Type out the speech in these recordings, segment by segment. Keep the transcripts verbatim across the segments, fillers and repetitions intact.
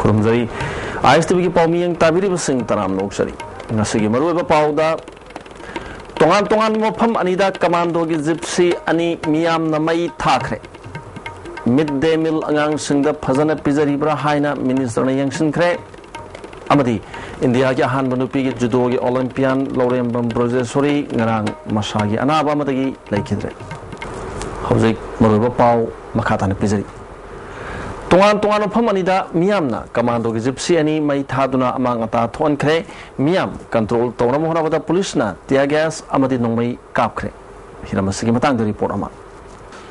ꯈꯨꯔꯨꯝꯖꯔꯤ꯫ ꯑꯥꯏ S T ꯚꯤꯒꯤ ꯄꯥꯎꯃꯤ ꯌꯦꯡ ꯇꯥꯕꯤꯔꯤꯕꯁꯤꯡ ꯇꯔꯥꯝꯅ ꯑꯣꯛꯆꯔꯤ꯫ ꯉꯁꯤꯒꯤ ꯃꯔꯨꯑꯣꯏꯕ ꯄꯥꯎꯗ, ꯇꯣꯉꯥꯟ ꯇꯣꯉꯥꯟꯕ ꯃꯐꯝ ꯑꯅꯤꯗ ꯀꯃꯥꯟꯗꯣꯒꯤ ꯖꯤꯞꯁꯤ ꯑꯅꯤ ꯃꯤꯌꯥꯝꯅ ꯃꯩ ꯊꯥꯈ꯭ꯔꯦ꯫ ꯃꯤꯗ ꯗꯦ ꯃꯤꯜ ꯑꯉꯥꯡꯁꯤꯡꯗ ꯐꯖꯅ ꯄꯤꯖꯔꯤꯕ꯭ꯔꯥ ꯍꯥꯏꯅ ꯃꯤꯅꯤꯁꯇꯔꯅ ꯌꯦꯡꯁꯤꯟꯈ꯭ꯔꯦ꯫ ꯑꯃꯗꯤ ꯏꯟꯗꯤꯌꯥꯒꯤ ꯑꯍꯥꯟꯕ ꯅꯨꯄꯤꯒꯤ ꯖꯨꯗꯣꯒꯤ ꯑꯣꯂꯦꯝꯄꯤꯌꯥꯟ ꯂꯧꯔꯦꯝꯕꯝ ꯕ꯭ꯔꯣꯖꯦꯁꯣꯔꯤ ꯉꯔꯥꯡ ꯃꯁꯥꯒꯤ ꯑꯅꯥꯕ ꯑꯃꯗꯒꯤ ꯂꯩꯈꯤꯗ꯭ꯔꯦ꯫ ꯍꯧꯖꯤꯛ ꯃꯔꯨꯑꯣꯏꯕ ꯄꯥꯎ ꯃꯈꯥ ꯇꯥꯅ ꯄꯤꯖꯔꯤ꯫ ꯇꯣꯉꯥꯟ ꯇꯣꯉꯥꯟꯕ ꯃꯐꯝ ꯑꯅꯤꯗ ꯃꯤꯌꯥꯝꯅ ꯀꯃꯥꯟꯗꯣꯒꯤ ꯖꯤꯞꯁꯤ ꯑꯅꯤ ꯃꯩ ꯊꯥꯗꯨꯅ ꯑꯃꯥꯡ ꯑꯇꯥ ꯊꯣꯛꯍꯟꯈ꯭ꯔꯦ꯫ ꯃꯤꯌꯥꯝ ꯀꯟꯇ꯭ꯔꯣꯜ ꯇꯧꯅꯕ ꯍꯣꯠꯅꯕꯗ ꯄꯨꯂꯤꯁꯅ ꯇꯤꯌꯥꯔ ꯒ꯭ꯌꯥꯁ ꯑꯃꯗꯤ ꯅꯣꯡꯃꯩ ꯀꯥꯞꯈ꯭ꯔꯦ꯫ ꯍꯤꯔꯝ ꯑꯁꯤꯒꯤ ꯃꯇꯥꯡꯗ ꯔꯤꯄꯣꯔꯠ ꯑꯃ꯫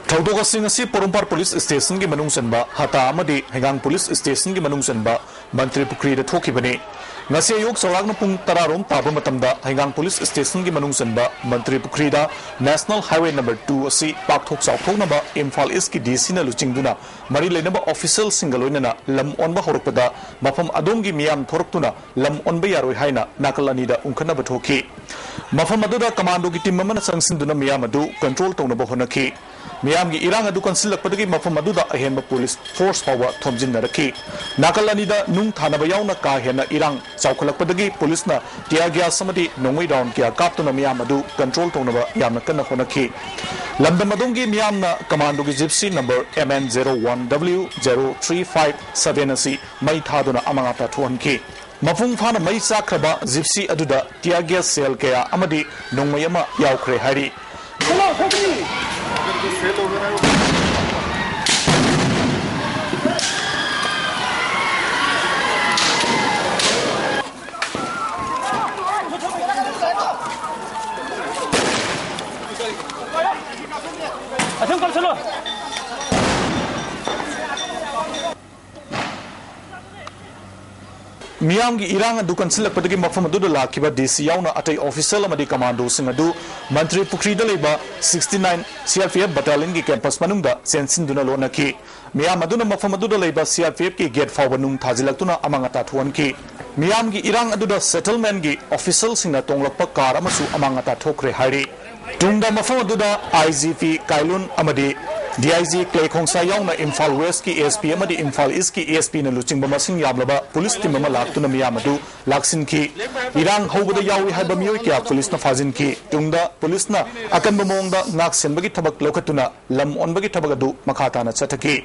ꯊꯧꯗꯣꯛ ꯑꯁꯤ ꯉꯁꯤ ꯄꯣꯔꯣꯝꯄꯥꯠ ꯄꯨꯂꯤꯁ ꯁ꯭ꯇꯦꯁꯟꯒꯤ ꯃꯅꯨꯡ ꯆꯟꯕ ꯍꯇꯥ ꯑꯃꯗꯤ ꯍꯩꯉꯥꯡ ꯄꯨꯂꯤꯁ ꯁ꯭ꯇꯦꯁꯟꯒꯤ ꯃꯅꯨꯡ ꯆꯟꯕ ꯃꯟꯇ꯭ꯔꯤ ꯄꯨꯈ꯭ꯔꯤꯗ ꯊꯣꯛꯈꯤꯕꯅꯤ꯫ ꯉꯁꯤ ꯑꯌꯨꯛ ꯆꯥꯎꯔꯥꯛꯅ ꯄꯨꯡ ꯇꯔꯥ ꯔꯣꯝ ꯇꯥꯕ ꯃꯇꯝꯗ ꯍꯩꯉꯥꯡ ꯄꯨꯂꯤꯁ ꯁ꯭ꯇꯦꯁꯟꯒꯤ ꯃꯅꯨꯡ ꯆꯟꯕ ꯃꯟꯇ꯭ꯔꯤ ꯄꯨꯈ꯭ꯔꯤꯗ ꯅꯦꯁꯅꯦꯜ ꯍꯥꯏꯋꯦ ꯅꯝꯕꯔ ꯇꯨ ꯑꯁꯤ ꯄꯥꯛꯊꯣꯛ ꯆꯥꯎꯊꯣꯛꯅꯕ ꯏꯝꯐꯥꯜ ꯏꯁꯀꯤ ꯗꯤ ꯁꯤꯅ ꯂꯨꯆꯤꯡꯗꯨꯅ ꯃꯔꯤ ꯂꯩꯅꯕ ꯑꯣꯐꯤꯁꯤꯌꯦꯜꯁꯤꯡꯒ ꯂꯣꯏꯅꯅ ꯂꯝ ꯑꯣꯟꯕ ꯍꯧꯔꯛꯄꯗ ꯃꯐꯝ ꯑꯗꯣꯝꯒꯤ ꯃꯤꯌꯥꯝ ꯊꯣꯔꯛꯇꯨꯅ ꯂꯝ ꯑꯣꯟꯕ ꯌꯥꯔꯣꯏ ꯍꯥꯏꯅ ꯅꯥꯀꯜ ꯑꯅꯤꯗ ꯎꯪꯈꯠꯅꯕ ꯊꯣꯛꯈꯤ꯫ ꯃꯐꯝ ꯑꯗꯨꯗ ꯀꯃꯥꯟꯗꯣꯒꯤ ꯇꯤꯝ ꯑꯃꯅ ꯆꯪꯁꯤꯟꯗꯨꯅ ꯃꯤꯌꯥꯝ ꯑꯗꯨ ꯀꯟꯇ꯭ꯔꯣꯜ ꯇꯧꯅꯕ ꯍꯣꯠꯅꯈꯤ꯫ ꯃꯤꯌꯥꯝꯒꯤ ꯏꯔꯥꯡ ꯑꯗꯨ ꯀꯟꯁꯤꯜꯂꯛꯄꯗꯒꯤ ꯃꯐꯝ ꯑꯗꯨꯗ ꯑꯍꯦꯟꯕ ꯄꯨꯂꯤꯁ ꯐꯣꯔꯁ ꯐꯥꯎꯕ ꯊꯣꯝꯖꯤꯟꯅꯔꯛꯈꯤ꯫ ꯅꯥꯀꯜ ꯑꯅꯤꯗ ꯅꯨꯡ ꯊꯥꯅꯕ ꯌꯥꯎꯅ ꯀꯥ ꯍꯦꯟꯅ ꯏꯔꯥꯡ ꯆꯥꯎꯈꯠꯂꯛꯄꯗꯒꯤ ꯄꯨꯂꯤꯁꯅ ꯇꯤꯌꯥꯔ ꯒ꯭ꯌꯥꯁ ꯑꯃꯗꯤ ꯅꯣꯡꯃꯩ ꯔꯥꯎꯟ ꯀꯌꯥ ꯀꯥꯞꯇꯨꯅ ꯃꯤꯌꯥꯝ ꯑꯗꯨ ꯀꯟꯇ꯭ꯔꯣꯜ ꯇꯧꯅꯕ ꯌꯥꯝꯅ ꯀꯟꯅ ꯍꯣꯠꯅꯈꯤ꯫ ꯂꯝꯗꯝ ꯑꯗꯣꯝꯒꯤ ꯃꯤꯌꯥꯝꯅ ꯀꯃꯥꯟꯗꯣꯒꯤ gypsy number M N zero one W zero three five seven ꯑꯁꯤ ꯃꯩ ꯊꯥꯗꯨꯅ ꯑꯃꯥꯡ ꯑꯇꯥ ꯊꯣꯛꯍꯟꯈꯤ꯫ ꯃꯄꯨꯡ ꯐꯥꯅ ꯃꯩ ꯆꯥꯛꯈ꯭ꯔꯕ ꯖꯤꯞꯁꯤ ꯑꯗꯨꯗ ꯇꯤꯌꯥꯔ ꯒ꯭ꯌꯥꯁ ꯁꯦꯜ ꯀꯌꯥ ꯑꯃꯗꯤ ꯅꯣꯡꯃꯩ ꯑꯃ ꯌꯥꯎꯈ꯭ꯔꯦ ꯍꯥꯏꯔꯤ꯫ ꯃꯤꯌꯥꯝꯒꯤ ꯏꯔꯥꯡ ꯑꯗꯨ ꯀꯟꯁꯤꯜꯂꯛꯄꯗꯒꯤ ꯃꯐꯝ ꯑꯗꯨꯗ ꯂꯥꯛꯈꯤꯕ ꯗꯤ ꯁꯤ ꯌꯥꯎꯅ ꯑꯇꯩ ꯑꯣꯐꯤꯁꯤꯌꯦꯜ ꯑꯃꯗꯤ ꯀꯃꯥꯟꯗꯣꯁꯤꯡ ꯑꯗꯨ ꯃꯟꯇ꯭ꯔꯤ ꯄꯨꯈ꯭ꯔꯤꯗ ꯂꯩꯕ sixty nine C R P F ꯕꯠꯇꯥꯂꯤꯌꯟꯒꯤ ꯀꯦꯝꯄꯁ ꯃꯅꯨꯡꯗ ꯆꯦꯟꯁꯤꯟꯗꯨꯅ ꯂꯣꯠꯅꯈꯤ꯫ ꯃꯤꯌꯥꯝ ꯑꯗꯨꯅ ꯃꯐꯝ ꯑꯗꯨꯗ ꯂꯩꯕ C R P F ꯀꯤ ꯒꯦꯠ ꯐꯥꯎꯕ ꯅꯨꯡ ꯊꯥꯖꯤꯜꯂꯛꯇꯨꯅ ꯑꯃꯥꯡ ꯑꯇꯥ ꯊꯣꯛꯍꯟꯈꯤ꯫ ꯃꯤꯌꯥꯝꯒꯤ ꯏꯔꯥꯡ ꯑꯗꯨꯗ ꯁꯦꯇꯜꯃꯦꯟꯒꯤ ꯑꯣꯐꯤꯁꯤꯌꯦꯜꯁꯤꯡꯅ ꯇꯣꯡꯂꯛꯄ ꯀꯥꯔ ꯑꯃꯁꯨ ꯑꯃꯥꯡ ꯑꯇꯥ ꯊꯣꯛꯈ꯭ꯔꯦ ꯍꯥꯏꯔꯤ꯫ ꯇꯨꯡꯗ ꯃꯐꯝ ꯑꯗꯨꯗ I G P ꯀꯥꯏꯂꯨꯟ ꯑꯃꯗꯤ ꯗꯤ ꯑꯥꯏ ꯖꯤ ꯀ꯭ꯂꯦ ꯈꯣꯡꯁꯥꯏ ꯌꯥꯎꯅ ꯏꯝꯐꯥꯜ ꯋꯦꯁꯀꯤ ꯑꯦ ꯑꯦꯁ ꯄꯤ ꯑꯃꯗꯤ ꯏꯝꯐꯥꯜ ꯏꯁꯀꯤ ꯑꯦ ꯑꯦꯁ ꯄꯤꯅ ꯂꯨꯆꯤꯡꯕ ꯃꯁꯤꯡ ꯌꯥꯝꯂꯕ ꯄꯨꯂꯤꯁ ꯇꯤꯝ ꯑꯃ ꯂꯥꯛꯇꯨꯅ ꯃꯤꯌꯥꯝ ꯑꯗꯨ ꯂꯥꯛꯁꯤꯟꯈꯤ꯫ ꯏꯔꯥꯡ ꯍꯧꯕꯗ ꯌꯥꯎꯏ ꯍꯥꯏꯕ ꯃꯤꯑꯣꯏ ꯀꯌꯥ ꯄꯨꯂꯤꯁꯅ ꯐꯥꯖꯤꯟꯈꯤ꯫ ꯇꯨꯡꯗ ꯄꯨꯂꯤꯁꯅ ꯑꯀꯟꯕ ꯃꯑꯣꯡꯗ ꯉꯥꯛ ꯁꯦꯟꯕꯒꯤ ꯊꯕꯛ ꯂꯧꯈꯠꯇꯨꯅ ꯂꯝ ꯑꯣꯟꯕꯒꯤ ꯊꯕꯛ ꯑꯗꯨ ꯃꯈꯥ ꯇꯥꯅ ꯆꯠꯊꯈꯤ꯫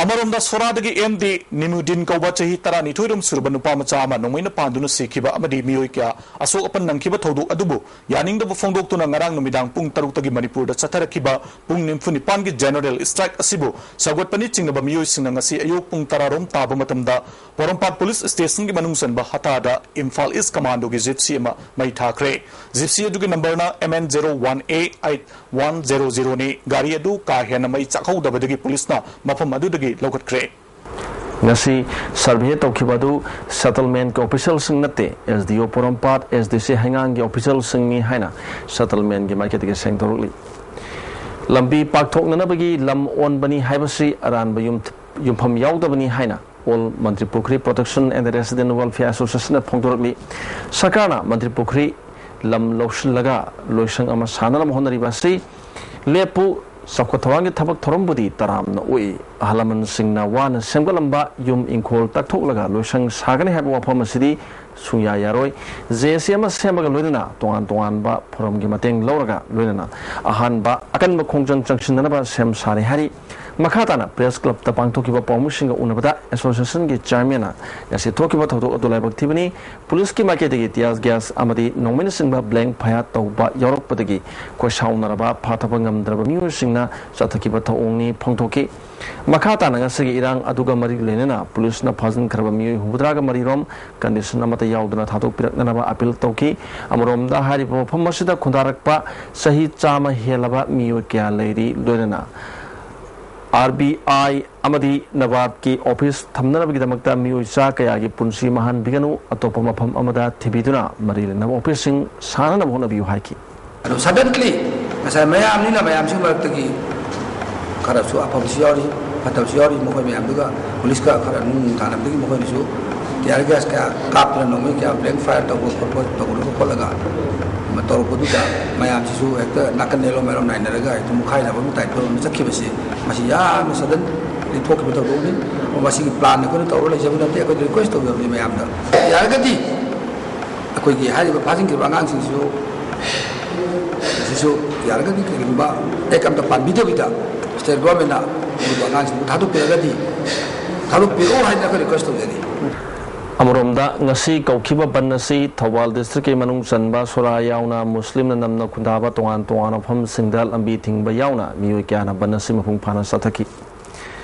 ꯑꯃꯔꯣꯝꯗ, ꯁꯣꯔꯥꯗꯒꯤ ꯑꯦꯝ ꯗꯤ ꯅꯤꯃꯨꯗꯤꯟ ꯀꯧꯕ ꯆꯍꯤ ꯇꯔꯥꯅꯤꯊꯣꯏꯔꯣꯝ ꯁꯨꯔꯕ ꯅꯨꯄꯥ ꯃꯆꯥ ꯑꯃ ꯅꯣꯡꯃꯩꯅ ꯄꯥꯟꯗꯨꯅ ꯁꯤꯈꯤꯕ ꯑꯃꯗꯤ ꯃꯤꯑꯣꯏ ꯀꯌꯥ ꯑꯁꯣꯛ ꯑꯄꯟ ꯅꯪꯈꯤꯕ ꯊꯧꯗꯣꯛ ꯑꯗꯨꯕꯨ ꯌꯥꯅꯤꯡꯗꯕ ꯐꯣꯡꯗꯣꯛꯇꯨꯅ ꯉꯔꯥꯡ ꯅꯨꯃꯤꯗꯥꯡ ꯄꯨꯡ ꯇꯔꯨꯛꯇꯒꯤ ꯃꯅꯤꯄꯨꯔꯗ ꯆꯠꯊꯔꯛꯈꯤꯕ ꯄꯨꯡ ꯅꯤꯐꯨ ꯅꯤꯄꯥꯟꯒꯤ ꯖꯦꯅꯔꯦꯜ ꯁ꯭ꯇ꯭ꯔꯥꯏꯛ ꯑꯁꯤꯕꯨ ꯁꯧꯒꯠꯄꯅꯤ ꯆꯤꯡꯅꯕ ꯃꯤꯑꯣꯏꯁꯤꯡꯅ ꯉꯁꯤ ꯑꯌꯨꯛ ꯄꯨꯡ ꯇꯔꯥꯔꯣꯝ ꯇꯥꯕ ꯃꯇꯝꯗ ꯄꯣꯔꯣꯝꯄꯥꯠ ꯄꯨꯂꯤꯁ ꯁ꯭ꯇꯦꯁꯟꯒꯤ ꯃꯅꯨꯡ ꯆꯟꯕ ꯍꯇꯥꯗ ꯏꯝꯐꯥꯜ ꯏꯁ ꯀꯃꯥꯟꯗꯣꯒꯤ ꯖꯤꯞꯁꯤ ꯑꯃ ꯃꯩ ꯊꯥꯈ꯭ꯔꯦ꯫ ꯖꯤꯞꯁꯤ ꯑꯗꯨꯒꯤ ꯅꯝꯕꯔꯅ M N zero one A eight one zero ꯖꯦꯔꯣꯅꯤ꯫ ꯒꯥꯔꯤ ꯑꯗꯨ ꯀꯥ ꯍꯦꯟꯅ ꯃꯩ ꯆꯥꯛꯍꯧꯗꯕꯗꯒꯤ ꯄꯨꯂꯤꯁꯅ ꯃꯐꯝ ꯑꯗꯨꯗꯒꯤ ꯂꯧꯈꯠꯈ꯭ꯔꯦ꯫ ꯉꯁꯤ ꯁꯔꯚꯦ ꯇꯧꯈꯤꯕ ꯑꯗꯨ ꯁꯦꯇꯜꯃꯦꯟꯠꯀꯤ ꯑꯣꯐꯤꯁꯤꯌꯦꯜꯁꯤꯡ ꯅꯠꯇꯦ, ꯑꯦꯁ ꯗꯤ ꯑꯣ ꯄꯣꯔꯣꯝꯄꯥꯠ, ꯑꯦꯁ ꯗꯤ ꯁꯤ ꯍꯩꯉꯥꯡꯒꯤ ꯑꯣꯐꯤꯁꯤꯌꯦꯜꯁꯤꯡꯅꯤ ꯍꯥꯏꯅ ꯁꯦꯇꯜꯃꯦꯟꯠꯀꯤ ꯃꯥꯏꯀꯩꯗꯒꯤ ꯁꯦꯡꯗꯣꯔꯛꯂꯤ꯫ ꯂꯝꯕꯤ ꯄꯥꯛꯊꯣꯛꯅꯅꯕꯒꯤ ꯂꯝ ꯑꯣꯟꯕꯅꯤ ꯍꯥꯏꯕꯁꯤ ꯑꯔꯥꯟꯕ ꯌꯨꯝ-, ꯌꯨꯝꯐꯝ ꯌꯥꯎꯗꯕꯅꯤ ꯍꯥꯏꯅ ꯑꯣꯜ ꯃꯟꯇ꯭ꯔꯤ ꯄꯨꯈ꯭ꯔꯤ ꯄ꯭ꯔꯣꯇꯦꯛꯁꯟ ꯑꯦꯟ ꯔꯦꯁꯤꯗꯦꯟ ꯋꯦꯜꯐꯤꯌꯔ ꯑꯦꯁꯣꯁꯤꯌꯦꯁꯟꯅ ꯐꯣꯡꯗꯣꯔꯛꯂꯤ꯫ ꯁꯔꯀꯥꯔꯅ ꯃꯟꯇ꯭ꯔꯤ ꯄꯨꯈ꯭ꯔꯤ ꯂꯝ ꯂꯧꯁꯤꯜꯂꯒ ꯂꯣꯏꯁꯪ ꯑꯃ ꯁꯥꯅꯅꯕ ꯍꯣꯠꯅꯔꯤꯕ ꯑꯁꯤ ꯂꯦꯞꯄꯨ, ꯆꯥꯎꯈꯠ ꯊꯧꯔꯥꯡꯒꯤ ꯊꯕꯛ ꯊꯧꯔꯝꯕꯨꯗꯤ ꯇꯔꯥꯝꯅ ꯑꯣꯛꯏ꯫ ꯑꯍꯜ ꯂꯃꯟꯁꯤꯡꯅ ꯋꯥꯅ ꯁꯦꯝꯒꯠꯂꯝꯕ ꯌꯨꯝ ꯏꯪꯈꯣꯜ ꯇꯛꯊꯣꯛꯂꯒ ꯂꯣꯏꯁꯪ ꯁꯥꯒꯅꯤ ꯍꯥꯏꯕ ꯋꯥꯐꯝ ꯑꯁꯤꯗꯤ ꯁꯨꯡꯌꯥ ꯌꯥꯔꯣꯏ꯫ ꯖꯦ ꯑꯦ ꯁꯤ ꯑꯃ ꯁꯦꯝꯕꯒ ꯂꯣꯏꯅꯅ ꯇꯣꯉꯥꯟ ꯇꯣꯉꯥꯟꯕ ꯐꯣꯔꯝꯒꯤ ꯃꯇꯦꯡ ꯂꯧꯔꯒ ꯂꯣꯏꯅꯅ ꯑꯍꯥꯟꯕ ꯑꯀꯟꯕ ꯈꯣꯡꯖꯪ ꯆꯪꯁꯤꯟꯅꯅꯕ ꯁꯦꯝ ꯁꯥꯔꯤ ꯍꯥꯏꯔꯤ꯫ ꯃꯈꯥ ꯇꯥꯅ ꯄ꯭ꯔꯦꯁ ꯀ꯭ꯂꯕꯇ ꯄꯥꯡꯊꯣꯛꯈꯤꯕ ꯄꯥꯎꯃꯤꯁꯤꯡꯒ ꯎꯅꯕꯗ ꯑꯦꯁꯣꯁꯤꯌꯦꯁꯟꯒꯤ ꯆꯤꯌꯥꯔꯃꯦꯟꯅ ꯉꯁꯤ ꯊꯣꯛꯈꯤꯕ ꯊꯧꯗꯣꯛ ꯑꯗꯨ ꯂꯥꯏꯕꯛ ꯊꯤꯕꯅꯤ꯫ ꯄꯨꯂꯤꯁꯀꯤ ꯃꯥꯏꯀꯩꯗꯒꯤ ꯇꯤꯌꯥꯔ ꯒ꯭ꯌꯥꯁ ꯑꯃꯗꯤ ꯅꯣꯡꯃꯩꯅ ꯆꯤꯡꯕ ꯕ꯭ꯂꯦꯡ ꯐꯌꯥꯔ ꯇꯧꯕ ꯌꯥꯎꯔꯛꯄꯗꯒꯤ ꯈꯣꯏꯁꯥꯎꯅꯔꯕ ꯐꯥꯊꯕ ꯉꯝꯗ꯭ꯔꯕ ꯃꯤꯑꯣꯏꯁꯤꯡꯅ ꯆꯠꯊꯈꯤꯕ ꯊꯧꯑꯣꯡꯅꯤ ꯐꯣꯡꯗꯣꯛꯈꯤ꯫ ꯃꯈꯥ ꯇꯥꯅ ꯉꯁꯤꯒꯤ ꯏꯔꯥꯡ ꯑꯗꯨꯒ ꯃꯔꯤ ꯂꯩꯅꯅ ꯄꯨꯂꯤꯁꯅ ꯐꯥꯖꯤꯟꯈ꯭ꯔꯕ ꯃꯤꯑꯣꯏ ꯍꯨꯝꯐꯨꯇꯔꯥꯒ ꯃꯔꯤꯔꯣꯝ ꯀꯟꯗꯤꯁꯟ ꯑꯃꯠꯇ ꯌꯥꯎꯗꯅ ꯊꯥꯗꯣꯛꯄꯤꯔꯛꯅꯅꯕ ꯑꯄꯤꯜ ꯇꯧꯈꯤ꯫ ꯑꯃꯔꯣꯝꯗ ꯍꯥꯏꯔꯤꯕ ꯃꯐꯝ ꯑꯁꯤꯗ ꯈꯨꯟꯗꯥꯔꯛꯄ ꯆꯍꯤ ꯆꯥꯝꯃ ꯍꯦꯜꯂꯕ ꯃꯤꯑꯣꯏ ꯀꯌꯥ ꯂꯩꯔꯤ, ꯂꯣꯏꯅꯅ ꯑꯥꯔ ꯕꯤ ꯑꯥꯏ ꯑꯃꯗꯤ ꯅꯕꯥꯔꯗꯀꯤ ꯑꯣꯐꯤꯁ ꯊꯝꯅꯅꯕꯒꯤꯗꯃꯛꯇ ꯃꯤꯑꯣꯏ ꯆꯥ ꯀꯌꯥꯒꯤ ꯄꯨꯟꯁꯤ ꯃꯥꯡꯍꯟꯕꯤꯒꯅꯨ, ꯑꯇꯣꯞꯄ ꯃꯐꯝ ꯑꯃꯗ ꯊꯤꯕꯤꯗꯨꯅ ꯃꯔꯤ ꯂꯩꯅꯕ ꯑꯣꯐꯤꯁꯁꯤꯡ ꯁꯥꯅꯅꯕ ꯍꯣꯠꯅꯕꯤꯌꯨ ꯍꯥꯏꯈꯤ꯫ ꯑꯗꯣ ꯁꯗꯟꯂꯤ ꯉꯁꯥꯏ ꯃꯌꯥꯝꯅꯤꯅ ꯃꯌꯥꯝꯁꯤꯒꯤ ꯃꯔꯛꯇꯒꯤ ꯈꯔꯁꯨ ꯑꯐꯕꯁꯨ ꯌꯥꯎꯔꯤ, ꯐꯠꯇꯕꯁꯨ ꯌꯥꯎꯔꯤ꯫ ꯃꯈꯣꯏ ꯃꯌꯥꯝꯗꯨꯒ ꯄꯨꯂꯤꯁꯀ ꯈꯔ ꯅꯨꯡ ꯅꯨꯡ ꯊꯥꯅꯕꯗꯒꯤ ꯃꯈꯣꯏꯅꯁꯨ ꯇꯤꯌꯥꯔ ꯒ꯭ꯌꯥꯁ ꯀꯌꯥ ꯀꯥꯞꯇꯅ, ꯅꯣꯡꯃꯩ ꯀꯌꯥ ꯕ꯭ꯂꯦꯡ ꯐꯥꯌꯔ ꯇꯧꯕ ꯈꯣꯠꯄ ꯇꯧꯔꯒ ꯈꯣꯠꯂꯒ ꯑꯃ ꯇꯧꯔꯛꯄꯗꯨꯗ, ꯃꯌꯥꯝꯁꯤꯁꯨ ꯍꯦꯛꯇ ꯅꯥꯀꯟ ꯅꯦꯂꯣ ꯃꯦꯂꯣ ꯅꯥꯏꯅꯔꯒ ꯍꯦꯛꯇ ꯃꯨꯛꯈꯥꯏꯅꯕ ꯑꯃ ꯇꯥꯏꯞꯇ ꯑꯃ ꯆꯠꯈꯤꯕꯁꯤ, ꯃꯁꯤ ꯌꯥꯝꯅ ꯁꯗꯟꯂꯤ ꯊꯣꯛꯈꯤꯕ ꯊꯧꯗꯣꯛꯅꯤ꯫ ꯃꯁꯤꯒꯤ ꯄ꯭ꯂꯥꯟ ꯑꯩꯈꯣꯏꯅ ꯇꯧꯔ ꯂꯩꯖꯕ ꯅꯠꯇꯦ꯫ ꯑꯩꯈꯣꯏꯗ ꯔꯤꯀ꯭ꯋꯦꯁ ꯇꯧꯖꯕꯅꯤ ꯃꯌꯥꯝꯗ, ꯌꯥꯔꯒꯗꯤ ꯑꯩꯈꯣꯏꯒꯤ ꯍꯥꯏꯔꯤꯕ ꯐꯥꯖꯤꯟꯈꯤꯕ ꯑꯉꯥꯡꯁꯤꯡꯁꯤꯁꯨ, ꯁꯤꯁꯨ ꯌꯥꯔꯒꯗꯤ ꯀꯔꯤꯒꯨꯝꯕ ꯑꯦꯛ ꯑꯝꯇ ꯄꯥꯟꯕꯤꯗꯕꯤꯗ ꯁ꯭ꯇꯦꯠ ꯒꯣꯔꯃꯦꯟꯅ ꯃꯗꯨ ꯑꯉꯥꯡꯁꯤꯡꯗꯨ ꯊꯥꯗꯣꯛꯄꯤꯔꯒꯗꯤ, ꯊꯥꯗꯣꯛꯄꯤꯔꯛꯑꯣ ꯍꯥꯏꯅ ꯑꯩꯈꯣꯏ ꯔꯤꯀ꯭ꯋꯦꯁ ꯇꯧꯖꯔꯤ꯫ ꯑꯃꯔꯣꯝꯗ, ꯉꯁꯤ ꯀꯧꯈꯤꯕ ꯕꯟ ꯑꯁꯤ ꯊꯧꯕꯥꯜ ꯗꯤꯁꯇ꯭ꯔꯤꯛꯀꯤ ꯃꯅꯨꯡ ꯆꯟꯕ ꯁꯣꯔꯥ ꯌꯥꯎꯅ ꯃꯨꯁꯂꯤꯝꯅ ꯅꯝꯅ ꯈꯨꯟꯗꯥꯕ ꯇꯣꯉꯥꯟ ꯇꯣꯉꯥꯟꯕ ꯃꯐꯝꯁꯤꯡꯗ ꯂꯝꯕꯤ ꯊꯤꯡꯕ ꯌꯥꯎꯅ ꯃꯤꯑꯣꯏ ꯀꯌꯥꯅ ꯕꯟ ꯑꯁꯤ ꯃꯄꯨꯡ ꯐꯥꯅ ꯆꯠꯊꯈꯤ꯫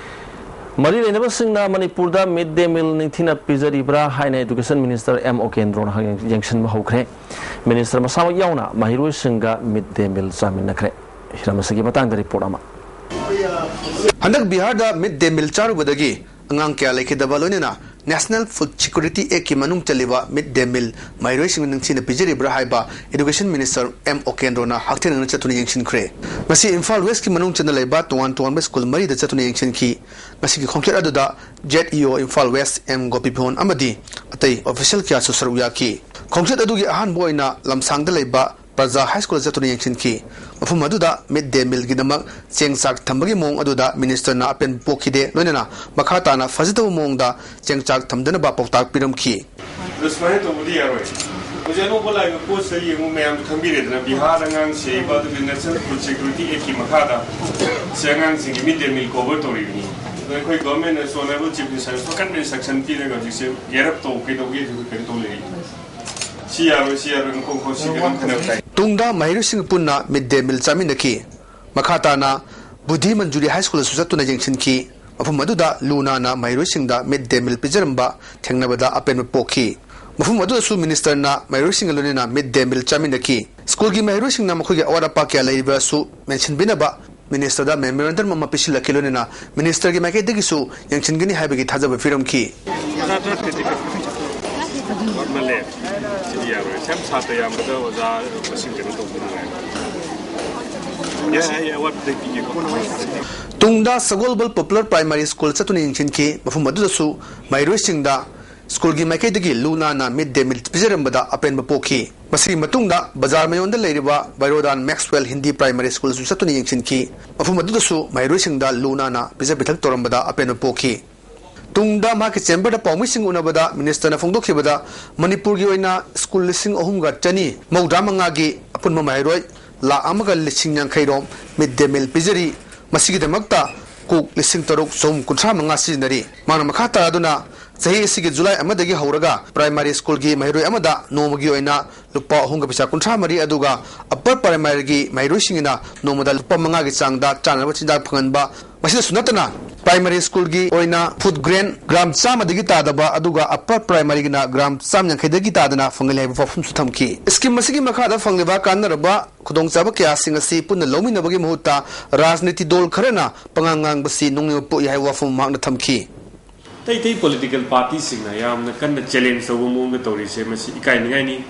ꯃꯔꯤ ꯂꯩꯅꯕꯁꯤꯡꯅ ꯃꯅꯤꯄꯨꯔꯗ ꯃꯤꯗ ꯗꯦ ꯃꯤꯜ ꯅꯤꯡꯊꯤꯅ ꯄꯤꯖꯔꯤꯕ꯭ꯔꯥ ꯍꯥꯏꯅ ꯏꯗꯨꯀꯦꯁꯟ ꯃꯤꯅꯤꯁꯇꯔ ꯑꯦꯝ ꯑꯣꯀꯦꯟꯗ꯭ꯔꯣꯅ ꯍꯪ-, ꯌꯦꯡꯁꯤꯟꯕ ꯍꯧꯈ꯭ꯔꯦ꯫ ꯃꯤꯅꯤꯁꯇꯔ ꯃꯁꯥꯃꯛ ꯌꯥꯎꯅ ꯃꯍꯩꯔꯣꯏꯁꯤꯡꯒ ꯃꯤꯗ ꯗꯦ ꯃꯤꯜ ꯆꯥꯃꯤꯟꯅꯈ꯭ꯔꯦ꯫ ꯍꯤꯔꯝ ꯑꯁꯤꯒꯤ ꯃꯇꯥꯡꯗ ꯔꯤꯄꯣꯔꯠ ꯑꯃ꯫ ꯍꯟꯗꯛ ꯕꯤꯍꯥꯔꯗ ꯃꯤꯗ ꯗꯦ ꯃꯤꯜ ꯆꯥꯔꯨꯕꯗꯒꯤ ꯑꯉꯥꯡ ꯀꯌꯥ ꯂꯩꯈꯤꯗꯕ, ꯂꯣꯏꯅꯅ ꯅꯦꯁꯅꯦꯜ ꯐꯨꯗ ꯁꯦꯀ꯭ꯌꯨꯔꯤꯇꯤ ꯑꯦꯛꯀꯤ ꯃꯅꯨꯡ ꯆꯜꯂꯤꯕ ꯃꯤꯗ ꯗꯦ ꯃꯤꯜ ꯃꯍꯩꯔꯣꯏꯁꯤꯡꯅ ꯅꯤꯡꯊꯤꯅ ꯄꯤꯖꯔꯤꯕ꯭ꯔꯥ ꯍꯥꯏꯕ ꯏꯗꯨꯀꯦꯁꯟ ꯃꯤꯅꯤꯁꯇꯔ ꯑꯦꯝ ꯑꯣꯀꯦꯟꯗ꯭ꯔꯣꯅ ꯍꯛꯊꯦꯡꯅꯅ ꯆꯠꯇꯨꯅ ꯌꯦꯡꯁꯤꯟꯈ꯭ꯔꯦ꯫ ꯉꯁꯤ ꯏꯝꯐꯥꯜ ꯋꯦꯁꯀꯤ ꯃꯅꯨꯡ ꯆꯟꯅ ꯂꯩꯕ ꯇꯣꯉꯥꯟ ꯇꯣꯉꯥꯟꯕ ꯁ꯭ꯀꯨꯜ ꯃꯔꯤꯗ ꯆꯠꯇꯨꯅ ꯌꯦꯡꯁꯤꯟꯈꯤ꯫ ꯉꯁꯤꯒꯤ ꯈꯣꯡꯆꯠ ꯑꯗꯨꯗ ꯖꯦꯠ ꯏ ꯑꯣ ꯏꯝꯐꯥꯜ ꯋꯦꯁ ꯑꯦꯝ ꯒꯣꯄꯤꯃꯣꯍꯟ ꯑꯃꯗꯤ ꯑꯇꯩ ꯑꯣꯐꯤꯁꯤꯌꯦꯜ ꯀꯌꯥꯁꯨ ꯁꯔꯨꯛ ꯌꯥꯈꯤ꯫ ꯈꯣꯡꯆꯠ ꯑꯗꯨꯒꯤ ꯑꯍꯥꯟꯕ ꯑꯣꯏꯅ ꯂꯝꯁꯥꯡꯗ ꯂꯩꯕ ꯄ꯭ꯔꯖꯥ ꯍꯥꯏ ꯁ꯭ꯀꯨꯜꯗ ꯆꯠꯇꯨꯅ ꯌꯦꯡꯁꯤꯟꯈꯤ꯫ ꯃꯐꯝ ꯑꯗꯨꯗ ꯃꯤꯗ ꯗꯦ ꯃꯤꯜꯒꯤꯗꯃꯛ ꯆꯦꯡ ꯆꯥꯛ ꯊꯝꯕꯒꯤ ꯃꯑꯣꯡ ꯑꯗꯨꯗ ꯃꯤꯅꯤꯁꯇꯔꯅ ꯑꯄꯦꯟꯕ ꯄꯣꯛꯈꯤꯗꯦ, ꯂꯣꯏꯅꯅ ꯃꯈꯥ ꯇꯥꯅ ꯐꯖꯗꯕ ꯃꯑꯣꯡꯗ ꯆꯦꯡ ꯆꯥꯛ ꯊꯝꯗꯅꯕ ꯄꯥꯎꯇꯥꯛ ꯄꯤꯔꯝꯈꯤ꯫ ꯑꯗꯣ ꯁꯨꯃꯥꯏꯅ ꯇꯧꯕꯗꯤ ꯌꯥꯔꯣꯏ꯫ ꯍꯧꯖꯤꯛ ꯑꯅꯧꯕ ꯂꯥꯛꯏꯕ ꯄꯣꯠꯁꯤꯗ ꯌꯦꯡꯉꯨ, ꯃꯌꯥꯝꯁꯨ ꯈꯪꯕꯤꯔꯦꯗꯅ, ꯕꯤꯍꯥꯔ ꯑꯉꯥꯡꯁꯦ ꯏꯕ ꯑꯗꯨꯒꯤ ꯅꯦꯁꯅꯦꯜ ꯐꯨꯗ ꯁꯦꯀ꯭ꯌꯨꯔꯤꯇꯤ ꯑꯦꯛꯀꯤ ꯃꯈꯥꯗ ꯁꯤ ꯑꯉꯥꯡꯁꯤꯡꯒꯤ ꯃꯤꯗ ꯗꯦ ꯃꯤꯜ ꯀꯣꯚꯔ ꯇꯧꯔꯤꯕꯅꯤ꯫ ꯑꯗꯣ ꯑꯩꯈꯣꯏ ꯒꯣꯔꯃꯦꯟꯅꯁꯨ ꯑꯣꯅꯔꯦꯕꯜ ꯆꯤꯐ ꯃꯤꯅꯤꯁꯇꯔꯅꯁꯨ ꯑꯀꯟꯕ ꯏꯟꯁꯇ꯭ꯔꯛꯁꯟ ꯄꯤꯔꯒ ꯍꯧꯖꯤꯛꯁꯦ ꯒꯦꯌꯔ ꯑꯞ ꯇꯧ, ꯀꯩꯗꯧꯒꯦ ꯑꯗꯨ ꯀꯩꯅꯣ ꯇꯧ ꯂꯩꯔꯤ꯫ ꯁꯤ ꯌꯥꯔꯣꯏ, ꯁꯤ ꯌꯥꯔꯣꯏ, ꯉꯥꯏꯈꯣ, ꯉꯥꯏꯈꯣ, ꯁꯤ ꯀꯩꯅꯣꯝ ꯈꯟꯅꯕ ꯇꯥꯏ꯫ ꯇꯨꯡꯗ ꯃꯍꯩꯔꯣꯏꯁꯤꯡ ꯄꯨꯟꯅ ꯃꯤꯗ ꯗꯦ ꯃꯤꯜ ꯆꯥꯃꯤꯟꯅꯈꯤ꯫ ꯃꯈꯥ ꯇꯥꯅ ꯕꯨꯙꯤ ꯃꯟꯖꯨꯔꯤ ꯍꯥꯏ ꯁ꯭ꯀꯨꯜꯗꯁꯨ ꯆꯠꯇꯨꯅ ꯌꯦꯡꯁꯤꯟꯈꯤ꯫ ꯃꯐꯝ ꯑꯗꯨꯗ ꯂꯨ ꯅꯥꯟꯅ ꯃꯍꯩꯔꯣꯏꯁꯤꯡꯗ ꯃꯤꯗ ꯗꯦ ꯃꯤꯜ ꯄꯤꯖꯔꯝꯕ ꯊꯦꯡꯅꯕꯗ ꯑꯄꯦꯟꯕ ꯄꯣꯛꯈꯤ꯫ ꯃꯐꯝ ꯑꯗꯨꯗꯁꯨ ꯃꯤꯅꯤꯁꯇꯔꯅ ꯃꯍꯩꯔꯣꯏꯁꯤꯡꯒ ꯂꯣꯏꯅꯅ ꯃꯤꯗ ꯗꯦ ꯃꯤꯜ ꯆꯥꯃꯤꯟꯅꯈꯤ꯫ ꯁ꯭ꯀꯨꯜꯒꯤ ꯃꯍꯩꯔꯣꯏꯁꯤꯡꯅ ꯃꯈꯣꯏꯒꯤ ꯑꯋꯥꯠ ꯑꯄꯥ ꯀꯌꯥ ꯂꯩꯔꯤꯕꯁꯨ ꯃꯦꯟꯁꯤꯟꯕꯤꯅꯕ ꯃꯤꯅꯤꯁꯇꯔꯗ ꯃꯦꯃꯣꯔꯦꯟꯗꯝ ꯑꯃ ꯄꯤꯁꯤꯜꯂꯛꯈꯤ, ꯂꯣꯏꯅꯅ ꯃꯤꯅꯤꯁꯇꯔꯒꯤ ꯃꯥꯏꯀꯩꯗꯒꯤꯁꯨ ꯌꯦꯡꯁꯤꯟꯒꯅꯤ ꯍꯥꯏꯕꯒꯤ ꯊꯥꯖꯕ ꯄꯤꯔꯝꯈꯤ꯫ ꯃꯥꯡꯍꯜꯂꯦ꯫ ꯁꯤꯗꯤ ꯌꯥꯔꯣꯏ꯫ ꯁꯦꯝ ꯁꯥꯇ꯭ꯔ ꯌꯥꯝꯕꯗ ꯑꯣꯖꯥ ꯃꯁꯤꯡ ꯀꯩꯅꯣ ꯇꯧꯕ ꯅꯨꯡꯉꯥꯏ꯫ ꯌꯥꯏ, ꯑꯩ ꯑꯋꯥꯠꯄꯗꯩ ꯄꯤꯒꯦꯀꯣ꯫ ꯇꯨꯡꯗ ꯁꯒꯣꯜꯕꯜ ꯄꯣꯄꯨꯂꯔ ꯄ꯭ꯔꯥꯏꯃꯥꯔꯤ ꯁ꯭ꯀꯨꯜ ꯆꯠꯇꯨꯅ ꯌꯦꯡꯁꯤꯟꯈꯤ꯫ ꯃꯐꯝ ꯑꯗꯨꯗꯁꯨ ꯃꯍꯩꯔꯣꯏꯁꯤꯡꯗ ꯁ꯭ꯀꯨꯜꯒꯤ ꯃꯥꯏꯀꯩꯗꯒꯤ ꯂꯨ ꯅꯥꯟꯅ ꯃꯤꯗ ꯗꯦ ꯃꯤꯜ ꯄꯤꯖꯔꯝꯕꯗ ꯑꯄꯦꯟꯕ ꯄꯣꯛꯈꯤ꯫ ꯃꯁꯤꯒꯤ ꯃꯇꯨꯡꯗ ꯕꯖꯥꯔ ꯃꯌꯣꯟꯗ ꯂꯩꯔꯤꯕ ꯕꯩꯔꯣꯗꯥꯟ ꯃꯦꯛꯁꯋꯦꯜ ꯍꯤꯟꯗꯤ ꯄ꯭ꯔꯥꯏꯃꯥꯔꯤ ꯁ꯭ꯀꯨꯜꯁꯨ ꯆꯠꯇꯨꯅ ꯌꯦꯡꯁꯤꯟꯈꯤ꯫ ꯃꯐꯝ ꯑꯗꯨꯗꯁꯨ ꯃꯍꯩꯔꯣꯏꯁꯤꯡꯗ ꯂꯨ ꯅꯥꯟꯅ ꯄꯤꯖ ꯄꯤꯊꯛ ꯇꯧꯔꯝꯕꯗ ꯑꯄꯦꯟꯕ ꯄꯣꯛꯈꯤ꯫ ꯇꯨꯡꯗ ꯃꯍꯥꯛꯀꯤ ꯆꯦꯝꯕꯔꯗ ꯄꯥꯎꯃꯤꯁꯤꯡ ꯎꯅꯕꯗ ꯃꯤꯅꯤꯁꯇꯔꯅ ꯐꯣꯡꯗꯣꯛꯈꯤꯕꯗ ꯃꯅꯤꯄꯨꯔꯒꯤ ꯑꯣꯏꯅ ꯁ꯭ꯀꯨꯜ ꯂꯤꯁꯤꯡ ꯑꯍꯨꯝꯒ ꯆꯅꯤ ꯃꯧꯗ꯭ꯔꯥ ꯃꯉꯥꯒꯤ ꯑꯄꯨꯟꯕ ꯃꯍꯩꯔꯣꯏ ꯂꯥꯈ ꯑꯃꯒ ꯂꯤꯁꯤꯡ ꯌꯥꯡꯈꯩ ꯔꯣꯝ ꯃꯤꯗ ꯗꯦ ꯃꯤꯜ ꯄꯤꯖꯔꯤ꯫ ꯃꯁꯤꯒꯤꯗꯃꯛꯇ ꯀꯣꯛ ꯂꯤꯁꯤꯡ ꯇꯔꯨꯛ ꯆꯍꯨꯝ ꯀꯨꯟꯊ꯭ꯔꯥ ꯃꯉꯥ ꯁꯤꯖꯤꯟꯅꯔꯤ꯫ ꯃꯍꯥꯛꯅ ꯃꯈꯥ ꯇꯥꯗꯨꯅ ꯆꯍꯤ ꯑꯁꯤꯒꯤ ꯖꯨꯂꯥꯏ ꯑꯃꯗꯒꯤ ꯍꯧꯔꯒ ꯄ꯭ꯔꯥꯏꯃꯥꯔꯤ ꯁ꯭ꯀꯨꯜꯒꯤ ꯃꯍꯩꯔꯣꯏ ꯑꯃꯗ ꯅꯣꯡꯃꯒꯤ ꯑꯣꯏꯅ ꯂꯨꯄꯥ ꯑꯍꯨꯝꯒ ꯄꯩꯁꯥ ꯀꯨꯟꯊ꯭ꯔꯥ ꯃꯔꯤ, ꯑꯗꯨꯒ ꯑꯄꯔ ꯄ꯭ꯔꯥꯏꯃꯥꯔꯤꯒꯤ ꯃꯍꯩꯔꯣꯏꯁꯤꯡꯒꯤꯅ ꯅꯣꯡꯃꯗ ꯂꯨꯄꯥ ꯃꯉꯥꯒꯤ ꯆꯥꯡꯗ ꯆꯥꯅꯅꯕ ꯆꯤꯟꯖꯥꯛ ꯐꯪꯍꯟꯕ꯫ ꯃꯁꯤꯗꯁꯨ ꯅꯠꯇꯅ ꯄ꯭ꯔꯥꯏꯃꯥꯔꯤ ꯁ꯭ꯀꯨꯜꯒꯤ ꯑꯣꯏꯅ ꯐꯨꯗ ꯒ꯭ꯔꯦꯟ ꯒ꯭ꯔꯥꯝ ꯆꯥꯝꯃꯗꯒꯤ ꯇꯥꯗꯕ, ꯑꯗꯨꯒ ꯑꯄꯔ ꯄ꯭ꯔꯥꯏꯃꯥꯔꯤꯒꯤꯅ ꯒ꯭ꯔꯥꯝ ꯆꯥꯝ ꯌꯥꯡꯈꯩꯗꯒꯤ ꯇꯥꯗꯅ ꯐꯪꯍꯜꯂꯤ ꯍꯥꯏꯕ ꯋꯥꯐꯝꯁꯨ ꯊꯝꯈꯤ꯫ ꯁ꯭ꯀꯤꯝ ꯑꯁꯤꯒꯤ ꯃꯈꯥꯗ ꯐꯪꯂꯤꯕ ꯀꯥꯟꯅꯔꯕ ꯈꯨꯗꯣꯡꯆꯥꯕ ꯀꯌꯥꯁꯤꯡ ꯑꯁꯤ ꯄꯨꯟꯅ ꯂꯧꯃꯤꯟꯅꯕꯒꯤ ꯃꯍꯨꯠꯇ ꯔꯥꯖꯅꯤꯇꯤ ꯗꯣꯜ ꯈꯔꯅ ꯄꯉꯥꯡ ꯉꯥꯡꯕꯁꯤ ꯅꯣꯡꯅꯤꯡꯕ ꯄꯣꯛꯏ ꯍꯥꯏꯕ ꯋꯥꯐꯝ ꯃꯍꯥꯛꯅ ꯊꯝꯈꯤ꯫ ꯑꯇꯩ ꯑꯇꯩ ꯄꯣꯂꯤꯇꯤꯀꯦꯜ ꯄꯥꯔꯇꯤꯁꯤꯡꯅ ꯌꯥꯝꯅ ꯀꯟꯅ ꯆꯦꯂꯦꯟꯖ ꯇꯧꯕ ꯃꯑꯣꯡꯗ ꯇꯧꯔꯤꯁꯦ, ꯃꯁꯤ ꯏꯀꯥꯏꯅꯤꯡꯉꯥꯏꯅꯤ꯫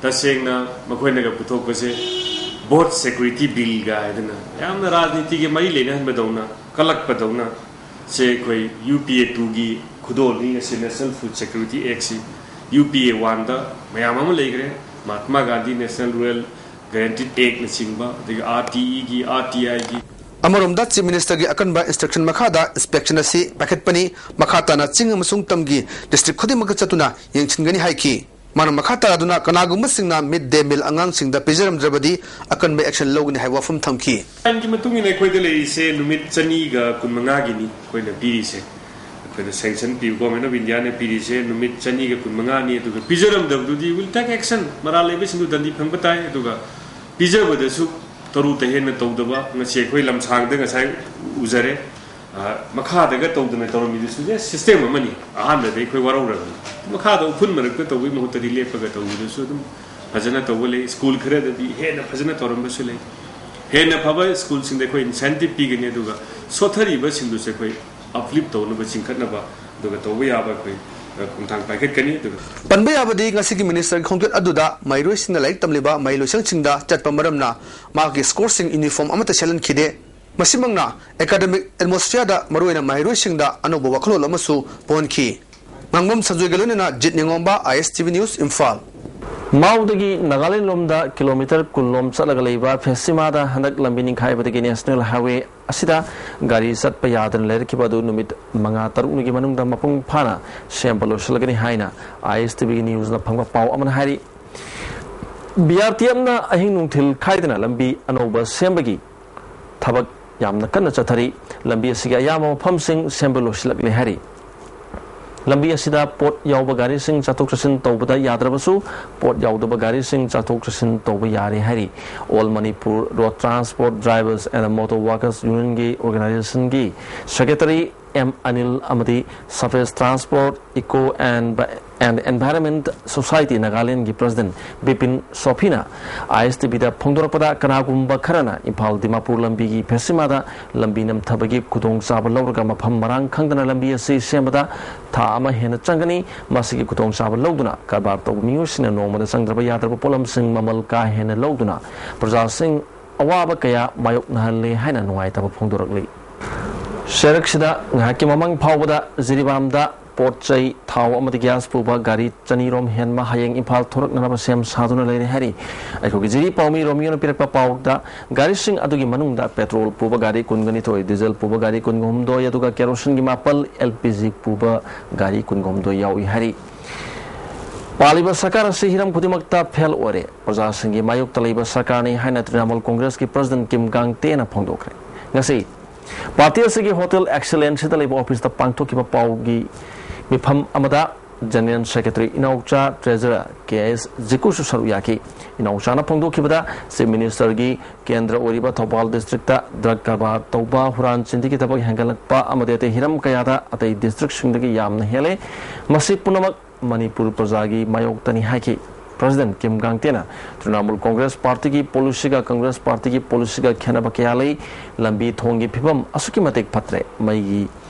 ꯇꯁꯦꯡꯅ ꯃꯈꯣꯏꯅꯒ ꯄꯨꯊꯣꯛꯄꯁꯦ ꯚꯣꯠ ꯁꯦꯀ꯭ꯌꯨꯔꯤꯇꯤ ꯕꯤꯜꯒ ꯍꯥꯏꯗꯅ ꯌꯥꯝꯅ ꯔꯥꯖꯅꯤꯇꯤꯒꯤ ꯃꯔꯤ ꯂꯩꯅꯍꯟꯕꯗꯧꯅ, ꯀꯜꯂꯛꯄꯗꯧꯅ꯫ ꯁꯦ ꯑꯩꯈꯣꯏ ꯌꯨ ꯄꯤ ꯑꯦ ꯇꯨꯒꯤ ꯈꯨꯗꯣꯜꯅꯤ꯫ ꯑꯁꯤ ꯅꯦꯁꯅꯦꯜ ꯐꯨꯗ ꯁꯦꯀ꯭ꯌꯨꯔꯤꯇꯤ ꯑꯦꯛꯁꯤ ꯌꯨ ꯄꯤ ꯑꯦ ꯋꯥꯟꯗ ꯃꯌꯥꯝ ꯑꯃ ꯂꯩꯈ꯭ꯔꯦ꯫ ꯃꯍꯥꯠꯃꯥ ꯒꯥꯟꯙꯤ ꯅꯦꯁꯅꯦꯜ ꯔꯨꯔꯦꯜ ꯒꯥꯔꯦꯟꯇꯤꯗ ꯑꯦꯛꯅꯆꯤꯡꯕ, ꯑꯗꯒꯤ ꯑꯥꯔ ꯇꯤ ꯏꯒꯤ, ꯑꯥꯔ ꯇꯤ ꯑꯥꯏꯒꯤ꯫ ꯑꯃꯔꯣꯝꯗ ꯆꯤꯐ ꯃꯤꯅꯤꯁꯇꯔꯒꯤ ꯑꯀꯟꯕ ꯏꯟꯁꯇ꯭ꯔꯛꯁꯟ ꯃꯈꯥꯗ ꯏꯟꯁꯄꯦꯛꯁꯟ ꯑꯁꯤ ꯄꯥꯏꯈꯠꯄꯅꯤ꯫ ꯃꯈꯥ ꯇꯥꯅ ꯆꯤꯡ ꯑꯃꯁꯨꯡ ꯇꯝꯒꯤ ꯗꯤꯁꯇ꯭ꯔꯤꯛ ꯈꯨꯗꯤꯡꯃꯛꯇ ꯆꯠꯇꯨꯅ ꯌꯦꯡꯁꯤꯟꯒꯅꯤ ꯍꯥꯏꯈꯤ꯫ ꯃꯥꯅ ꯃꯈꯥ ꯇꯥꯗꯨꯅ ꯀꯅꯥꯒꯨꯝꯕꯁꯤꯡꯅ ꯃꯤꯗ ꯗꯦ ꯃꯤꯜ ꯑꯉꯥꯡꯁꯤꯡꯗ ꯄꯤꯖꯔꯝꯗ꯭ꯔꯕꯗꯤ ꯑꯀꯟꯕ ꯑꯦꯛꯁꯟ ꯂꯧꯒꯅꯤ ꯍꯥꯏꯕ ꯋꯥꯐꯝ ꯊꯝꯈꯤ꯫ ꯑꯥꯏꯟꯒꯤ ꯃꯇꯨꯡ ꯏꯟꯅ ꯑꯩꯈꯣꯏꯗ ꯂꯩꯔꯤꯁꯦ ꯅꯨꯃꯤꯠ ꯆꯅꯤꯒ ꯀꯨꯟꯃꯉꯥꯒꯤꯅꯤ ꯑꯩꯈꯣꯏꯅ ꯄꯤꯔꯤꯁꯦ꯫ ꯑꯩꯈꯣꯏꯅ ꯁꯦꯡꯁꯟ ꯄꯤꯕ, ꯒꯣꯔꯃꯦꯟ ꯑꯣꯐ ꯏꯟꯗꯤꯌꯥꯅ ꯄꯤꯔꯤꯁꯦ ꯅꯨꯃꯤꯠ ꯆꯅꯤꯒ ꯀꯨꯟꯃꯉꯥꯅꯤ꯫ ꯑꯗꯨꯒ ꯄꯤꯖꯔꯝꯗꯕꯗꯨꯗꯤ will take action, ꯃꯔꯥꯜ ꯂꯩꯕꯁꯤꯡꯗꯨ ꯗꯟꯗꯤ ꯐꯪꯕ ꯇꯥꯏ꯫ ꯑꯗꯨꯒ ꯄꯤꯖꯕꯗꯁꯨ ꯇꯔꯨ ꯇꯍꯦꯟꯅ ꯇꯧꯗꯕ, ꯉꯁꯤ ꯑꯩꯈꯣꯏ ꯂꯝꯁꯥꯡꯗ ꯉꯁꯥꯏ ꯎꯖꯔꯦ꯫ ꯑ, ꯃꯈꯥꯗꯒ ꯇꯧꯗꯅ ꯇꯧꯔꯝꯃꯤꯗꯨꯁꯨ just ꯁꯤꯁꯇꯦꯝ ꯑꯃꯅꯤ꯫ ꯑꯍꯥꯟꯕꯗ ꯑꯩꯈꯣꯏ ꯋꯥꯔꯧꯔꯕꯅꯤ꯫ ꯃꯈꯥꯗ ꯎꯐꯨꯟ ꯃꯔꯛꯇ ꯇꯧꯕꯒꯤ ꯃꯍꯨꯠꯇꯗꯤ ꯂꯦꯞꯄꯒ ꯇꯧꯕꯗꯨꯁꯨ ꯑꯗꯨꯝ ꯐꯖꯅ ꯇꯧꯕ ꯂꯩ꯫ ꯁ꯭ꯀꯨꯜ ꯈꯔꯗꯗꯤ ꯍꯦꯟꯅ ꯐꯖꯅ ꯇꯧꯔꯝꯕꯁꯨ ꯂꯩ꯫ ꯍꯦꯟꯅ ꯐꯕ ꯁ꯭ꯀꯨꯜꯁꯤꯡꯗ ꯑꯩꯈꯣꯏ ꯏꯟꯁꯦꯟꯇꯤꯞ ꯄꯤꯒꯅꯤ, ꯑꯗꯨꯒ ꯁꯣꯠꯊꯔꯤꯕꯁꯤꯡꯗꯨꯁꯨ ꯑꯩꯈꯣꯏ ꯑꯞꯂꯤꯐ ꯇꯧꯅꯕ, ꯆꯤꯡꯈꯠꯅꯕ, ꯑꯗꯨꯒ ꯇꯧꯕ ꯌꯥꯕ ꯑꯩꯈꯣꯏ, ꯑ, ꯈꯣꯡꯊꯥꯡ ꯄꯥꯏꯈꯠꯀꯅꯤ꯫ ꯑꯗꯨꯒ ꯄꯟꯕ ꯌꯥꯕꯗꯤ ꯉꯁꯤꯒꯤ ꯃꯤꯅꯤꯁꯇꯔꯒꯤ ꯈꯣꯡꯆꯠ ꯑꯗꯨꯗ ꯃꯍꯩꯔꯣꯏꯁꯤꯡꯅ ꯂꯥꯏꯔꯤꯛ ꯇꯝꯂꯤꯕ ꯃꯍꯩ ꯂꯣꯏꯁꯪꯁꯤꯡꯗ ꯆꯠꯄ ꯃꯔꯝꯅ ꯃꯍꯥꯛꯀꯤ ꯁ꯭ꯀꯣꯔꯁꯤꯡ ꯌꯨꯅꯤꯐꯣꯔꯝ ꯑꯃꯠꯇ ꯁꯦꯠꯍꯟꯈꯤꯗꯦ꯫ ꯃꯁꯤꯃꯛꯅ ꯑꯦꯀꯥꯗꯃꯤꯛ ꯑꯦꯠꯃꯣꯁꯐꯤꯌꯔꯗ ꯃꯔꯨꯑꯣꯏꯅ ꯃꯍꯩꯔꯣꯏꯁꯤꯡꯗ ꯑꯅꯧꯕ ꯋꯥꯈꯜꯂꯣꯟ ꯑꯃꯁꯨ ꯄꯣꯛꯍꯟꯈꯤ꯫ ꯉꯥꯡꯕꯝ ꯁꯟꯖꯣꯏꯒ ꯂꯣꯏꯅꯅ Jeet Ningomba, I S T V news, Imphal. ꯃꯥꯎꯗꯒꯤ ꯅꯥꯒꯥꯂꯦꯟ ꯂꯣꯝꯗ ꯀꯤꯂꯣꯃꯤꯇꯔ ꯀꯨꯟ ꯂꯣꯝ ꯆꯠꯂꯒ ꯂꯩꯕ ꯐꯦꯁꯤꯃꯥꯗ ꯍꯟꯗꯛ ꯂꯝꯕꯤ ꯅꯤꯡꯈꯥꯏꯕꯗꯒꯤ ꯅꯦꯁꯅꯦꯜ ꯍꯥꯏꯋꯦ ꯑꯁꯤꯗ ꯒꯥꯔꯤ ꯆꯠꯄ ꯌꯥꯗꯅ ꯂꯩꯔꯛꯈꯤꯕ ꯑꯗꯨ ꯅꯨꯃꯤꯠ ꯃꯉꯥ ꯇꯔꯨꯛꯅꯤꯒꯤ ꯃꯅꯨꯡꯗ ꯃꯄꯨꯡ ꯐꯥꯅ ꯁꯦꯝꯕ ꯂꯣꯏꯁꯤꯜꯂꯒꯅꯤ ꯍꯥꯏꯅ ꯑꯥꯏ ꯑꯦꯁ ꯇꯤ ꯚꯤꯒꯤ ꯅ꯭ꯌꯨꯁꯅ ꯐꯪꯕ ꯄꯥꯎ ꯑꯃꯅ ꯍꯥꯏꯔꯤ꯫ ꯕꯤ ꯑꯥꯔ ꯇꯤ ꯑꯦꯐꯅ ꯑꯍꯤꯡ ꯅꯨꯡꯊꯤꯜ ꯈꯥꯏꯗꯅ ꯂꯝꯕꯤ ꯑꯅꯧꯕ ꯁꯦꯝꯕꯒꯤ ꯊꯕꯛ ꯌꯥꯝꯅ ꯀꯟꯅ ꯆꯠꯊꯔꯤ꯫ ꯂꯝꯕꯤ ꯑꯁꯤꯒꯤ ꯑꯌꯥꯝꯕ ꯃꯐꯝꯁꯤꯡ ꯁꯦꯝꯕ ꯂꯣꯏꯁꯤꯜꯂꯛꯂꯦ ꯍꯥꯏꯔꯤ꯫ ꯂꯝꯕꯤ ꯑꯁꯤꯗ ꯄꯣꯠ ꯌꯥꯎꯕ ꯒꯥꯔꯤꯁꯤꯡ ꯆꯠꯊꯣꯛ ꯆꯠꯁꯤꯟ ꯇꯧꯕꯗ ꯌꯥꯗ꯭ꯔꯕꯁꯨ, ꯄꯣꯠ ꯌꯥꯎꯗꯕ ꯒꯥꯔꯤꯁꯤꯡ ꯆꯠꯊꯣꯛ ꯆꯠꯁꯤꯟ ꯇꯧꯕ ꯌꯥꯔꯦ ꯍꯥꯏꯔꯤ꯫ All Manipur Road Transport Drivers and Motor Workers Unionꯒꯤ organizationꯒꯤ secretary ꯑꯦꯝ ꯑꯅꯤꯜ ꯑꯃꯗꯤ Surface Transport, Eco and, and Environment Society Nagalandꯒꯤ president ꯕꯤꯄꯤꯟ ꯁꯣꯐꯤꯅ ꯑꯥꯏ ꯑꯦꯁ ꯇꯤ ꯚꯤꯗ ꯐꯣꯡꯗꯣꯔꯛꯄꯗ, ꯀꯅꯥꯒꯨꯝꯕ ꯈꯔꯅ ꯏꯝꯐꯥꯜ ꯗꯤꯃꯥꯄꯨꯔ ꯂꯝꯕꯤꯒꯤ ꯐꯦꯁꯤꯃꯥꯗ ꯂꯝꯕꯤ ꯅꯝꯊꯕꯒꯤ ꯈꯨꯗꯣꯡꯆꯥꯕ ꯂꯧꯔꯒ ꯃꯐꯝ ꯃꯔꯥꯡ ꯈꯪꯗꯅ ꯂꯝꯕꯤ ꯑꯁꯤ ꯁꯦꯝꯕꯗ ꯊꯥ ꯑꯃ ꯍꯦꯟꯅ ꯆꯪꯒꯅꯤ꯫ ꯃꯁꯤꯒꯤ ꯈꯨꯗꯣꯡꯆꯥꯕ ꯂꯧꯗꯨꯅ ꯀꯔꯕꯥꯔ ꯇꯧꯕ ꯃꯤꯑꯣꯏꯁꯤꯡꯅ ꯅꯣꯡꯃꯗ ꯆꯪꯗ꯭ꯔꯕ ꯌꯥꯗ꯭ꯔꯕ ꯄꯣꯠꯂꯝꯁꯤꯡ ꯃꯃꯜ ꯀꯥ ꯍꯦꯟꯅ ꯂꯧꯗꯨꯅ ꯄ꯭ꯔꯖꯥꯁꯤꯡ ꯑꯋꯥꯕ ꯀꯌꯥ ꯃꯥꯌꯣꯛꯅꯍꯜꯂꯦ ꯍꯥꯏꯅ ꯅꯨꯡꯉꯥꯏꯇꯕ ꯐꯣꯡꯗꯣꯔꯛꯂꯤ꯫ ꯆꯩꯔꯛꯁꯤꯗ ꯉꯥꯏꯍꯥꯛꯀꯤ ꯃꯃꯥꯡ ꯐꯥꯎꯕꯗ ꯖꯤꯔꯤꯕꯥꯝꯗ ꯄꯣꯠ ꯆꯩ, ꯊꯥꯎ ꯑꯃꯗꯤ ꯒ꯭ꯌꯥꯁ ꯄꯨꯕ ꯒꯥꯔꯤ ꯆꯅꯤꯔꯣꯝ ꯍꯦꯟꯕ ꯍꯌꯦꯡ ꯏꯝꯐꯥꯜ ꯊꯣꯔꯛꯅꯅꯕ ꯁꯦꯝ ꯁꯥꯗꯨꯅ ꯂꯩꯔꯦ ꯍꯥꯏꯔꯤ꯫ ꯑꯩꯈꯣꯏꯒꯤ ꯖꯤꯔꯤ ꯄꯥꯎꯃꯤ ꯔꯣꯃꯤꯌꯣꯅ ꯄꯤꯔꯛꯄ ꯄꯥꯎꯗ, ꯒꯥꯔꯤꯁꯤꯡ ꯑꯗꯨꯒꯤ ꯃꯅꯨꯡꯗ ꯄꯦꯇ꯭ꯔꯣꯜ ꯄꯨꯕ ꯒꯥꯔꯤ ꯀꯨꯟꯒ ꯅꯤꯊꯣꯏ, ꯗꯤꯖꯜ ꯄꯨꯕ ꯒꯥꯔꯤ ꯀꯨꯟꯒ ꯍꯨꯝꯗꯣꯏ, ꯑꯗꯨꯒ ꯀꯦꯔꯣꯁꯤꯟꯒꯤ ꯃꯥꯄꯜ, ꯑꯦꯜ ꯄꯤ ꯖꯤ ꯄꯨꯕ ꯒꯥꯔꯤ ꯀꯨꯟꯒ ꯍꯨꯝꯗꯣꯏ ꯌꯥꯎꯏ ꯍꯥꯏꯔꯤ꯫ ꯄꯥꯜꯂꯤꯕ ꯁꯔꯀꯥꯔ ꯑꯁꯤ ꯍꯤꯔꯝ ꯈꯨꯗꯤꯡꯃꯛꯇ ꯐꯦꯜ ꯑꯣꯏꯔꯦ, ꯄ꯭ꯔꯖꯥꯁꯤꯡꯒꯤ ꯃꯥꯌꯣꯛꯇ ꯂꯩꯕ ꯁꯔꯀꯥꯔꯅꯤ ꯍꯥꯏꯅ ꯇ꯭ꯔꯤꯅꯥꯃꯨꯜ ꯀꯣꯡꯒ꯭ꯔꯦꯁꯀꯤ ꯄ꯭ꯔꯁꯤꯗꯦꯟꯠ ꯀꯤꯝ ꯒꯥꯡꯇꯦꯅ ꯐꯣꯡꯗꯣꯛꯈ꯭ꯔꯦ꯫ ꯉꯁꯤ ꯄꯥꯔꯇꯤ ꯑꯁꯤꯒꯤ ꯍꯣꯇꯦꯜ ꯑꯦꯛꯁꯤꯂꯦꯟꯁꯤꯗ ꯂꯩꯕ ꯑꯣꯐꯤꯁꯇ ꯄꯥꯡꯊꯣꯛꯈꯤꯕ ꯄꯥꯎꯒꯤ ꯃꯤꯐꯝ ꯑꯃꯗ ꯖꯦꯅꯔꯦꯜ ꯁꯦꯀ꯭ꯔꯦꯇꯔꯤ ꯏꯅꯥꯎꯆꯥ, ꯇ꯭ꯔꯦꯖꯔꯔ ꯀꯦ ꯑꯦꯁ ꯖꯤꯀꯨꯁꯨ ꯁꯔꯨꯛ ꯌꯥꯈꯤ꯫ ꯏꯅꯥꯎꯆꯥꯅ ꯐꯣꯡꯗꯣꯛꯈꯤꯕꯗ, ꯆꯤꯐ ꯃꯤꯅꯤꯁꯇꯔꯒꯤ ꯀꯦꯟꯗ꯭ꯔ ꯑꯣꯏꯔꯤꯕ ꯊꯧꯕꯥꯜ ꯗꯤꯁꯇ꯭ꯔꯤꯛꯇ ꯗ꯭ꯔꯒ ꯀꯔꯕꯥꯔ ꯇꯧꯕ, ꯍꯨꯔꯥꯟ ꯆꯤꯟꯊꯤꯒꯤ ꯊꯕꯛ ꯍꯦꯟꯒꯠꯂꯛꯄ ꯑꯃꯗꯤ ꯑꯇꯩ ꯍꯤꯔꯝ ꯀꯌꯥꯗ ꯑꯇꯩ ꯗꯤꯁꯇ꯭ꯔꯤꯛꯁꯤꯡꯗꯒꯤ ꯌꯥꯝꯅ ꯍꯦꯜꯂꯦ꯫ ꯃꯁꯤ ꯄꯨꯝꯅꯃꯛ ꯃꯅꯤꯄꯨꯔ ꯄ꯭ꯔꯖꯥꯒꯤ ꯃꯥꯌꯣꯛꯇꯅꯤ ꯍꯥꯏꯈꯤ꯫ ꯄ꯭ꯔꯁꯤꯗꯦꯟꯠ ꯀꯤꯝ ꯒꯥꯡꯇꯦꯅ ꯇ꯭ꯔꯤꯅꯥꯃꯨꯜ ꯀꯣꯡꯒ꯭ꯔꯦꯁ ꯄꯥꯔꯇꯤꯒꯤ ꯄꯣꯂꯤꯁꯤꯒ ꯀꯪꯒ꯭ꯔꯦꯁ ꯄꯥꯔꯇꯤꯒꯤ ꯄꯣꯂꯤꯁꯤꯒ ꯈꯦꯠꯅꯕ ꯀꯌꯥ ꯂꯩ꯫ ꯂꯝꯕꯤ ꯊꯣꯡꯒꯤ ꯐꯤꯕꯝ ꯑꯁꯨꯛꯀꯤ ꯃꯇꯤꯛ ꯐꯠꯇ꯭ꯔꯦ꯫ ꯃꯩꯒꯤ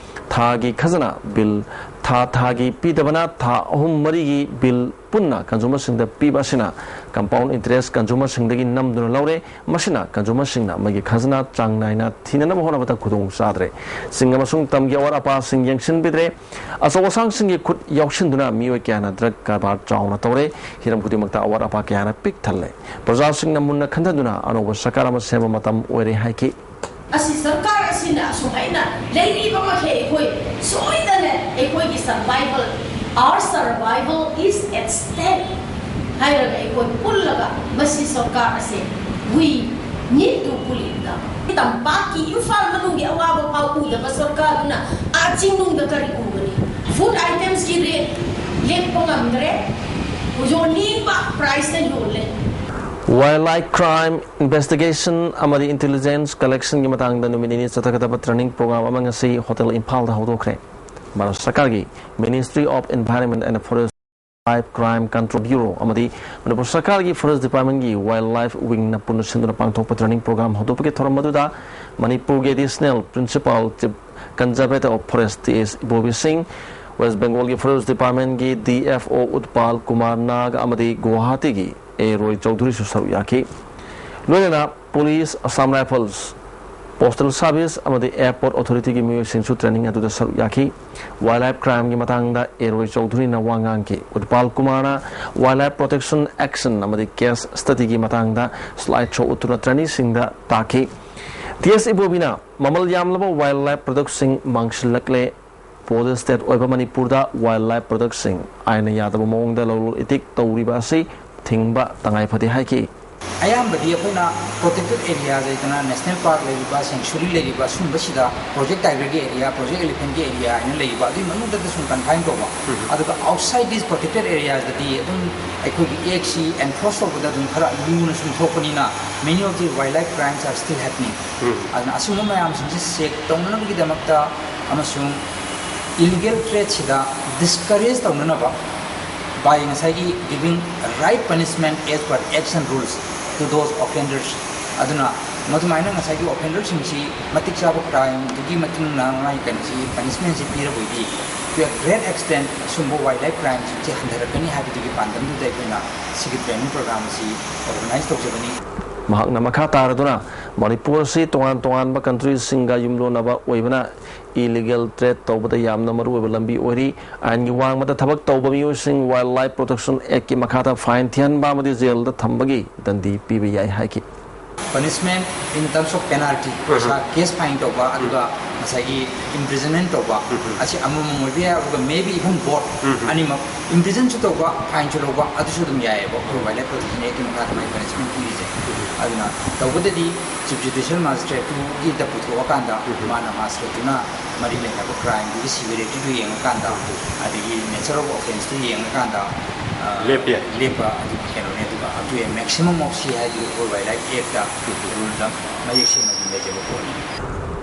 ꯊꯥꯒꯤ ꯈꯖꯅꯥ ꯕꯤꯜ ꯊꯥ ꯊꯥꯒꯤ ꯄꯤꯗꯕꯅ ꯊꯥ ꯑꯍꯨꯝ ꯃꯔꯤꯒꯤ ꯕꯤꯜ ꯄꯨꯟꯅ ꯀꯟꯖꯨꯃꯔꯁꯤꯡꯗ ꯄꯤꯕ ꯑꯁꯤꯅ ꯀꯝꯄꯥꯎꯟ ꯏꯟꯇꯔꯦꯁ ꯀꯟꯖꯨꯃꯔꯁꯤꯡꯗꯒꯤ ꯅꯝꯗꯨꯅ ꯂꯧꯔꯦ꯫ ꯃꯁꯤꯅ ꯀꯟꯖꯨꯃꯔꯁꯤꯡꯅ ꯃꯣꯏꯒꯤ ꯈꯖꯅꯥ ꯆꯥꯡ ꯅꯥꯏꯅ ꯊꯤꯅꯅꯕ ꯍꯣꯠꯅꯕꯗ ꯈꯨꯗꯣꯡ ꯆꯥꯗ꯭ꯔꯦ꯫ ꯆꯤꯡ ꯑꯃꯁꯨꯡ ꯇꯝꯒꯤ ꯑꯋꯥꯠ ꯑꯄꯥꯁꯤꯡ ꯌꯦꯡꯁꯤꯟꯕꯤꯗ꯭ꯔꯦ꯫ ꯑꯆꯧ ꯑꯁꯥꯡꯁꯤꯡꯒꯤ ꯈꯨꯠ ꯌꯥꯎꯁꯤꯟꯗꯨꯅ ꯃꯤꯑꯣꯏ ꯀꯌꯥꯅ ꯗ꯭ꯔꯒ ꯀꯔꯕꯥꯔ ꯆꯥꯎꯅ ꯇꯧꯔꯦ꯫ ꯍꯤꯔꯝ ꯈꯨꯗꯤꯡꯃꯛꯇ ꯑꯋꯥꯠ ꯑꯄꯥ ꯀꯌꯥꯅ ꯄꯤꯛ ꯊꯜꯂꯦ꯫ ꯄ꯭ꯔꯖꯥꯁꯤꯡꯅ ꯃꯨꯟꯅ ꯈꯟꯊꯗꯨꯅ ꯑꯅꯧꯕ ꯁꯔꯀꯥꯔ ꯑꯃ ꯁꯦꯝꯕ ꯃꯇꯝ ꯑꯣꯏꯔꯦ ꯍꯥꯏꯈꯤ꯫ ꯑꯁꯤ ꯁꯔꯀꯥꯔ ꯑꯁꯤꯅ ꯑꯁꯨꯃꯥꯏꯅ ꯂꯩꯔꯤꯕ ꯃꯈꯩ ꯑꯩꯈꯣꯏ ꯁꯣꯏꯗꯅ ꯑꯩꯈꯣꯏꯒꯤ survival, our survival is at stake ꯍꯥꯏꯔꯒ ꯑꯩꯈꯣꯏ ꯄꯨꯜꯂꯒ ꯃꯁꯤ ꯁꯔꯀꯥꯔ ꯑꯁꯦ we need to pull it down. ꯇꯝꯄꯥꯛꯀꯤ ꯏꯝꯐꯥꯜ ꯃꯅꯨꯡꯒꯤ ꯑꯋꯥꯕ ꯐꯥꯎ ꯎꯗꯕ ꯁꯔꯀꯥꯔꯗꯨꯅ ꯑꯥ ꯆꯤꯡꯅꯨꯡꯗ ꯀꯔꯤ ꯎꯒꯅꯤ? Food itemsꯀꯤ rate ꯂꯦꯞꯄ ꯉꯝꯗ꯭ꯔꯦ, ꯌꯣꯟꯅꯤꯡꯕ priceꯇ ꯌꯣꯜꯂꯦ꯫ Wildlife crime investigation ꯑꯃꯗꯤ intelligence collectionꯒꯤ ꯃꯇꯥꯡꯗ ꯅꯨꯃꯤꯠ ꯅꯤꯅꯤ ꯆꯠꯊꯒꯗꯕ training program ꯑꯃ ꯉꯁꯤ Hotel ꯏꯝꯐꯥꯜꯗ ꯍꯧꯗꯣꯛꯈ꯭ꯔꯦ꯫ ꯚꯥꯔꯠ ꯁꯔꯀꯥꯔꯒꯤ Ministry of Environment and Forest, Wildlife Crime Control Bureau ꯑꯃꯗꯤ ꯃꯅꯤꯄꯨꯔ ꯁꯔꯀꯥꯔꯒꯤ Forest Departmentꯀꯤ Wildlife Wingꯅ ꯄꯨꯟꯅ ꯁꯤꯟꯗꯨꯅ ꯄꯥꯡꯊꯣꯛꯄ training program ꯍꯧꯗꯣꯛꯄꯒꯤ ꯊꯧꯔꯝ ꯑꯗꯨꯗ ꯃꯅꯤꯄꯨꯔꯒꯤ Additional Principal Chief Conservator of Forest T S Ibobi Singh, West Bengalꯒꯤ Forest Departmentꯀꯤ D F O Utpal Kumar Naga ꯑꯃꯗꯤ ꯒꯨꯋꯥꯍꯥꯇꯤꯒꯤ ꯑꯦ ꯔꯣꯏ ꯆꯧꯙꯨꯔꯤꯁꯨ ꯁꯔꯨꯛ ꯌꯥꯈꯤ꯫ ꯂꯣꯏꯅꯅ Police, Assam Rifles, Postal Service ꯑꯃꯗꯤ Airport Authorityꯒꯤ ꯃꯤꯑꯣꯏꯁꯤꯡꯁꯨ training ꯑꯗꯨꯗ ꯁꯔꯨꯛ ꯌꯥꯈꯤ꯫ Wildlife crimeꯒꯤ ꯃꯇꯥꯡꯗ ꯑꯦ ꯔꯣꯏ ꯆꯧꯙꯨꯔꯤꯅ ꯋꯥ ꯉꯥꯡꯈꯤ꯫ ꯎꯠꯄꯥꯜ ꯀꯨꯃꯥꯔꯅ Wildlife Protection Action ꯑꯃꯗꯤ Case Studyꯒꯤ ꯃꯇꯥꯡꯗ slide show ꯎꯠꯇꯨꯅ traineeꯁꯤꯡꯗ ꯇꯥꯛꯈꯤ꯫ ꯇꯤ ꯑꯦꯁ ꯏꯕꯣꯕꯤꯅ ꯃꯃꯜ ꯌꯥꯝꯂꯕ wildlife productꯁꯤꯡ ꯃꯥꯡꯁꯤꯜꯂꯛꯂꯦ꯫ Border state ꯑꯣꯏꯕ ꯃꯅꯤꯄꯨꯔꯗ wildlife productꯁꯤꯡ ꯑꯥꯏꯟꯅ ꯌꯥꯗꯕ ꯃꯑꯣꯡꯗ ꯂꯂꯣꯟ ꯏꯇꯤꯛ ꯇꯧꯔꯤꯕ ꯑꯁꯤ ꯊꯤꯡꯕ ꯇꯉꯥꯏ ꯐꯗꯦ ꯍꯥꯏꯈꯤ꯫ ꯑꯌꯥꯝꯕꯗꯤ ꯑꯩꯈꯣꯏꯅ protected areas ꯂꯩꯗꯅ, national park ꯂꯩꯔꯤꯕ, sanctuary ꯂꯩꯔꯤꯕ, ꯁꯨꯝꯕꯁꯤꯗ Project Tigerꯒꯤ area, Project Elephantꯀꯤ area ꯍꯥꯏꯅ ꯂꯩꯔꯤꯕ, ꯑꯗꯨꯒꯤ ꯃꯅꯨꯡꯗ ꯁꯨꯝ confine ꯇꯧꯕ꯫ ꯑꯗꯨꯒ outside these protected areasꯇꯗꯤ ꯑꯗꯨꯝ ꯑꯩꯈꯣꯏꯒꯤ actꯁꯤ enforce ꯇꯧꯕꯗ ꯑꯗꯨꯝ ꯈꯔ ꯂꯨꯅ ꯁꯨꯝ ꯊꯣꯛꯄꯅꯤꯅ, many of the wildlife crimes are still happening꯫ ꯑꯗꯨꯅ ꯑꯁꯤꯒꯨꯝꯕ ꯃꯌꯥꯝꯁꯤꯡꯁꯤ check ꯇꯧꯅꯅꯕꯒꯤꯗꯃꯛꯇ ꯑꯃꯁꯨꯡ illegal tradeꯁꯤꯗ discourage ꯇꯧꯅꯅꯕ by ꯉꯁꯥꯏꯒꯤ giving right punishment as per action rules to those offenders꯫ ꯑꯗꯨꯅ ꯃꯗꯨꯃꯥꯏꯅ ꯉꯁꯥꯏꯒꯤ offenderꯁꯤꯡꯁꯤ ꯃꯇꯤꯛ ꯆꯥꯕ crimeꯗꯨꯒꯤ ꯃꯇꯨꯡ ꯏꯟꯅ ꯃꯥꯒꯤ ꯀꯩꯅꯣꯁꯤ, punishmentꯁꯤ ꯄꯤꯔꯕ ꯑꯣꯏꯗꯤ To a great extent, ꯑꯁꯨꯝꯕ wildlife crime ꯁꯤꯡꯁꯦ ꯍꯟꯊꯔꯛꯀꯅꯤ ꯍꯥꯏꯕꯗꯨꯒꯤ ꯄꯥꯟꯗꯝꯗꯨꯗ ꯑꯩꯈꯣꯏꯅ ꯁꯤꯒꯤ training program ꯑꯁꯤ organize ꯇꯧꯖꯕꯅꯤ꯫ ꯃꯍꯥꯛꯅ ꯃꯈꯥ ꯇꯥꯔꯗꯨꯅ, ꯃꯅꯤꯄꯨꯔ ꯑꯁꯤ ꯇꯣꯉꯥꯟ ꯇꯣꯉꯥꯟꯕ country ꯁꯤꯡꯒ ꯌꯨꯝꯂꯣꯟꯅꯕ ꯑꯣꯏꯕꯅ, illegal trade ꯇꯧꯕꯗ ꯌꯥꯝꯅ ꯃꯔꯨꯑꯣꯏꯕ ꯂꯝꯕꯤ ꯑꯣꯏꯔꯤ꯫ ꯑꯥꯏꯟꯒꯤ ꯋꯥꯡꯃꯗ ꯊꯕꯛ ꯇꯧꯕ ꯃꯤꯑꯣꯏꯁꯤꯡ Wildlife Protection Act ꯀꯤ ꯃꯈꯥꯗ fine ꯊꯤꯍꯟꯕ ꯑꯃꯗꯤ ꯖꯦꯜꯗ ꯊꯝꯕꯒꯤ ꯗꯟꯗꯤ ꯄꯤꯕ ꯌꯥꯏ ꯍꯥꯏꯈꯤ꯫ Punishment in terms of penalty, ꯄꯩꯁꯥ, case fine ꯇꯧꯕ, ꯑꯗꯨꯒ ꯉꯁꯥꯏꯒꯤ imprisonment ꯇꯧꯕ, ꯑꯁꯤ ꯑꯃꯃꯝ ꯑꯣꯏꯕ ꯌꯥꯏ, ꯑꯗꯨꯒ maybe even both, ꯑꯅꯤꯃꯛ, imprison ꯁꯨ ꯇꯧꯕ, fine ꯁꯨ ꯂꯧꯕ, ꯑꯗꯨꯁꯨ ꯑꯗꯨꯝ ꯌꯥꯏꯑꯕ꯫ ꯑꯩꯈꯣꯏ Wildlife Protection Act ꯀꯤ ꯃꯈꯥꯗ ꯃꯥꯒꯤ punishment ꯄꯤꯔꯤꯁꯦ꯫ ꯑꯗꯨꯅ ꯇꯧꯕꯗꯗꯤ Chief Judicial Magistrate ꯇꯨꯒꯤꯗ ꯄꯨꯊꯣꯛꯑꯀꯥꯟꯗ, ꯃꯥꯅ magistrate ꯇꯨꯅ ꯃꯔꯤ ꯂꯩꯅꯕ crime ꯗꯨꯒꯤ severity ꯗꯨ ꯌꯦꯡꯉꯀꯥꯟꯗ, ꯑꯗꯒꯤ nature of offence ꯇꯨ ꯌꯦꯡꯉꯀꯥꯟꯗ, ꯑ, ꯂꯦꯞꯄ ꯌꯥꯏ꯫ ꯂꯦꯞꯄ ꯑꯗꯨꯒꯤ ꯀꯩꯅꯣꯅꯦ꯫ ꯑꯗꯨꯒ up to a maximum of C ꯍꯥꯏꯗꯨ ꯑꯩꯈꯣꯏ Wildlife Act ꯇ rule ꯗ ꯃꯌꯦꯛ ꯁꯦꯡꯅ ꯑꯗꯨꯝ ꯂꯩꯖꯕ ꯄꯣꯠꯅꯤ꯫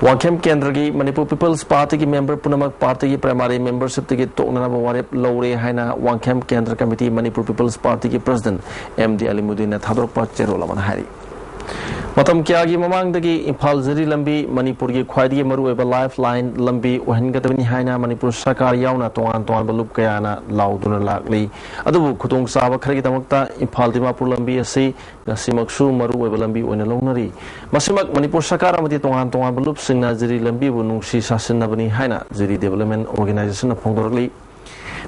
ꯋꯥꯡꯈꯦꯝ ꯀꯦꯟꯗ꯭ꯔꯒꯤ Manipur People's Party ꯒꯤ member ꯄꯨꯝꯅꯃꯛ party ꯒꯤ primary membership ꯇꯒꯤ ꯇꯣꯛꯅꯅꯕ ꯋꯥꯔꯦꯞ ꯂꯧꯔꯦ ꯍꯥꯏꯅ ꯋꯥꯡꯈꯦꯝ ꯀꯦꯟꯗ꯭ꯔ committee Manipur People's Party ꯒꯤ president ꯑꯦꯝ ꯗꯤ ꯑꯂꯤꯃꯨꯗꯤꯟꯅ ꯊꯥꯗꯣꯔꯛꯄ ꯆꯦꯔꯣꯜ ꯑꯃꯅ ꯍꯥꯏꯔꯤ꯫ ꯃꯇꯝ ꯀꯌꯥꯒꯤ ꯃꯃꯥꯡꯗꯒꯤ ꯏꯝꯐꯥꯜ ꯖꯤꯔꯤ ꯂꯝꯕꯤ ꯃꯅꯤꯄꯨꯔꯒꯤ ꯈ꯭ꯋꯥꯏꯗꯒꯤ ꯃꯔꯨꯑꯣꯏꯕ lifeline ꯂꯝꯕꯤ ꯑꯣꯏꯍꯟꯒꯗꯕꯅꯤ ꯍꯥꯏꯅ ꯃꯅꯤꯄꯨꯔ ꯁꯔꯀꯥꯔ ꯌꯥꯎꯅ ꯇꯣꯉꯥꯟ ꯇꯣꯉꯥꯟꯕ ꯂꯨꯞ ꯀꯌꯥꯅ ꯂꯥꯎꯗꯨꯅ ꯂꯥꯛꯂꯤ꯫ ꯑꯗꯨꯕꯨ ꯈꯨꯗꯣꯡꯆꯥꯕ ꯈꯔꯒꯤꯗꯃꯛꯇ ꯏꯝꯐꯥꯜ ꯗꯤꯃꯥꯄꯨꯔ ꯂꯝꯕꯤ ꯑꯁꯤ ꯉꯁꯤꯃꯛꯁꯨ ꯃꯔꯨꯑꯣꯏꯕ ꯂꯝꯕꯤ ꯑꯣꯏꯅ ꯂꯧꯅꯔꯤ꯫ ꯃꯁꯤꯃꯛ ꯃꯅꯤꯄꯨꯔ ꯁꯔꯀꯥꯔ ꯑꯃꯗꯤ ꯇꯣꯉꯥꯟ ꯇꯣꯉꯥꯟꯕ ꯂꯨꯞꯁꯤꯡꯅ ꯖꯤꯔꯤ ꯂꯝꯕꯤꯕꯨ ꯅꯨꯡꯁꯤ ꯁꯥꯁꯤꯟꯅꯕꯅꯤ ꯍꯥꯏꯅ ꯖꯤꯔꯤ Development Organization ꯅ ꯐꯣꯡꯗꯣꯔꯛꯂꯤ꯫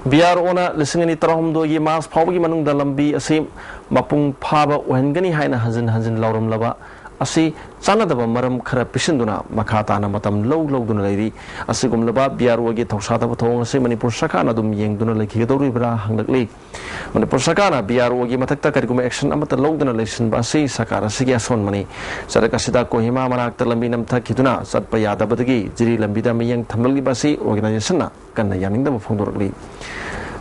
ꯕꯤ ꯑꯥꯔ ꯑꯣꯅ ꯂꯤꯁꯤꯡ ꯑꯅꯤ ꯇꯔꯥꯍꯨꯝꯗꯣꯏꯒꯤ ꯃꯥꯔꯆ ꯐꯥꯎꯕꯒꯤ ꯃꯅꯨꯡꯗ ꯂꯝꯕꯤ ꯑꯁꯤ ꯃꯄꯨꯡ ꯐꯥꯕ ꯑꯣꯏꯍꯟꯒꯅꯤ ꯍꯥꯏꯅ ꯍꯟꯖꯤꯟ ꯍꯟꯖꯤꯟ ꯂꯥꯎꯔꯝꯂꯕ ꯑꯁꯤ ꯆꯥꯟꯅꯗꯕ ꯃꯔꯝ ꯈꯔ ꯄꯤꯁꯤꯟꯗꯨꯅ ꯃꯈꯥ ꯇꯥꯅ ꯃꯇꯝ ꯂꯧ ꯂꯧꯗꯨꯅ ꯂꯩꯔꯤ꯫ ꯑꯁꯤꯒꯨꯝꯂꯕ ꯕꯤ ꯑꯥꯔ ꯑꯣꯒꯤ ꯊꯧꯁꯥꯗꯕ ꯊꯧꯑꯣꯡ ꯑꯁꯤ ꯃꯅꯤꯄꯨꯔ ꯁꯔꯀꯥꯔꯅ ꯑꯗꯨꯝ ꯌꯦꯡꯗꯨꯅ ꯂꯩꯈꯤꯒꯗꯧꯔꯤꯕ꯭ꯔꯥ ꯍꯪꯂꯛꯂꯤ꯫ ꯃꯅꯤꯄꯨꯔ ꯁꯔꯀꯥꯔꯅ ꯕꯤ ꯑꯥꯔ ꯑꯣꯒꯤ ꯃꯊꯛꯇ ꯀꯔꯤꯒꯨꯝꯕ action ꯑꯃꯠꯇ ꯂꯧꯗꯅ ꯂꯩꯁꯤꯟꯕ ꯑꯁꯤ ꯁꯔꯀꯥꯔ ꯑꯁꯤꯒꯤ ꯑꯁꯣꯟꯕꯅꯤ꯫ ꯆꯔꯛ ꯑꯁꯤꯗ ꯀꯣꯍꯤꯃꯥ ꯃꯅꯥꯛꯇ ꯂꯝꯕꯤ ꯅꯝꯊꯈꯤꯗꯨꯅ ꯆꯠꯄ ꯌꯥꯗꯕꯗꯒꯤ ꯖꯤꯔꯤ ꯂꯝꯕꯤꯗ ꯃꯤꯠꯌꯦꯡ ꯊꯝꯂꯛꯂꯤꯕ ꯑꯁꯤ organization ꯅ ꯀꯟꯅ ꯌꯥꯅꯤꯡꯗꯕ ꯐꯣꯡꯗꯣꯔꯛꯂꯤ꯫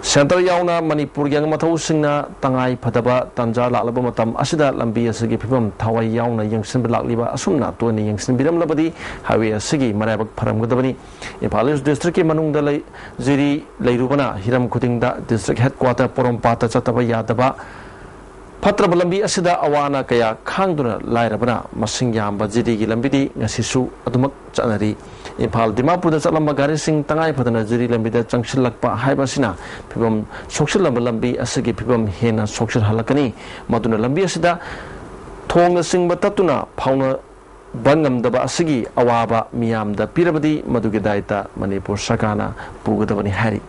Centre ꯌꯥꯎꯅ ꯃꯅꯤꯄꯨꯔꯒꯤ ꯑꯉꯝ ꯑꯊꯧꯁꯤꯡꯅ ꯇꯉꯥꯏ ꯐꯗꯕ ꯇꯥꯟꯖꯥ ꯂꯥꯛꯂꯕ ꯃꯇꯝ ꯑꯁꯤꯗ ꯂꯝꯕꯤ ꯑꯁꯤꯒꯤ ꯐꯤꯕꯝ ꯊꯋꯥꯏ ꯌꯥꯎꯅ ꯌꯦꯡꯁꯤꯟꯕ ꯂꯥꯛꯂꯤꯕ ꯑꯁꯨꯝꯅ ꯇꯣꯏꯅ ꯌꯦꯡꯁꯤꯟꯕꯤꯔꯝꯂꯕꯗꯤ highway ꯑꯁꯤꯒꯤ ꯃꯔꯥꯏꯕꯛ ꯐꯔꯝꯒꯗꯕꯅꯤ꯫ ꯏꯝꯐꯥꯜ East district ꯀꯤ ꯃꯅꯨꯡꯗ ꯂꯩ-, ꯖꯤꯔꯤ ꯂꯩꯔꯨꯕꯅ ꯍꯤꯔꯝ ꯈꯨꯗꯤꯡꯗ district headquarter ꯄꯣꯔꯣꯝꯄꯥꯠꯇ ꯆꯠꯇꯕ ꯌꯥꯗꯕ ꯐꯠꯇ꯭ꯔꯕ ꯂꯝꯕꯤ ꯑꯁꯤꯗ ꯑꯋꯥ ꯑꯅꯥ ꯀꯌꯥ ꯈꯥꯡꯗꯨꯅ ꯂꯥꯏꯔꯕꯅ ꯃꯁꯤꯡ ꯌꯥꯝꯕ ꯖꯤꯔꯤꯒꯤ ꯂꯝꯕꯤꯗꯤ ꯉꯁꯤꯁꯨ ꯑꯗꯨꯃꯛ ꯆꯠꯅꯔꯤ꯫ ꯏꯝꯐꯥꯜ ꯗꯤꯃꯥꯄꯨꯔꯗ ꯆꯠꯂꯝꯕ ꯒꯥꯔꯤꯁꯤꯡ ꯇꯉꯥꯏ ꯐꯗꯅ ꯖꯤꯔꯤ ꯂꯝꯕꯤꯗ ꯆꯪꯁꯤꯜꯂꯛꯄ ꯍꯥꯏꯕ ꯑꯁꯤꯅ ꯐꯤꯕꯝ ꯁꯣꯛꯆꯤꯜꯂꯕ ꯂꯝꯕꯤ ꯑꯁꯤꯒꯤ ꯐꯤꯕꯝ ꯍꯦꯟꯅ ꯁꯣꯛꯆꯤꯜꯍꯜꯂꯛꯀꯅꯤ꯫ ꯃꯗꯨꯅ ꯂꯝꯕꯤ ꯑꯁꯤꯗ ꯊꯣꯡꯅꯆꯤꯡꯕ ꯇꯠꯇꯨꯅ ꯐꯥꯎꯅꯕ ꯉꯝꯗꯕ ꯑꯁꯤꯒꯤ ꯑꯋꯥꯕ ꯃꯤꯌꯥꯝꯗ ꯄꯤꯔꯕꯗꯤ ꯃꯗꯨꯒꯤ ꯗꯥꯏꯇ ꯃꯅꯤꯄꯨꯔ ꯁꯔꯀꯥꯔꯅ ꯄꯨꯒꯗꯕꯅꯤ ꯍꯥꯏꯔꯤ꯫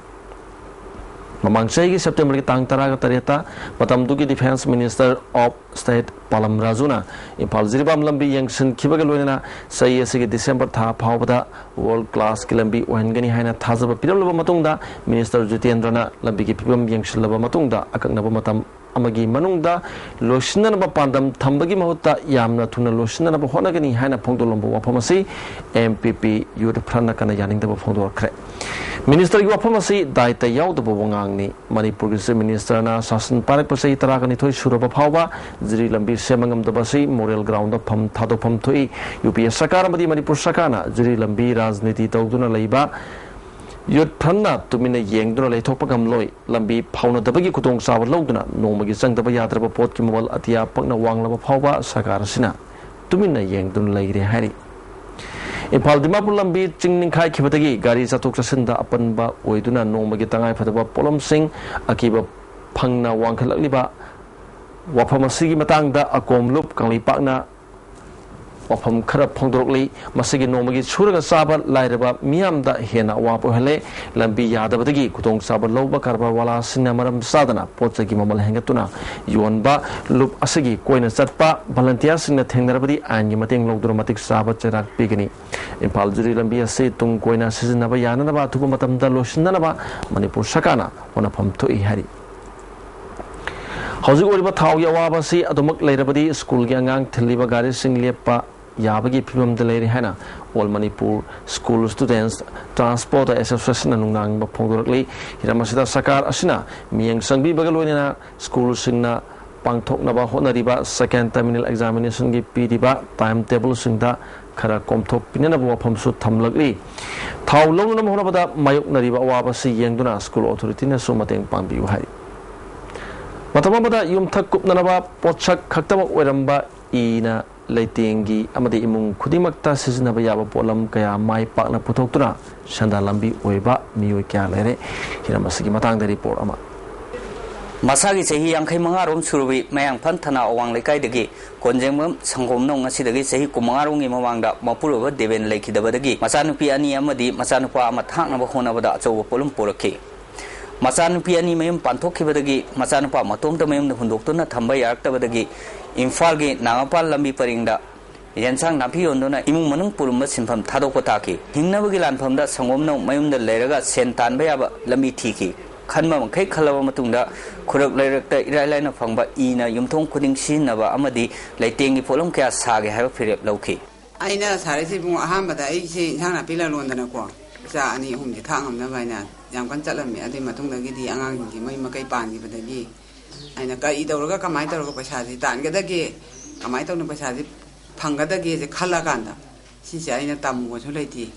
ꯃꯃꯥꯡ ꯆꯍꯤꯒꯤ ꯁꯦꯞꯇꯦꯝꯕꯔꯒꯤ ꯇꯥꯡ ꯇꯔꯥꯒ ꯇꯔꯦꯠꯇ ꯃꯇꯝꯗꯨꯒꯤ Defence Minister of State ꯄꯥꯂꯝ ꯔꯥꯖꯨꯅ Imphal Jiribam ꯂꯝꯕꯤ ꯌꯦꯡꯁꯤꯟꯈꯤꯕꯒ ꯂꯣꯏꯅꯅ ꯆꯍꯤ ꯑꯁꯤꯒꯤ ꯗꯤꯁꯦꯝꯕꯔ ꯊꯥ ꯐꯥꯎꯕꯗ ꯋꯥꯔꯜ ꯀ꯭ꯂꯥꯁꯀꯤ ꯂꯝꯕꯤ ꯑꯣꯏꯍꯟꯒꯅꯤ ꯍꯥꯏꯅ ꯊꯥꯖꯕ ꯄꯤꯔꯝꯂꯕ ꯃꯇꯨꯡꯗ, ꯃꯤꯅꯤꯁꯇꯔ ꯖꯤꯇꯦꯟꯗ꯭ꯔꯅ ꯂꯝꯕꯤꯒꯤ ꯐꯤꯕꯝ ꯌꯦꯡꯁꯤꯜꯂꯕ ꯃꯇꯨꯡꯗ ꯑꯀꯛꯅꯕ ꯃꯇꯝ ꯑꯃꯒꯤ ꯃꯅꯨꯡꯗ ꯂꯣꯏꯁꯤꯟꯅꯅꯕ ꯄꯥꯟꯗꯝ ꯊꯝꯕꯒꯤ ꯃꯍꯨꯠꯇ ꯌꯥꯝꯅ ꯊꯨꯅ ꯂꯣꯏꯁꯤꯟꯅꯅꯕ ꯍꯣꯠꯅꯒꯅꯤ ꯍꯥꯏꯅ ꯐꯣꯡꯗꯣꯛꯂꯝꯕ ꯋꯥꯐꯝ ꯑꯁꯤ ꯑꯦꯝ ꯄꯤ ꯄꯤ ꯌꯨꯠ ꯐ꯭ꯔꯟꯠꯅ ꯀꯟꯅ ꯌꯥꯅꯤꯡꯗꯕ ꯐꯣꯡꯗꯣꯔꯛꯈ꯭ꯔꯦ꯫ ꯃꯤꯅꯤꯁꯇꯔꯒꯤ ꯋꯥꯐꯝ ꯑꯁꯤ ꯗꯥꯏꯇ ꯌꯥꯎꯗꯕ ꯋꯥꯉꯥꯡꯅꯤ꯫ ꯃꯅꯤꯄꯨꯔꯒꯤ ꯆꯤꯐ ꯃꯤꯅꯤꯁꯇꯔꯅ ꯁꯥꯁꯟ ꯄꯥꯏꯔꯛꯄ ꯆꯍꯤ ꯇꯔꯥꯒꯅꯤꯊꯣꯏ ꯁꯨꯔꯕ ꯐꯥꯎꯕ ꯖꯤꯔꯤ ꯂꯝꯕꯤ ꯁꯦꯝꯕ ꯉꯝꯗꯕ ꯑꯁꯤ ꯃꯣꯔꯦꯜ ꯒ꯭ꯔꯥꯎꯟꯗ ꯐꯝ ꯊꯥꯗꯣꯛꯐꯝ ꯊꯣꯛꯏ꯫ ꯌꯨ ꯄꯤ ꯑꯦ ꯁꯔꯀꯥꯔ ꯑꯃꯗꯤ ꯃꯅꯤꯄꯨꯔ ꯁꯔꯀꯥꯔꯅ ꯖꯤꯔꯤ ꯂꯝꯕꯤ ꯔꯥꯖꯅꯤꯇꯤ ꯇꯧꯗꯨꯅ ꯂꯩꯕ ꯌꯨꯠ ꯐ꯭ꯔꯟꯠꯅ ꯇꯨꯃꯤꯟꯅ ꯌꯦꯡꯗꯨꯅ ꯂꯩꯊꯣꯛꯄ ꯉꯝꯂꯣꯏ꯫ ꯂꯝꯕꯤ ꯐꯥꯎꯅꯗꯕꯒꯤ ꯈꯨꯗꯣꯡꯆꯥꯕ ꯂꯧꯗꯨꯅ ꯅꯣꯡꯃꯒꯤ ꯆꯪꯗꯕ ꯌꯥꯗ꯭ꯔꯕ ꯄꯣꯠꯀꯤ ꯃꯃꯜ ꯑꯇꯤꯌꯥ ꯄꯛꯅ ꯋꯥꯡꯂꯕ ꯐꯥꯎꯕ ꯁꯔꯀꯥꯔ ꯑꯁꯤꯅ ꯇꯨꯃꯤꯟꯅ ꯌꯦꯡꯗꯨꯅ ꯂꯩꯔꯦ ꯍꯥꯏꯔꯤ꯫ ꯏꯝꯐꯥꯜ ꯗꯤꯃꯥꯄꯨꯔ ꯂꯝꯕꯤ ꯆꯤꯡ ꯅꯤꯡꯈꯥꯏꯈꯤꯕꯗꯒꯤ ꯒꯥꯔꯤ ꯆꯠꯊꯣꯛ ꯆꯠꯁꯤꯟꯗ ꯑꯄꯟꯕ ꯑꯣꯏꯗꯨꯅ ꯅꯣꯡꯃꯒꯤ ꯇꯉꯥꯏꯐꯗꯕ ꯄꯣꯠꯂꯝꯁꯤꯡ ꯑꯀꯤꯕ ꯐꯪꯅ ꯋꯥꯡꯈꯠꯂꯛꯂꯤꯕ ꯋꯥꯐꯝ ꯑꯁꯤꯒꯤ ꯃꯇꯥꯡꯗ ꯑꯀꯣꯝꯂꯨꯞ ꯀꯪꯂꯩꯄꯥꯛꯅ ꯋꯥꯐꯝ ꯈꯔ ꯐꯣꯡꯗꯣꯔꯛꯂꯤ꯫ ꯃꯁꯤꯒꯤ ꯅꯣꯡꯃꯒꯤ ꯁꯨꯔꯒ ꯆꯥꯕ ꯂꯥꯏꯔꯕ ꯃꯤꯌꯥꯝꯗ ꯍꯦꯟꯅ ꯑꯋꯥꯕ ꯑꯣꯏꯍꯜꯂꯦ꯫ ꯂꯝꯕꯤ ꯌꯥꯗꯕꯗꯒꯤ ꯈꯨꯗꯣꯡꯆꯥꯕ ꯂꯧꯕ ꯀꯔꯕꯥꯔ ꯋꯥꯂꯥꯁꯤꯡꯅ ꯃꯔꯝ ꯆꯥꯗꯅ ꯄꯣꯠ ꯆꯩꯒꯤ ꯃꯃꯜ ꯍꯦꯟꯒꯠꯇꯨꯅ ꯌꯣꯟꯕ, ꯂꯨꯞ ꯑꯁꯤꯒꯤ ꯀꯣꯏꯅ ꯆꯠꯄ ꯚꯣꯂꯟꯇꯤꯌꯥꯔꯁꯤꯡꯅ ꯊꯦꯡꯅꯔꯕꯗꯤ ꯑꯥꯏꯟꯒꯤ ꯃꯇꯦꯡ ꯂꯧꯗꯨꯅ ꯃꯇꯤꯛ ꯆꯥꯕ ꯆꯩꯔꯥꯛ ꯄꯤꯒꯅꯤ꯫ ꯏꯝꯐꯥꯜ ꯖꯤꯔꯤ ꯂꯝꯕꯤ ꯑꯁꯤ ꯇꯨꯡ ꯀꯣꯏꯅ ꯁꯤꯖꯤꯟꯅꯕ ꯌꯥꯅꯅꯕ ꯑꯊꯨꯕ ꯃꯇꯝꯗ ꯂꯣꯏꯁꯤꯟꯅꯅꯕ ꯃꯅꯤꯄꯨꯔ ꯁꯔꯀꯥꯔꯅ ꯍꯣꯠꯅꯐꯝ ꯊꯣꯛꯏ ꯍꯥꯏꯔꯤ꯫ ꯍꯧꯖꯤꯛ ꯑꯣꯏꯔꯤꯕ ꯊꯥꯎꯒꯤ ꯑꯋꯥꯕ ꯑꯁꯤ ꯑꯗꯨꯃꯛ ꯂꯩꯔꯕꯗꯤ ꯁ꯭ꯀꯨꯜꯒꯤ ꯑꯉꯥꯡ ꯊꯤꯜꯂꯤꯕ ꯒꯥꯔꯤꯁꯤꯡ ꯂꯦꯞꯄ ꯌꯥꯕꯒꯤ ꯐꯤꯕꯝꯗ ꯂꯩꯔꯦ ꯍꯥꯏꯅ All Manipur School Students Transport Associationꯅ ꯅꯨꯡꯅꯥꯡꯕ ꯐꯣꯡꯗꯣꯔꯛꯂꯤ꯫ ꯍꯤꯔꯝ ꯑꯁꯤꯗ ꯁꯔꯀꯥꯔ ꯑꯁꯤꯅ ꯃꯤꯠꯌꯦꯡ ꯆꯪꯕꯤꯕꯒ ꯂꯣꯏꯅꯅ ꯁ꯭ꯀꯨꯜꯁꯤꯡꯅ ꯄꯥꯡꯊꯣꯛꯅꯕ ꯍꯣꯠꯅꯔꯤꯕ second terminal examinationꯒꯤ ꯄꯤꯔꯤꯕ time tableꯁꯤꯡꯗ ꯈꯔ ꯀꯣꯝꯊꯣꯛꯄꯤꯅꯅꯕ ꯋꯥꯐꯝꯁꯨ ꯊꯝꯂꯛꯂꯤ꯫ ꯊꯥꯎ ꯂꯧꯅꯅꯕ ꯍꯣꯠꯅꯕꯗ ꯃꯥꯌꯣꯛꯅꯔꯤꯕ ꯑꯋꯥꯕ ꯑꯁꯤ ꯌꯦꯡꯗꯨꯅ ꯁ꯭ꯀꯨꯜ ꯑꯣꯊꯣꯔꯤꯇꯤꯅꯁꯨ ꯃꯇꯦꯡ ꯄꯥꯡꯕꯤꯌꯨ ꯍꯥꯏꯔꯤ꯫ ꯃꯇꯝ ꯑꯃꯗ ꯌꯨꯝꯊꯛ ꯀꯨꯞꯅꯅꯕ ꯄꯣꯠꯁꯛ ꯈꯛꯇꯃꯛ ꯑꯣꯏꯔꯝꯕ ꯏꯅ ꯂꯩꯇꯦꯡꯒꯤ ꯑꯃꯗꯤ ꯏꯃꯨꯡ ꯈꯨꯗꯤꯡꯃꯛꯇ ꯁꯤꯖꯤꯟꯅꯕ ꯌꯥꯕ ꯄꯣꯠꯂꯝ ꯀꯌꯥ ꯃꯥꯏ ꯄꯥꯛꯅ ꯄꯨꯊꯣꯛꯇꯨꯅ ꯁꯦꯟꯗꯥꯟ ꯂꯝꯕꯤ ꯑꯣꯏꯕ ꯃꯤꯑꯣꯏ ꯀꯌꯥ ꯂꯩꯔꯦ꯫ ꯍꯤꯔꯝ ꯑꯁꯤꯒꯤ ꯃꯇꯥꯡꯗ ꯔꯤꯄꯣꯔꯠ ꯑꯃ꯫ ꯃꯁꯥꯒꯤ ꯆꯍꯤ ꯌꯥꯡꯈꯩ ꯃꯉꯥ ꯔꯣꯝ ꯁꯨꯔꯕꯤ ꯃꯌꯥꯡꯐꯥꯟ ꯊꯅꯥ ꯑꯋꯥꯡ ꯂꯩꯀꯥꯏꯗꯒꯤ ꯀꯣꯟꯖꯦꯡꯕꯝ ꯁꯪꯒꯣꯝꯅꯧ ꯉꯁꯤꯗꯒꯤ ꯆꯍꯤ ꯀꯨꯟꯃꯉꯥ ꯔꯣꯝꯒꯤ ꯃꯃꯥꯡꯗ ꯃꯄꯨꯔꯣꯏꯕ ꯗꯦꯕꯦꯟ ꯂꯩꯈꯤꯗꯕꯗꯒꯤ ꯃꯆꯥꯅꯨꯄꯤ ꯑꯅꯤ ꯑꯃꯗꯤ ꯃꯆꯥꯅꯨꯄꯥ ꯑꯃ ꯊꯥꯛꯅꯕ ꯍꯣꯠꯅꯕꯗ ꯑꯆꯧꯕ ꯄꯣꯠꯂꯨꯝ ꯄꯨꯔꯛꯈꯤ꯫ ꯃꯆꯥꯅꯨꯄꯤ ꯑꯅꯤ ꯃꯌꯨꯝ ꯄꯥꯟꯊꯣꯛꯈꯤꯕꯗꯒꯤ ꯃꯆꯥꯅꯨꯄꯥ ꯃꯇꯣꯝꯇ ꯃꯌꯨꯝꯗ ꯍꯨꯟꯗꯣꯛꯇꯨꯅ ꯊꯝꯕ ꯌꯥꯔꯛꯇꯕꯗꯒꯤ ꯏꯝꯐꯥꯜꯒꯤ ꯅꯥꯒꯥꯃꯄꯥꯜ ꯂꯝꯕꯤ ꯄꯔꯤꯡꯗ ꯌꯦꯟꯁꯥꯡ ꯅꯥꯄꯤ ꯌꯣꯟꯗꯨꯅ ꯏꯃꯨꯡ ꯃꯅꯨꯡ ꯄꯨꯔꯨꯝꯕ ꯁꯤꯟꯐꯝ ꯊꯥꯗꯣꯛꯄ ꯇꯥꯈꯤ꯫ ꯍꯤꯡꯅꯕꯒꯤ ꯂꯥꯟꯐꯝꯗ ꯁꯪꯒꯣꯝꯅꯧ ꯃꯌꯨꯝꯗ ꯂꯩꯔꯒ ꯁꯦꯟ ꯇꯥꯟꯕ ꯌꯥꯕ ꯂꯝꯕꯤ ꯊꯤꯈꯤ꯫ ꯈꯟꯕ ꯃꯈꯩ ꯈꯜꯂꯕ ꯃꯇꯨꯡꯗ ꯈꯨꯔꯛ ꯂꯩꯔꯛꯇ ꯏꯔꯥꯏ ꯂꯥꯏꯅ ꯐꯪꯕ ꯏꯅ ꯌꯨꯝꯊꯣꯡ ꯈꯨꯗꯤꯡ ꯁꯤꯖꯤꯟꯅꯕ ꯑꯃꯗꯤ ꯂꯩꯇꯦꯡꯒꯤ ꯄꯣꯠꯂꯝ ꯀꯌꯥ ꯁꯥꯒꯦ ꯍꯥꯏꯕ ꯐꯤꯔꯦꯞ ꯂꯧꯈꯤ꯫ ꯑꯩꯅ ꯁꯥꯔꯛꯏꯁꯦ ꯏꯕꯨꯡꯉꯣ, ꯑꯍꯥꯟꯕꯗ ꯑꯩꯁꯦ ꯏꯟꯁꯥꯡ ꯅꯥꯄꯤ ꯂꯂꯣꯟꯗꯅꯀꯣ, ꯏꯆꯥ ꯑꯅꯤ ꯑꯍꯨꯝꯁꯦ ꯊꯥꯛ ꯉꯝꯅꯕ ꯍꯥꯏꯅ ꯌꯥꯝ ꯀꯟꯅ ꯆꯠꯂꯝꯃꯦ꯫ ꯑꯗꯨꯏ ꯃꯇꯨꯡꯗꯒꯤꯗꯤ ꯑꯉꯥꯡꯁꯤꯡꯁꯦ ꯃꯌꯨꯝ ꯃꯀꯩ ꯄꯥꯟꯈꯤꯕꯗꯒꯤ ꯑꯩꯅ ꯀꯔꯤ ꯇꯧꯔꯒ, ꯀꯃꯥꯏꯅ ꯇꯧꯔꯒ ꯄꯩꯁꯥꯁꯦ ꯇꯥꯟꯒꯗꯒꯦ, ꯀꯃꯥꯏꯅ ꯇꯧꯅ ꯄꯩꯁꯥꯁꯦ ꯐꯪꯒꯗꯒꯦꯁꯦ ꯈꯜꯂꯀꯥꯟꯗ, ꯁꯤꯁꯦ ꯑꯩꯅ ꯇꯝꯃꯨꯕꯁꯨ ꯂꯩꯇꯦ,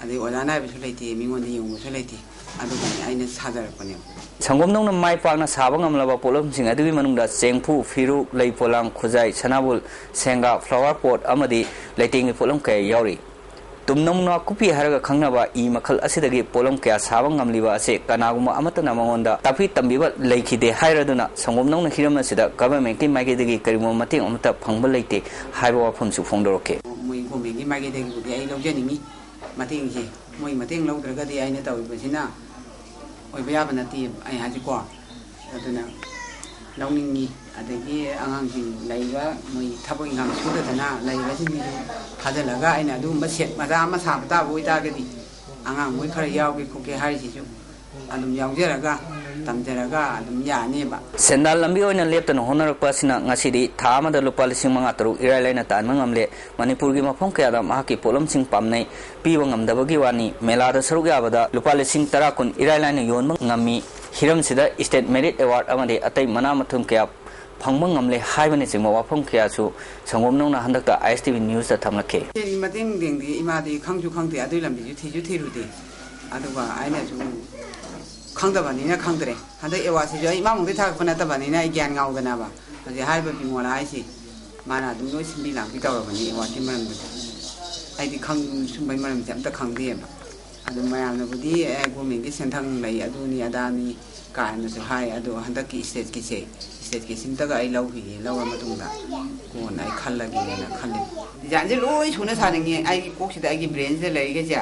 ꯑꯗꯩ ꯑꯣꯖꯥ ꯅꯥꯏꯕꯁꯨ ꯂꯩꯇꯦ, ꯃꯤꯉꯣꯟꯗ ꯌꯦꯡꯉꯨꯕꯁꯨ ꯂꯩꯇꯦ꯫ ꯑꯗꯨꯒꯅꯦ ꯑꯩꯅ ꯁꯥꯖꯔꯛꯄꯅꯦꯕ꯫ ꯁꯪꯒꯣꯝꯅꯧꯅ ꯃꯥꯏ ꯄꯥꯛꯅ ꯁꯥꯕ ꯉꯝꯂꯕ ꯄꯣꯠꯂꯝꯁꯤꯡ ꯑꯗꯨꯒꯤ ꯃꯅꯨꯡꯗ ꯆꯦꯡꯐꯨ, ꯐꯤꯔꯨꯛ, ꯂꯩ ꯄꯣꯂꯥꯡ, ꯈꯨꯖꯥꯏ, ꯁꯅꯥꯕꯨꯜ, ꯁꯦꯡꯒꯥ, flower pot ꯑꯃꯗꯤ ꯂꯩꯇꯦꯡꯒꯤ ꯄꯣꯠꯂꯝ ꯀꯌꯥ ꯌꯥꯎꯔꯤ꯫ ꯇꯨꯝꯅꯧ ꯅꯥꯀꯨꯞꯄꯤ ꯍꯥꯏꯔꯒ ꯈꯪꯅꯕ ꯏ ꯃꯈꯜ ꯑꯁꯤꯗꯒꯤ ꯄꯣꯠꯂꯝ ꯀꯌꯥ ꯁꯥꯕ ꯉꯝꯂꯤꯕ ꯑꯁꯤ ꯀꯅꯥꯒꯨꯝꯕ ꯑꯃꯠꯇꯅ ꯃꯉꯣꯟꯗ ꯇꯥꯛꯄꯤ ꯇꯝꯕꯤꯕ ꯂꯩꯈꯤꯗꯦ ꯍꯥꯏꯔꯗꯨꯅ ꯁꯪꯒꯣꯝꯅꯧꯅ ꯍꯤꯔꯝ ꯑꯁꯤꯗ governmentꯀꯤ ꯃꯥꯏꯀꯩꯗꯒꯤ ꯀꯔꯤꯒꯨꯝꯕ ꯃꯇꯦꯡ ꯑꯃꯠꯇ ꯐꯪꯕ ꯂꯩꯇꯦ ꯍꯥꯏꯕ ꯋꯥꯐꯝꯁꯨ ꯐꯣꯡꯗꯣꯔꯛꯈꯤ꯫ ꯃꯣꯏ governmentꯀꯤ ꯃꯥꯏꯀꯩꯗꯒꯤꯕꯨꯗꯤ ꯑꯩ ꯂꯧꯖꯅꯤꯡꯉꯤ ꯃꯇꯦꯡꯁꯦ꯫ ꯃꯣꯏ ꯃꯇꯦꯡ ꯂꯧꯗ꯭ꯔꯒꯗꯤ ꯑꯩꯅ ꯇꯧꯔꯤꯕꯁꯤꯅ ꯑꯣꯏꯕ ꯌꯥꯕ ꯅꯠꯇꯦ, ꯑꯩ ꯍꯥꯏꯁꯤꯀꯣ꯫ ꯑꯗꯨꯅ ꯂꯧꯅꯤꯡꯉꯤ꯫ ꯑꯗꯒꯤ ꯑꯉꯥꯡꯁꯤꯡ ꯂꯩꯕ, ꯃꯣꯏ ꯊꯕꯛ ꯏꯪꯈꯥꯡ ꯁꯨꯗꯗꯅ ꯂꯩꯕꯁꯤꯡꯁꯤꯁꯨ ꯐꯥꯖꯤꯜꯂꯒ ꯑꯩꯅ ꯑꯗꯨꯒꯨꯝꯕ set ꯃꯆꯥ ꯑꯃ ꯁꯥꯕ ꯇꯥꯕ ꯑꯣꯏꯇꯥꯔꯒꯗꯤ, ꯑꯉꯥꯡ ꯃꯣꯏ ꯈꯔ ꯌꯥꯎꯒꯦ ꯈꯣꯠꯀꯦ ꯍꯥꯏꯔꯤꯁꯤꯁꯨ ꯑꯗꯨꯝ ꯌꯥꯎꯖꯔꯒ, ꯇꯝꯖꯔꯒ ꯑꯗꯨꯝ ꯌꯥꯅꯦꯕ꯫ ꯁꯦꯟꯗꯥꯟ ꯂꯝꯕꯤ ꯑꯣꯏꯅ ꯂꯦꯞꯇꯅ ꯍꯣꯠꯅꯔꯛꯄ ꯑꯁꯤꯅ ꯉꯁꯤꯗꯤ ꯊꯥ ꯑꯃꯗ ꯂꯨꯄꯥ ꯂꯤꯁꯤꯡ ꯃꯉꯥ ꯇꯔꯨꯛ ꯏꯔꯥꯏ ꯂꯥꯏꯅ ꯇꯥꯟꯕ ꯉꯝꯂꯦ꯫ ꯃꯅꯤꯄꯨꯔꯒꯤ ꯃꯐꯝ ꯀꯌꯥꯗ ꯃꯍꯥꯛꯀꯤ ꯄꯣꯠꯂꯝꯁꯤꯡ ꯄꯥꯝꯅꯩ꯫ ꯄꯤꯕ ꯉꯝꯗꯕꯒꯤ ꯋꯥꯅꯤ, ꯃꯦꯂꯥꯗ ꯁꯔꯨꯛ ꯌꯥꯕꯗ ꯂꯨꯄꯥ ꯂꯤꯁꯤꯡ ꯇꯔꯥ ꯀꯨꯟ ꯏꯔꯥꯏ ꯂꯥꯏꯅ ꯌꯣꯟꯕ ꯉꯝꯃꯤ꯫ ꯍꯤꯔꯝꯁꯤꯗ state merit award ꯑꯃꯗꯤ ꯑꯇꯩ ꯃꯅꯥ ꯃꯊꯨꯝ ꯀꯌꯥ ꯐꯪꯕ ꯉꯝꯂꯦ ꯍꯥꯏꯕꯅꯆꯤꯡꯕ ꯋꯥꯐꯝ ꯀꯌꯥꯁꯨ ꯁꯪꯒꯣꯝꯅꯧꯅ ꯍꯟꯗꯛꯇ ISTV Newsꯇ ꯊꯝꯂꯛꯈꯤ꯫ ꯁꯦꯟꯒꯤ ꯃꯇꯦꯡꯗꯤ ꯏꯃꯥꯗꯤ ꯈꯪꯁꯨ ꯈꯪꯗꯦ, ꯑꯗꯨꯒꯤ ꯂꯝꯕꯤꯁꯨ ꯊꯤꯁꯨ ꯊꯤꯔꯨꯗꯦ꯫ ꯑꯗꯨꯒ ꯑꯩꯅꯁꯨ ꯈꯪꯗꯕꯅꯤꯅ ꯈꯪꯗ꯭ꯔꯦ꯫ ꯍꯟꯗꯛ ꯑꯦꯋꯥꯔꯗꯁꯤꯁꯨ ꯑꯩ ꯏꯃꯥ ꯃꯨꯡꯗꯩ ꯊꯥꯒꯠꯄ ꯅꯠꯇꯕꯅꯤꯅ ꯑꯩ ꯒ꯭ꯌꯥꯟ ꯉꯥꯎꯗꯅꯕ꯫ ꯍꯧꯖꯤꯛ ꯍꯥꯏꯔꯤꯕ ꯕꯤꯃꯣꯂꯥ ꯍꯥꯏꯁꯤ ꯃꯥꯅ ꯑꯗꯨꯝ ꯂꯣꯏ ꯁꯤꯟꯕꯤ ꯂꯥꯡꯕꯤ ꯇꯧꯔꯕꯅꯤ ꯑꯦꯋꯥꯔꯗꯀꯤ ꯃꯔꯝꯗꯗꯤ꯫ ꯑꯩꯗꯤ ꯈꯪ ꯁꯨꯝꯕꯩ ꯃꯔꯝꯁꯦ ꯑꯝꯇ ꯈꯪꯗꯦꯕ꯫ ꯑꯗꯨ ꯃꯌꯥꯝꯅꯕꯨꯗꯤ ꯑꯦ ꯒꯣꯔꯃꯦꯟꯒꯤ ꯁꯦꯟꯊꯪ ꯂꯩ, ꯑꯗꯨꯅꯤ ꯑꯗꯥꯅꯤ ꯀꯥꯏꯅꯁꯨ ꯍꯥꯏ꯫ ꯑꯗꯣ ꯍꯟꯗꯛꯀꯤ ꯏꯁꯇꯦꯠꯀꯤꯁꯦ, ꯏꯁꯇꯦꯠꯀꯤ ꯁꯤꯝꯇꯒ ꯑꯩ ꯂꯧꯈꯤꯒꯦ, ꯂꯧꯔ ꯃꯇꯨꯡꯗ ꯀꯣꯟꯅ ꯑꯩ ꯈꯜꯂꯒꯦꯅ ꯈꯜꯂꯤ꯫ ꯗꯤꯖꯥꯏꯟꯁꯦ ꯂꯣꯏ ꯁꯨꯅ ꯁꯥꯅꯤꯡꯉꯤ꯫ ꯑꯩꯒꯤ ꯀꯣꯛꯁꯤꯗ, ꯑꯩꯒꯤ ꯕ꯭ꯔꯦꯟꯁꯤꯗ ꯂꯩꯔꯤꯈꯩꯁꯦ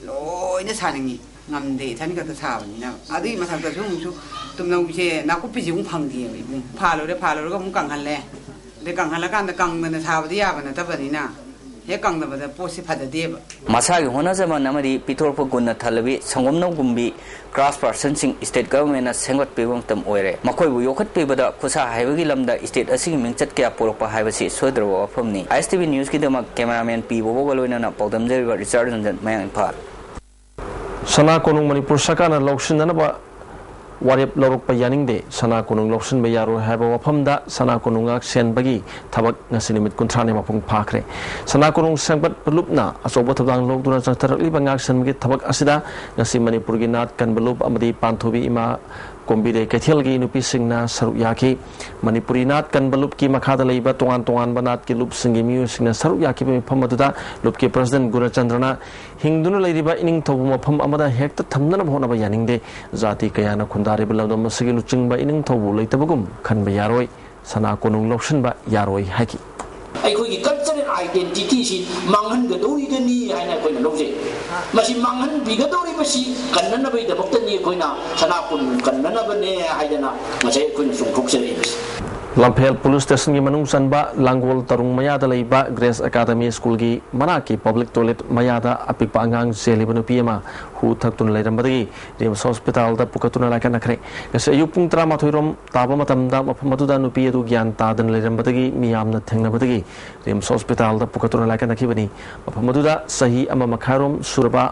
ꯂꯣꯏꯅ ꯁꯥꯅꯤꯡꯉꯤ꯫ ꯉꯝꯗꯦ, ꯏꯊꯟ ꯈꯛꯇ ꯁꯥꯕꯅꯤꯅ꯫ ꯑꯗꯨꯒꯤ ꯃꯊꯛꯇꯁꯨ ꯑꯃꯨꯛꯁꯨ ꯇꯨꯝꯅꯧꯁꯦ, ꯅꯥꯀꯨꯞꯄꯤꯁꯦ ꯑꯃꯨꯛ ꯐꯪꯗꯦꯕ ꯏꯕꯨꯡ꯫ ꯐꯥꯜꯂꯨꯔꯦ, ꯐꯥꯜꯂꯨꯔꯒ ꯑꯃꯨꯛ ꯀꯪꯍꯜꯂꯦ꯫ ꯑꯗꯩ ꯀꯪꯍꯜꯂꯀꯥꯟꯗ ꯀꯪꯗꯅ ꯁꯥꯕꯗꯤ ꯌꯥꯕ ꯅꯠꯇꯕꯅꯤꯅ, ꯍꯦꯛ ꯀꯪꯗꯕꯗ ꯄꯣꯠꯁꯦ ꯐꯖꯗꯦꯕ꯫ ꯃꯁꯥꯒꯤ ꯍꯣꯠꯅꯖꯃꯟ ꯑꯃꯗꯤ ꯄꯤꯊꯣꯔꯛꯄ ꯒꯨꯟꯅ ꯊꯜꯂꯕꯤ ꯁꯪꯒꯣꯝꯅꯧꯒꯨꯝꯕꯤ ꯀ꯭ꯔꯥꯐ ꯄꯥꯔꯁꯟꯁꯤꯡ ꯏꯁꯇꯦꯠ ꯒꯚꯔꯟꯃꯦꯟꯅ ꯁꯦꯝꯒꯠꯄꯤꯕ ꯃꯇꯝ ꯑꯣꯏꯔꯦ꯫ ꯃꯈꯣꯏꯕꯨ ꯌꯣꯛꯈꯠꯄꯤꯕꯗ ꯈꯨꯠꯁꯥ ꯍꯩꯕꯒꯤ ꯂꯝꯗ ꯏꯁꯇꯦꯠ ꯑꯁꯤꯒꯤ ꯃꯤꯡꯆꯠ ꯀꯌꯥ ꯄꯨꯔꯛꯄ ꯍꯥꯏꯕꯁꯤ ꯁꯣꯏꯗ꯭ꯔꯕ ꯋꯥꯐꯝꯅꯤ꯫ ꯑꯥꯏ ꯑꯦꯁ ꯇꯤ ꯚꯤ ꯅ꯭ꯌꯨꯁꯀꯤꯗꯃꯛ ꯀꯦꯃꯦꯔꯥꯃꯦꯟ ꯄꯤ ꯕꯣꯕꯣꯒ ꯂꯣꯏꯅꯅ ꯄꯥꯎꯗꯝꯖꯔꯤꯕ ꯔꯤꯆꯥꯔꯗ ꯔꯟꯖꯟ, ꯃꯌꯥꯡ ꯏꯝꯐꯥꯜ꯫ ꯁꯅꯥ ꯀꯣꯅꯨꯡ ꯃꯅꯤꯄꯨꯔ ꯁꯔꯀꯥꯔꯅ ꯂꯧꯁꯤꯟꯅꯅꯕ ꯋꯥꯔꯦꯞ ꯂꯧꯔꯛꯄ ꯌꯥꯅꯤꯡꯗꯦ꯫ ꯁꯅꯥ ꯀꯣꯅꯨꯡ ꯂꯧꯁꯤꯟꯕ ꯌꯥꯔꯣꯏ ꯍꯥꯏꯕ ꯋꯥꯐꯝꯗ ꯁꯅꯥ ꯀꯣꯅꯨꯡ ꯉꯥꯛ ꯁꯦꯟꯕꯒꯤ ꯊꯕꯛ ꯉꯁꯤ ꯅꯨꯃꯤꯠ ꯀꯨꯟꯊ꯭ꯔꯥꯅꯤ ꯃꯄꯨꯡ ꯐꯥꯈ꯭ꯔꯦ꯫ ꯁꯅꯥ ꯀꯣꯅꯨꯡ ꯁꯦꯝꯒꯠꯄ ꯂꯨꯞꯅ ꯑꯆꯧꯕ ꯊꯧꯗꯥꯡ ꯂꯧꯗꯨꯅ ꯆꯠꯊꯔꯛꯂꯤꯕ ꯉꯥꯛ ꯁꯦꯟꯕꯒꯤ ꯊꯕꯛ ꯑꯁꯤꯗ ꯉꯁꯤ ꯃꯅꯤꯄꯨꯔꯒꯤ ꯅꯥꯠ ꯀꯟꯕ ꯂꯨꯞ ꯑꯃꯗꯤ ꯄꯥꯟꯊꯣꯏꯕꯤ ꯏꯃꯥ ꯀꯣꯝꯕꯤꯔꯩ ꯀꯩꯊꯦꯜꯒꯤ ꯅꯨꯄꯤꯁꯤꯡꯅ ꯁꯔꯨꯛ ꯌꯥꯈꯤ꯫ ꯃꯅꯤꯄꯨꯔꯤ ꯅꯥꯠ ꯀꯟꯕ ꯂꯨꯞꯀꯤ ꯃꯈꯥꯗ ꯂꯩꯕ ꯇꯣꯉꯥꯟ ꯇꯣꯉꯥꯟꯕ ꯅꯥꯠꯀꯤ ꯂꯨꯞꯁꯤꯡꯒꯤ ꯃꯤꯑꯣꯏꯁꯤꯡꯅ ꯁꯔꯨꯛ ꯌꯥꯈꯤꯕ ꯃꯤꯐꯝ ꯑꯗꯨꯗ ꯂꯨꯞꯀꯤ ꯄ꯭ꯔꯁꯤꯗꯦꯟ ꯒꯨꯅꯆꯟꯗ꯭ꯔꯅ ꯍꯤꯡꯗꯨꯅ ꯂꯩꯔꯤꯕ ꯏꯅꯤꯡꯊꯧꯕꯨ ꯃꯐꯝ ꯑꯃꯗ ꯍꯦꯛꯇ ꯊꯝꯅꯅꯕ ꯍꯣꯠꯅꯕ ꯌꯥꯅꯤꯡꯗꯦ꯫ ꯖꯥꯇꯤ ꯀꯌꯥꯅ ꯈꯨꯟꯗꯥꯔꯤꯕ ꯂꯝꯗꯝ ꯑꯁꯤꯒꯤ ꯂꯨꯆꯤꯡꯕ ꯏꯅꯤꯡꯊꯧꯕꯨ ꯂꯩꯇꯕꯒꯨꯝ ꯈꯟꯕ ꯌꯥꯔꯣꯏ꯫ ꯁꯅꯥ ꯀꯣꯅꯨꯡ ꯂꯧꯁꯤꯟꯕ ꯌꯥꯔꯣꯏ ꯍꯥꯏꯈꯤ꯫ ꯑꯩꯈꯣꯏꯒꯤ ꯀꯜꯆꯔꯦꯜ ꯑꯥꯏꯗꯦꯟꯇꯤꯇꯤꯁꯤ ꯃꯥꯡꯍꯟꯒꯗꯧꯔꯤꯕꯅꯤ ꯍꯥꯏꯅ ꯑꯩꯈꯣꯏꯅ ꯂꯧꯖꯩ꯫ ꯃꯁꯤ ꯃꯥꯡꯍꯟꯕꯤꯒꯗꯧꯔꯤꯕꯁꯤ ꯀꯟꯅꯅꯕꯒꯤꯗꯃꯛꯇꯅꯤ ꯑꯩꯈꯣꯏꯅ ꯁꯅꯥ ꯀꯣꯅꯨꯡ ꯀꯟꯅꯅꯕꯅꯦ ꯍꯥꯏꯗꯅ ꯉꯁꯥꯏ ꯑꯩꯈꯣꯏꯅ ꯆꯣꯡꯊꯣꯛꯆꯔꯛꯏꯕꯁꯤ꯫ ꯂꯝꯐꯦꯜ ꯄꯨꯂꯤꯁ ꯁ꯭ꯇꯦꯁꯟꯒꯤ ꯃꯅꯨꯡ ꯆꯟꯕ ꯂꯥꯡꯒꯣꯜ ꯇꯔꯨꯡ ꯃꯌꯥꯗ ꯂꯩꯕ ꯒ꯭ꯔꯦꯁ ꯑꯦꯀꯥꯗꯃꯤ ꯁ꯭ꯀꯨꯜꯒꯤ ꯃꯅꯥꯛꯀꯤ ꯄꯕ꯭ꯂꯤꯛ ꯇꯣꯏꯂꯦꯠ ꯃꯌꯥꯗ ꯑꯄꯤꯛꯄ ꯑꯉꯥꯡ ꯆꯦꯜꯂꯤꯕ ꯅꯨꯄꯤ ꯑꯃ ꯍꯨ ꯊꯛꯇꯨꯅ ꯂꯩꯔꯝꯕꯗꯒꯤ ꯔꯤꯝꯁ ꯍꯣꯁꯄꯤꯇꯥꯜꯗ ꯄꯨꯈꯠꯇꯨꯅ ꯂꯥꯏꯀꯠꯅꯈ꯭ꯔꯦ꯫ ꯉꯁꯤ ꯑꯌꯨꯛ ꯄꯨꯡ ꯇꯔꯥꯃꯥꯊꯣꯏ ꯔꯣꯝ ꯇꯥꯕ ꯃꯇꯝꯗ ꯃꯐꯝ ꯑꯗꯨꯗ ꯅꯨꯄꯤ ꯑꯗꯨ ꯒ꯭ꯌꯥꯟ ꯇꯥꯗꯅ ꯂꯩꯔꯝꯕꯗꯒꯤ ꯃꯤꯌꯥꯝꯅ ꯊꯦꯡꯅꯕꯗꯒꯤ ꯔꯤꯝꯁ ꯍꯣꯁꯄꯤꯇꯥꯜꯗ ꯄꯨꯈꯠꯇꯨꯅ ꯂꯥꯏꯀꯠꯅꯈꯤꯕꯅꯤ꯫ ꯃꯐꯝ ꯑꯗꯨꯗ ꯆꯍꯤ ꯑꯃ ꯃꯈꯥꯏꯔꯣꯝ ꯁꯨꯔꯕ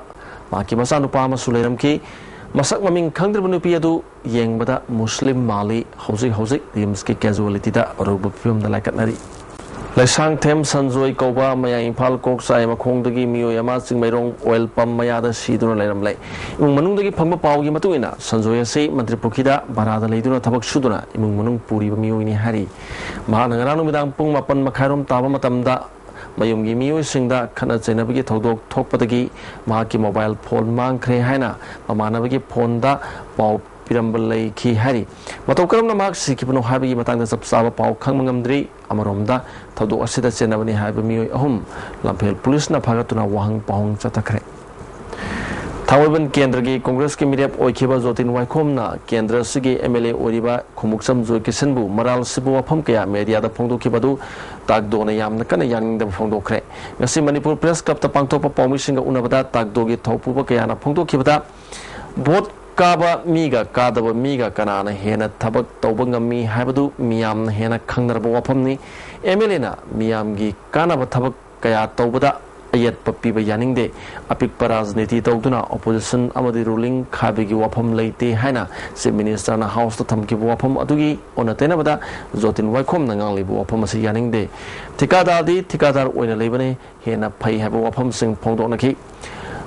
ꯃꯍꯥꯛꯀꯤ ꯃꯆꯥꯅꯨꯄꯥ ꯑꯃꯁꯨ ꯂꯩꯔꯝꯈꯤ꯫ ꯃꯁꯛ ꯃꯃꯤꯡ ꯈꯪꯗ꯭ꯔꯤꯕ ꯅꯨꯄꯤ ꯑꯗꯨ ꯌꯦꯡꯕꯗ ꯃꯨꯁꯂꯤꯝ ꯃꯥꯜꯂꯤ꯫ ꯍꯧꯖꯤꯛ ꯍꯧꯖꯤꯛ ꯔꯤꯝꯁꯀꯤ ꯀꯦꯖꯨꯋꯦꯂꯤꯇꯤꯗ ꯑꯔꯨꯕ ꯐꯤꯕꯝꯗ ꯂꯥꯏꯀꯠꯅꯔꯤ꯫ ꯂꯩꯁꯥꯡꯊꯦꯝ ꯁꯟꯖꯣꯏ ꯀꯧꯕ ꯃꯌꯥꯏ ꯏꯝꯐꯥꯜ ꯀꯣꯛꯆꯥꯏ ꯃꯈꯣꯡꯗꯒꯤ ꯃꯤꯑꯣꯏ ꯑꯃ ꯆꯤꯡꯃꯩꯔꯣꯡ ꯑꯣꯏꯜ ꯄꯝ ꯃꯌꯥꯗ ꯁꯤꯗꯨꯅ ꯂꯩꯔꯝꯂꯦ꯫ ꯏꯃꯨꯡ ꯃꯅꯨꯡꯗꯒꯤ ꯐꯪꯕ ꯄꯥꯎꯒꯤ ꯃꯇꯨꯡ ꯏꯟꯅ, ꯁꯟꯖꯣꯏ ꯑꯁꯤ ꯃꯟꯇ꯭ꯔꯤ ꯄꯨꯈ꯭ꯔꯤꯗ ꯚꯔꯥꯗ ꯂꯩꯗꯨꯅ ꯊꯕꯛ ꯁꯨꯗꯨꯅ ꯏꯃꯨꯡ ꯃꯅꯨꯡ ꯄꯨꯔꯤꯕ ꯃꯤꯑꯣꯏꯅꯤ ꯍꯥꯏꯔꯤ꯫ ꯃꯍꯥꯛꯅ ꯉꯔꯥꯡ ꯅꯨꯃꯤꯗꯥꯡ ꯄꯨꯡ ꯃꯥꯄꯟ ꯃꯈꯥꯏꯔꯣꯝ ꯇꯥꯕ ꯃꯇꯝꯗ ꯃꯌꯨꯝꯒꯤ ꯃꯤꯑꯣꯏꯁꯤꯡꯗ ꯈꯠꯅ ꯆꯩꯅꯕꯒꯤ ꯊꯧꯗꯣꯛ ꯊꯣꯛꯄꯗꯒꯤ ꯃꯍꯥꯛꯀꯤ ꯃꯣꯕꯥꯏꯜ ꯐꯣꯟ ꯃꯥꯡꯈ꯭ꯔꯦ ꯍꯥꯏꯅ ꯃꯃꯥꯟꯅꯕꯒꯤ ꯐꯣꯟꯗ ꯄꯥꯎ ꯄꯤꯔꯝꯕ ꯂꯩꯈꯤ ꯍꯥꯏꯔꯤ꯫ ꯃꯇꯧ ꯀꯔꯝꯅ ꯃꯍꯥꯛ ꯁꯤꯈꯤꯕꯅꯣ ꯍꯥꯏꯕꯒꯤ ꯃꯇꯥꯡꯗ ꯆꯞ ꯆꯥꯕ ꯄꯥꯎ ꯈꯪꯕ ꯉꯝꯗ꯭ꯔꯤ꯫ ꯑꯃꯔꯣꯝꯗ, ꯊꯧꯗꯣꯛ ꯑꯁꯤꯗ ꯆꯦꯟꯅꯕꯅꯤ ꯍꯥꯏꯕ ꯃꯤꯑꯣꯏ ꯑꯍꯨꯝ ꯂꯝꯐꯦꯜ ꯄꯨꯂꯤꯁꯅ ꯐꯥꯒꯠꯇꯨꯅ ꯋꯥꯍꯪ ꯄꯥꯎꯍꯪ ꯆꯠꯊꯈ꯭ꯔꯦ꯫ ꯊꯥꯡꯃꯩꯕꯟ ꯀꯦꯟꯗ꯭ꯔꯒꯤ ꯀꯣꯡꯒ꯭ꯔꯦꯁꯀꯤ ꯃꯤꯔꯦꯞ ꯑꯣꯏꯈꯤꯕ ꯖꯣꯇꯤꯟ ꯋꯥꯏꯈꯣꯝꯅ ꯀꯦꯟꯗ꯭ꯔ ꯑꯁꯤꯒꯤ ꯑꯦꯝ ꯑꯦꯜ ꯑꯦ ꯑꯣꯏꯔꯤꯕ ꯈꯣꯡꯎꯞꯆꯝ ꯖꯣꯏꯀꯤꯁꯟꯕꯨ ꯃꯔꯥꯜ ꯁꯤꯕ ꯋꯥꯐꯝ ꯀꯌꯥ ꯃꯦꯗꯤꯌꯥꯗ ꯐꯣꯡꯗꯣꯛꯈꯤꯕ ꯑꯗꯨ ꯇꯥꯛꯗꯣꯅ ꯌꯥꯝꯅ ꯀꯟꯅ ꯌꯥꯅꯤꯡꯗꯕ ꯐꯣꯡꯗꯣꯛꯈ꯭ꯔꯦ꯫ ꯉꯁꯤ ꯃꯅꯤꯄꯨꯔ ꯄ꯭ꯔꯦꯁ ꯀ꯭ꯂꯕꯇ ꯄꯥꯡꯊꯣꯛꯄ ꯄꯥꯎꯃꯤꯁꯤꯡꯒ ꯎꯅꯕꯗ ꯇꯥꯛꯗꯣꯒꯤ ꯊꯧꯄꯨꯕ ꯀꯌꯥꯅ ꯐꯣꯡꯗꯣꯛꯈꯤꯕꯗ, ꯚꯣꯠ ꯀꯥꯕ ꯃꯤꯒ ꯀꯥꯗꯕ ꯃꯤꯒ ꯀꯅꯥꯅ ꯍꯦꯟꯅ ꯊꯕꯛ ꯇꯧꯕ ꯉꯝꯃꯤ ꯍꯥꯏꯕꯗꯨ ꯃꯤꯌꯥꯝꯅ ꯍꯦꯟꯅ ꯈꯪꯅꯔꯕ ꯋꯥꯐꯝꯅꯤ꯫ ꯑꯦꯝ ꯑꯦꯜ ꯑꯦꯅ ꯃꯤꯌꯥꯝꯒꯤ ꯀꯥꯟꯅꯕ ꯊꯕꯛ ꯀꯌꯥ ꯇꯧꯕꯗ ꯑꯌꯦꯠꯄ ꯄꯤꯕ ꯌꯥꯅꯤꯡꯗꯦ꯫ ꯑꯄꯤꯛꯄ ꯔꯥꯖꯅꯤꯇꯤ ꯇꯧꯗꯨꯅ ꯑꯣꯄꯣꯖꯤꯁꯟ ꯑꯃꯗꯤ ꯔꯨꯂꯤꯡ ꯈꯥꯏꯕꯒꯤ ꯋꯥꯐꯝ ꯂꯩꯇꯦ ꯍꯥꯏꯅ ꯆꯤꯐ ꯃꯤꯅꯤꯁꯇꯔꯅ ꯍꯥꯎꯁꯇ ꯊꯝꯈꯤꯕ ꯋꯥꯐꯝ ꯑꯗꯨꯒꯤ ꯑꯣꯟꯅ ꯇꯩꯅꯕꯗ ꯖꯣꯇꯤꯟ ꯋꯥꯏꯈꯣꯝꯅ ꯉꯥꯡꯂꯤꯕ ꯋꯥꯐꯝ ꯑꯁꯤ ꯌꯥꯅꯤꯡꯗꯦ꯫ ꯊꯤꯀꯥꯗꯥꯔꯗꯤ ꯊꯤꯀꯥꯗꯥꯔ ꯑꯣꯏꯅ ꯂꯩꯕꯅꯤ, ꯍꯦꯟꯅ ꯐꯩ ꯍꯥꯏꯕ ꯋꯥꯐꯝꯁꯤꯡ ꯐꯣꯡꯗꯣꯛꯅꯈꯤ꯫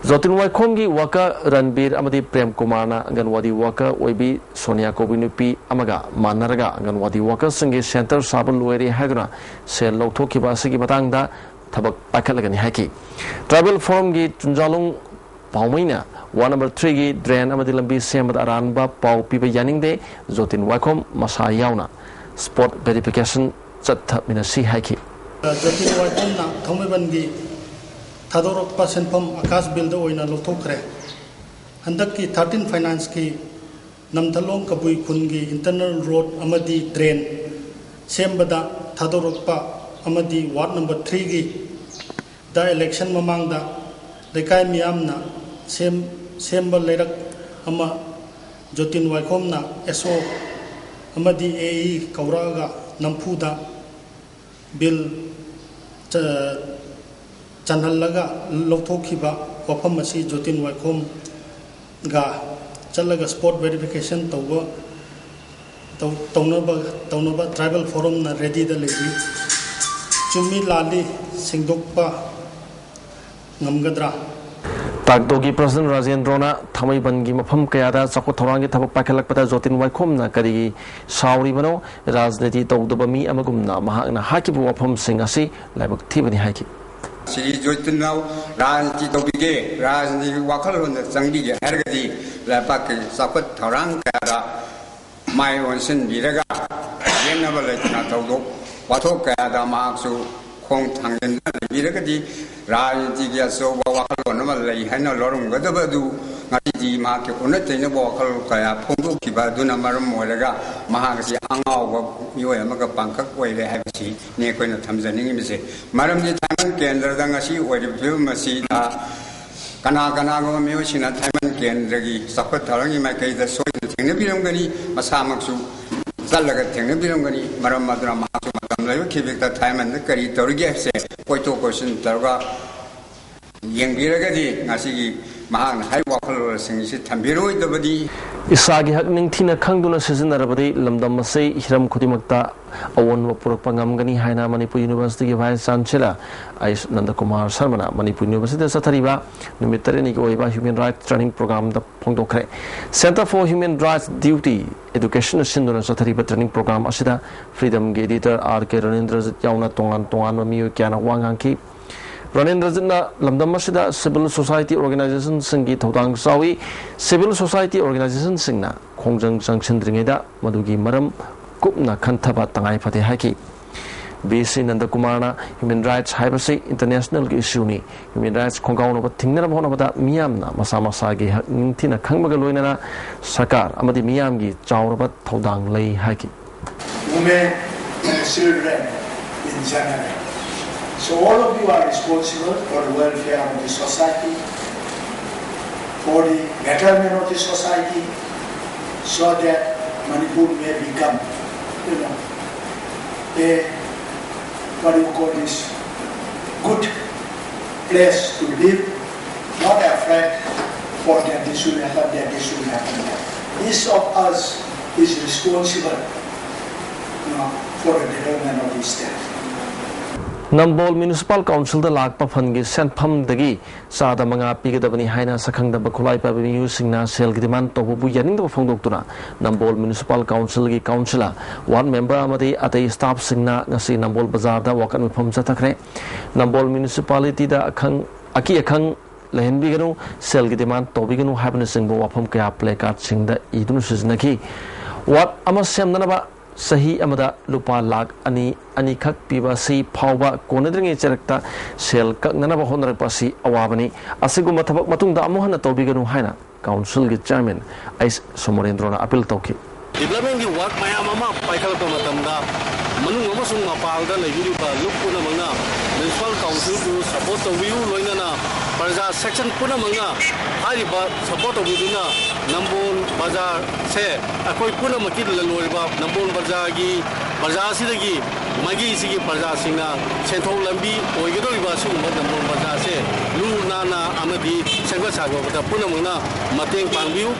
ꯖꯣꯇꯤꯟ ꯋꯥꯏꯈꯣꯝꯒꯤ ꯋꯥꯀꯔ ꯔꯟꯕꯤꯔ ꯑꯃꯗꯤ ꯄ꯭ꯔꯦꯝ ꯀꯨꯃꯥꯔꯅ ꯑꯪꯒꯟꯋꯥꯗꯤ ꯋꯥꯀꯔ ꯑꯣꯏꯕꯤ ꯁꯣꯅꯤꯌꯥ ꯀꯧꯕꯤ ꯅꯨꯄꯤ ꯑꯃꯒ ꯃꯥꯟꯅꯔꯒ ꯑꯪꯒꯟꯋꯥꯗꯤ ꯋꯥꯀꯔꯁꯤꯡꯒꯤ ꯁꯦꯟꯇꯔ ꯁꯥꯕ ꯂꯣꯏꯔꯦ ꯍꯥꯏꯗꯨꯅ ꯁꯦꯜ ꯂꯧꯊꯣꯛꯈꯤꯕ ꯑꯁꯤꯒꯤ ꯃꯇꯥꯡꯗ ꯊꯕꯛ ꯄꯥꯏꯈꯠꯂꯒꯅꯤ ꯍꯥꯏꯈꯤ꯫ ꯇ꯭ꯔꯥꯏꯕꯦꯜ ꯐꯣꯔꯝꯒꯤ ꯆꯨꯟꯖꯥꯂꯣꯡ ꯄꯥꯎꯃꯩꯅ ꯋꯥꯔꯗ ꯅꯝꯕꯔ ꯊ꯭ꯔꯤꯒꯤ ꯗ꯭ꯔꯦꯟ ꯑꯃꯗꯤ ꯂꯝꯕꯤ ꯁꯦꯝꯕꯗ ꯑꯔꯥꯟꯕ ꯄꯥꯎ ꯄꯤꯕ ꯌꯥꯅꯤꯡꯗꯦ꯫ ꯖꯣꯇꯤꯟ ꯋꯥꯏꯈꯣꯝ ꯃꯁꯥ ꯌꯥꯎꯅ ꯁ꯭ꯄꯣꯠ ꯚꯦꯔꯤꯐꯤꯀꯦꯁꯟ ꯆꯠꯊꯃꯤꯟꯅꯁꯤ ꯍꯥꯏꯈꯤ꯫ ꯖꯣꯇꯤꯟ ꯋꯥꯏꯈꯣꯝꯅ ꯊꯥꯡꯃꯩꯕꯟꯒꯤ ꯊꯥꯗꯣꯔꯛꯄ ꯁꯦꯟꯐꯝ ꯑꯀꯥꯁ ꯕꯤꯜꯗ ꯑꯣꯏꯅ ꯂꯧꯊꯣꯛꯈ꯭ꯔꯦ꯫ ꯍꯟꯗꯛꯀꯤ ꯊꯥꯔꯇꯤꯟ ꯐꯥꯏꯅꯥꯟꯁꯀꯤ ꯅꯝꯊꯂꯣꯡ ꯀꯕꯨꯏ ꯈꯨꯟꯒꯤ ꯏꯟꯇꯔꯅꯦꯜ ꯔꯣꯗ ꯑꯃꯗꯤ ꯗ꯭ꯔꯦꯟ ꯁꯦꯝꯕꯗ ꯊꯥꯗꯣꯔꯛꯄ ꯑꯃꯗꯤ ꯋꯥꯔꯗ ꯅꯝꯕꯔ ꯊ꯭ꯔꯤꯒꯤ ꯗ ꯏꯂꯦꯛꯁꯟ ꯃꯃꯥꯡꯗ ꯂꯩꯀꯥꯏ ꯃꯤꯌꯥꯝꯅ ꯁꯦꯝ-, ꯁꯦꯝꯕ ꯂꯩꯔꯛ ꯑꯃ ꯖꯣꯇꯤꯟ ꯋꯥꯏꯈꯣꯝꯅ ꯑꯦꯁ ꯑꯣ ꯑꯃꯗꯤ ꯑꯦ ꯏ ꯀꯧꯔꯛꯑꯒ ꯅꯝꯐꯨꯗ ꯕꯤꯜ ꯆ-, ꯆꯟꯍꯜꯂꯒ ꯂꯧꯊꯣꯛꯈꯤꯕ ꯋꯥꯐꯝ ꯑꯁꯤ ꯖꯣꯇꯤꯟ ꯋꯥꯏꯈꯣꯝꯒ ꯆꯠꯂꯒ ꯁ꯭ꯄꯣꯠ ꯚꯦꯔꯤꯐꯤꯀꯦꯁꯟ ꯇꯧꯕ, ꯇꯧ-, ꯇꯧꯅꯕ, ꯇꯧꯅꯕ ꯇ꯭ꯔꯥꯏꯕꯦꯜ ꯐꯣꯔꯝꯅ ꯔꯦꯗꯤꯗ ꯂꯩꯔꯤ꯫ ꯆꯨꯝꯃꯤ ꯂꯥꯜꯂꯤ ꯁꯦꯡꯗꯣꯛꯄ ꯉꯝꯒꯗ꯭ꯔꯥ? ꯇꯥꯛꯗꯣꯒꯤ ꯄ꯭ꯔꯁꯤꯗꯦꯟ ꯔꯥꯖꯦꯟꯗ꯭ꯔꯣꯅ ꯊꯥꯡꯃꯩꯕꯟꯒꯤ ꯃꯐꯝ ꯀꯌꯥꯗ ꯆꯥꯎꯈꯠ ꯊꯧꯔꯥꯡꯒꯤ ꯊꯕꯛ ꯄꯥꯏꯈꯠꯂꯛꯄꯗ ꯖꯣꯇꯤꯟ ꯋꯥꯏꯈꯣꯝꯅ ꯀꯔꯤꯒꯤ ꯁꯥꯎꯔꯤꯕꯅꯣ? ꯔꯥꯖꯅꯤꯇꯤ ꯇꯧꯗꯕ ꯃꯤ ꯑꯃꯒꯨꯝꯅ ꯃꯍꯥꯛꯅ ꯍꯥꯏꯈꯤꯕ ꯋꯥꯐꯝꯁꯤꯡ ꯑꯁꯤ ꯂꯥꯏꯕꯛ ꯊꯤꯕꯅꯤ ꯍꯥꯏꯈꯤ꯫ ꯁ꯭ꯔꯤ ꯖꯣꯇꯤꯟꯅ ꯔꯥꯖꯅꯤꯇꯤ ꯇꯧꯕꯤꯗꯦ, ꯔꯥꯖꯅꯤꯇꯤꯒꯤ ꯋꯥꯈꯜꯂꯣꯟꯗ ꯆꯪꯕꯤꯒꯦ ꯍꯥꯏꯔꯒꯗꯤ ꯂꯩꯕꯥꯛꯀꯤ ꯆꯥꯎꯈꯠ ꯊꯧꯔꯥꯡ ꯀꯌꯥꯗ ꯃꯥꯏ ꯑꯣꯟꯁꯤꯟꯕꯤꯔꯒ ꯌꯦꯡꯅꯕ ꯂꯩꯇꯅ ꯊꯧꯗꯣꯛ ꯋꯥꯊꯣꯛ ꯀꯌꯥꯗ ꯃꯍꯥꯛꯁꯨ ꯈꯣꯡ ꯊꯥꯡꯖꯤꯟꯗꯨꯅ ꯂꯩꯕꯤꯔꯒꯗꯤ ꯔꯥꯖꯅꯤꯇꯤꯒꯤ ꯑꯆꯧꯕ ꯋꯥꯈꯜꯂꯣꯟ ꯑꯃ ꯂꯩ ꯍꯥꯏꯅ ꯂꯧꯔꯝꯒꯗꯕ ꯑꯗꯨ ꯉꯁꯤꯗꯤ ꯃꯍꯥꯛꯀꯤ ꯑꯣꯟꯅ ꯇꯩꯅꯕ ꯋꯥꯈꯜ ꯀꯌꯥ ꯐꯣꯡꯗꯣꯛꯈꯤꯕ ꯑꯗꯨꯅ ꯃꯔꯝ ꯑꯣꯏꯔꯒ ꯃꯍꯥꯛ ꯑꯁꯤ ꯑꯉꯥꯎꯕ ꯃꯤꯑꯣꯏ ꯑꯃꯒ ꯄꯥꯡꯈꯛ ꯑꯣꯏꯔꯦ ꯍꯥꯏꯕꯁꯤꯅꯤ ꯑꯩꯈꯣꯏꯅ ꯊꯝꯖꯅꯤꯡꯉꯤꯕꯁꯦ꯫ ꯃꯔꯝꯗꯤ ꯊꯥꯡꯃꯩꯕꯟ ꯀꯦꯟꯗ꯭ꯔꯗ ꯉꯁꯤ ꯑꯣꯏꯔꯤꯕ ꯐꯤꯕꯝ ꯑꯁꯤꯗ ꯀꯅꯥ ꯀꯅꯥꯒꯨꯝꯕ ꯃꯤꯑꯣꯏꯁꯤꯡꯅ ꯊꯥꯡꯃꯩꯕꯟ ꯀꯦꯟꯗ꯭ꯔꯒꯤ ꯆꯥꯎꯈꯠ ꯊꯧꯔꯥꯡꯒꯤ ꯃꯥꯏꯀꯩꯗ ꯁꯣꯏꯗꯅ ꯊꯦꯡꯅꯕꯤꯔꯝꯒꯅꯤ, ꯃꯁꯥꯃꯛꯁꯨ ꯆꯠꯂꯒ ꯊꯦꯡꯅꯕꯤꯔꯝꯒꯅꯤ꯫ ꯃꯔꯝ ꯑꯗꯨꯅ ꯃꯍꯥꯛꯁꯨ ꯃꯇꯝ ꯂꯩꯕ ꯈꯤꯕꯤꯛꯇ ꯊꯥꯡꯃꯩꯕꯟꯗ ꯀꯔꯤ ꯇꯧꯔꯤꯒꯦ ꯍꯥꯏꯕꯁꯦ ꯀꯣꯏꯊꯣꯛ ꯀꯣꯏꯁꯤꯟ ꯇꯧꯔꯒ ꯌꯦꯡꯕꯤꯔꯒꯗꯤ ꯉꯁꯤꯒꯤ ꯃꯍꯥꯛꯅ ꯍꯥꯏꯔꯤꯕ ꯋꯥꯈꯜꯂꯣꯟꯁꯤꯡ ꯑꯁꯤ ꯊꯝꯕꯤꯔꯣꯏꯗꯕꯅꯤ꯫ ꯏꯁꯥꯒꯤ ꯍꯛ ꯅꯤꯡꯊꯤꯅ ꯈꯪꯗꯨꯅ ꯁꯤꯖꯤꯟꯅꯔꯕꯗꯤ ꯂꯝꯗꯝ ꯑꯁꯤ ꯍꯤꯔꯝ ꯈꯨꯗꯤꯡꯃꯛꯇ ꯑꯑꯣꯟꯕ ꯄꯨꯔꯛꯄ ꯉꯝꯒꯅꯤ ꯍꯥꯏꯅ ꯃꯅꯤꯄꯨꯔ ꯌꯨꯅꯤꯚꯔꯁꯤꯇꯤꯒꯤ ꯚꯥꯏꯁ ꯆꯥꯟꯁꯦꯂꯔ ꯑꯩꯁ ꯅꯟꯗꯀꯨꯃꯥꯔ ꯁꯔꯃꯅ ꯃꯅꯤꯄꯨꯔ ꯌꯨꯅꯤꯚꯔꯁꯤꯇꯤꯗ ꯆꯠꯊꯔꯤꯕ ꯅꯨꯃꯤꯠ ꯇꯔꯦꯠꯅꯤꯒꯤ ꯑꯣꯏꯕ ꯍ꯭ꯌꯨꯃꯦꯟ ꯔꯥꯏꯠꯁ ꯇ꯭ꯔꯦꯅꯤꯡ ꯄ꯭ꯔꯣꯒ꯭ꯔꯥꯝꯗ ꯐꯣꯡꯗꯣꯛꯈ꯭ꯔꯦ꯫ Centre for Human Rights Duty Educationꯅ ꯁꯤꯟꯗꯨꯅ ꯆꯠꯊꯔꯤꯕ ꯇ꯭ꯔꯦꯅꯤꯡ ꯄ꯭ꯔꯣꯒ꯭ꯔꯥꯝ ꯑꯁꯤꯗ ꯐ꯭ꯔꯤꯗꯝꯒꯤ ꯑꯦꯗꯤꯇꯔ ꯑꯥꯔ ꯀꯦ ꯔꯣꯅꯦꯟꯗ꯭ꯔꯖꯤꯠ ꯌꯥꯎꯅ ꯇꯣꯉꯥꯟ ꯇꯣꯉꯥꯟꯕ ꯃꯤꯑꯣꯏ ꯀꯌꯥꯅ ꯋꯥ ꯉꯥꯡꯈꯤ꯫ ꯔꯣꯅꯦꯟꯗ꯭ꯔꯖꯤꯠꯅ ꯂꯝꯗꯝ ꯑꯁꯤꯗ civil society organizationꯁꯤꯡꯒꯤ ꯊꯧꯗꯥꯡ ꯆꯥꯎꯏ꯫ Civil society organizationꯁꯤꯡꯅ ꯈꯣꯡꯖꯪ ꯆꯪꯁꯤꯟꯗ꯭ꯔꯤꯉꯩꯗ ꯃꯗꯨꯒꯤ ꯃꯔꯝ ꯀꯨꯞꯅ ꯈꯟꯊꯕ ꯇꯉꯥꯏ ꯐꯗꯦ ꯍꯥꯏꯈꯤ꯫ ꯚꯤ ꯁꯤ ꯅꯟꯗꯀꯨꯃꯥꯔꯅ human rights ꯍꯥꯏꯕꯁꯤ internationalꯒꯤ issueꯅꯤ꯫ Human rights ꯈꯣꯡꯒꯥꯎꯅꯕ ꯊꯤꯡꯅꯅꯕ ꯍꯣꯠꯅꯕꯗ ꯃꯤꯌꯥꯝꯅ ꯃꯁꯥ ꯃꯁꯥꯒꯤ ꯍꯛ ꯅꯤꯡꯊꯤꯅ ꯈꯪꯕꯒ ꯂꯣꯏꯅꯅ ꯁꯔꯀꯥꯔ ꯑꯃꯗꯤ ꯃꯤꯌꯥꯝꯒꯤ ꯆꯥꯎꯔꯕ ꯊꯧꯗꯥꯡ ꯂꯩ ꯍꯥꯏꯈꯤ꯫ Women and children in general. So all of you are responsible for the welfare of the society, for the betterment of the society, so that Manipur may become, you know, a, what do you call this, good place to live, not afraid for that this will happen, that this will happen. Each of us is responsible, you know, for the development of this state. Nambol municipal ꯀꯥꯎꯟꯁꯤꯜꯗ ꯂꯥꯛꯄ ꯐꯟꯒꯤ ꯁꯦꯟꯐꯝꯗꯒꯤ ꯆꯥꯗ ꯃꯉꯥ ꯄꯤꯒꯗꯕꯅꯤ ꯍꯥꯏꯅ ꯁꯛꯈꯪꯗꯕ ꯈꯨꯠꯂꯥꯏ ꯄꯥꯏꯕ ꯃꯤꯑꯣꯏꯁꯤꯡꯅ ꯁꯦꯜꯒꯤ ꯗꯤꯃꯥꯟ ꯇꯧꯕꯕꯨ ꯌꯥꯅꯤꯡꯗꯕ ꯐꯣꯡꯗꯣꯛꯇꯨꯅ ꯅꯝꯕꯣꯜ ꯃ꯭ꯌꯨꯅꯤꯁꯤꯄꯥꯜ ꯀꯥꯎꯟꯁꯤꯜꯒꯤ ꯀꯥꯎꯟꯁꯤꯂꯔ, ꯋꯥꯔꯗ ꯃꯦꯝꯕꯔ ꯑꯃꯗꯤ ꯑꯇꯩ ꯁ꯭ꯇꯥꯐꯁꯤꯡꯅ ꯉꯁꯤ ꯅꯝꯕꯣꯜ ꯕꯖꯥꯔꯗ ꯋꯥꯀꯠ ꯃꯤꯐꯝ ꯆꯠꯊꯈ꯭ꯔꯦ꯫ ꯅꯝꯕꯣꯜ ꯃ꯭ꯌꯨꯅꯤꯁꯤꯄꯥꯂꯤꯇꯤꯗ ꯑꯈꯪ ꯑꯀꯤ ꯑꯈꯪ ꯂꯩꯍꯟꯕꯤꯒꯅꯨ, ꯁꯦꯜꯒꯤ ꯗꯤꯃꯥꯟ ꯇꯧꯕꯤꯒꯅꯨ ꯍꯥꯏꯕꯅꯆꯤꯡꯕ ꯋꯥꯐꯝ ꯀꯌꯥ ꯄ꯭ꯂꯦ ꯀꯥꯔꯗꯁꯤꯡꯗ ꯏꯗꯨꯅ ꯁꯤꯖꯤꯟꯅꯈꯤ꯫ ꯋꯥꯔꯗ ꯑꯃ ꯁꯦꯝꯅꯅꯕ ꯆꯍꯤ ꯑꯃꯗ ꯂꯨꯄꯥ ꯂꯥꯈ ꯑꯅꯤ, ꯑꯅꯤꯈꯛ ꯄꯤꯕ ꯑꯁꯤ ꯐꯥꯎꯕ ꯀꯣꯟꯅꯗ꯭ꯔꯤꯉꯩ ꯆꯔꯛꯇ ꯁꯦꯜ ꯀꯛꯅꯅꯕ ꯍꯣꯠꯅꯔꯛꯄ ꯑꯁꯤ ꯑꯋꯥꯕꯅꯤ꯫ ꯑꯁꯤꯒꯨꯝꯕ ꯊꯕꯛ ꯃꯇꯨꯡꯗ ꯑꯃꯨꯛ ꯍꯟꯅ ꯇꯧꯕꯤꯒꯅꯨ ꯍꯥꯏꯅ ꯀꯥꯎꯟꯁꯤꯜꯒꯤ ꯆꯤꯌꯔꯃꯦꯟ ꯑꯩꯆ ꯁꯣꯃꯣꯔꯦꯟꯗ꯭ꯔꯣꯅ ꯑꯄꯤꯜ ꯇꯧꯈꯤ꯫ ꯗꯤꯕ꯭ꯂꯞꯃꯦꯟꯒꯤ ꯋꯥꯔꯛ ꯃꯌꯥꯝ ꯑꯃ ꯄꯥꯏꯈꯠꯂꯛꯄ ꯃꯇꯝꯗ ꯃꯅꯨꯡ ꯑꯃꯁꯨꯡ ꯃꯄꯥꯟꯗ ꯂꯩꯕꯤꯔꯤꯕ ꯂꯨꯞ ꯄꯨꯝꯅꯃꯛꯅ ꯃ꯭ꯌꯨꯅꯤꯁꯤꯄꯥꯜ ꯀꯥꯎꯟꯁꯤꯜꯕꯨ ꯁꯄꯣꯔꯠ ꯇꯧꯕꯤꯌꯨ, ꯂꯣꯏꯅꯅ ꯄ꯭ꯔꯖꯥ ꯁꯦꯛꯁꯟ ꯄꯨꯝꯅꯃꯛꯅ ꯍꯥꯏꯔꯤꯕ ꯁꯄꯣꯔꯠ ꯇꯧꯕꯤꯗꯨꯅ ꯅꯝꯕꯣꯜ ꯕꯖꯥꯔꯁꯦ ꯑꯩꯈꯣꯏ ꯄꯨꯝꯅꯃꯛꯀꯤ ꯂꯂꯣꯟꯕ ꯅꯝꯕꯣꯜ ꯕꯖꯥꯔꯒꯤ ꯄ꯭ꯔꯖꯥꯁꯤꯗꯒꯤ ꯃꯥꯏꯀꯩꯁꯤꯒꯤ ꯄ꯭ꯔꯖꯥꯁꯤꯡꯅ ꯁꯦꯟꯊꯣꯛ ꯂꯝꯕꯤ ꯑꯣꯏꯒꯗꯧꯔꯤꯕ ꯑꯁꯤꯒꯨꯝꯕ ꯅꯝꯕꯣꯜ ꯕꯖꯥꯔꯁꯦ ꯂꯨ ꯅꯥꯟꯅ ꯑꯃꯗꯤ ꯁꯦꯝꯒꯠ ꯁꯥꯒꯠꯄꯗ ꯄꯨꯝꯅꯃꯛꯅ ꯃꯇꯦꯡ ꯄꯥꯡꯕꯤꯌꯨ꯫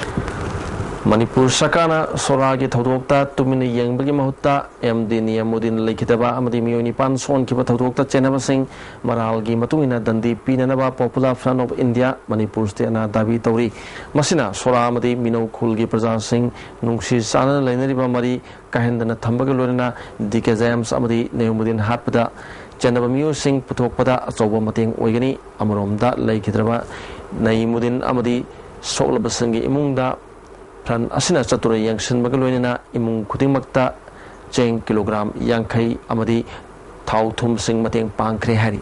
ꯃꯅꯤꯄꯨꯔ ꯁꯔꯀꯥꯔꯅ ꯁꯣꯔꯥꯒꯤ ꯊꯧꯗꯣꯛꯇ ꯇꯨꯃꯤꯟꯅ ꯌꯦꯡꯕꯒꯤ ꯃꯍꯨꯠꯇ ꯑꯦꯝ ꯗꯤ ꯅꯤꯌꯥꯃꯨꯗꯤꯟ ꯂꯩꯈꯤꯗꯕ ꯑꯃꯗꯤ ꯃꯤꯑꯣꯏ ꯅꯤꯄꯥꯟ ꯁꯣꯛꯍꯟꯈꯤꯕ ꯊꯧꯗꯣꯛꯇ ꯆꯦꯟꯅꯕꯁꯤꯡ ꯃꯔꯥꯜꯒꯤ ꯃꯇꯨꯡ ꯏꯟꯅ ꯗꯟꯗꯤ ꯄꯤꯅꯅꯕ Popular Front of India Manipur ꯁ꯭ꯇꯦꯠꯅ ꯗꯥꯕꯤ ꯇꯧꯔꯤ꯫ ꯃꯁꯤꯅ ꯁꯣꯔꯥ ꯑꯃꯗꯤ ꯃꯤꯅꯧ ꯈꯨꯜꯒꯤ ꯄ꯭ꯔꯖꯥꯁꯤꯡ ꯅꯨꯡꯁꯤ ꯆꯥꯟꯅꯅ ꯂꯩꯅꯔꯤꯕ ꯃꯔꯤ ꯀꯥꯏꯍꯟꯗꯅ ꯊꯝꯕꯒ ꯂꯣꯏꯅꯅ ꯗꯤ ꯀꯦ ꯖꯦꯝꯁ ꯑꯃꯗꯤ ꯅꯌꯨꯃꯨꯗꯤꯟ ꯍꯥꯠꯄꯗ ꯆꯦꯟꯅꯕ ꯃꯤꯑꯣꯏꯁꯤꯡ ꯄꯨꯊꯣꯛꯄꯗ ꯑꯆꯧꯕ ꯃꯇꯦꯡ ꯑꯣꯏꯒꯅꯤ꯫ ꯑꯃꯔꯣꯝꯗ ꯂꯩꯈꯤꯗ꯭ꯔꯕ ꯅꯌꯤꯃꯨꯗꯤꯟ ꯑꯃꯗꯤ ꯁꯣꯛꯂꯕꯁꯤꯡꯒꯤ ꯏꯃꯨꯡꯗ ꯐ꯭ꯔꯟ ꯑꯁꯤꯅ ꯆꯠꯇꯨꯅ ꯌꯦꯡꯁꯤꯟꯕꯒ ꯂꯣꯏꯅꯅ ꯏꯃꯨꯡ ꯈꯨꯗꯤꯡꯃꯛꯇ ꯆꯦꯡ ꯀꯤꯂꯣꯒ꯭ꯔꯥꯝ ꯌꯥꯡꯈꯩ ꯑꯃꯗꯤ ꯊꯥꯎ ꯊꯨꯝꯁꯤꯡ ꯃꯇꯦꯡ ꯄꯥꯡꯈ꯭ꯔꯦ ꯍꯥꯏꯔꯤ꯫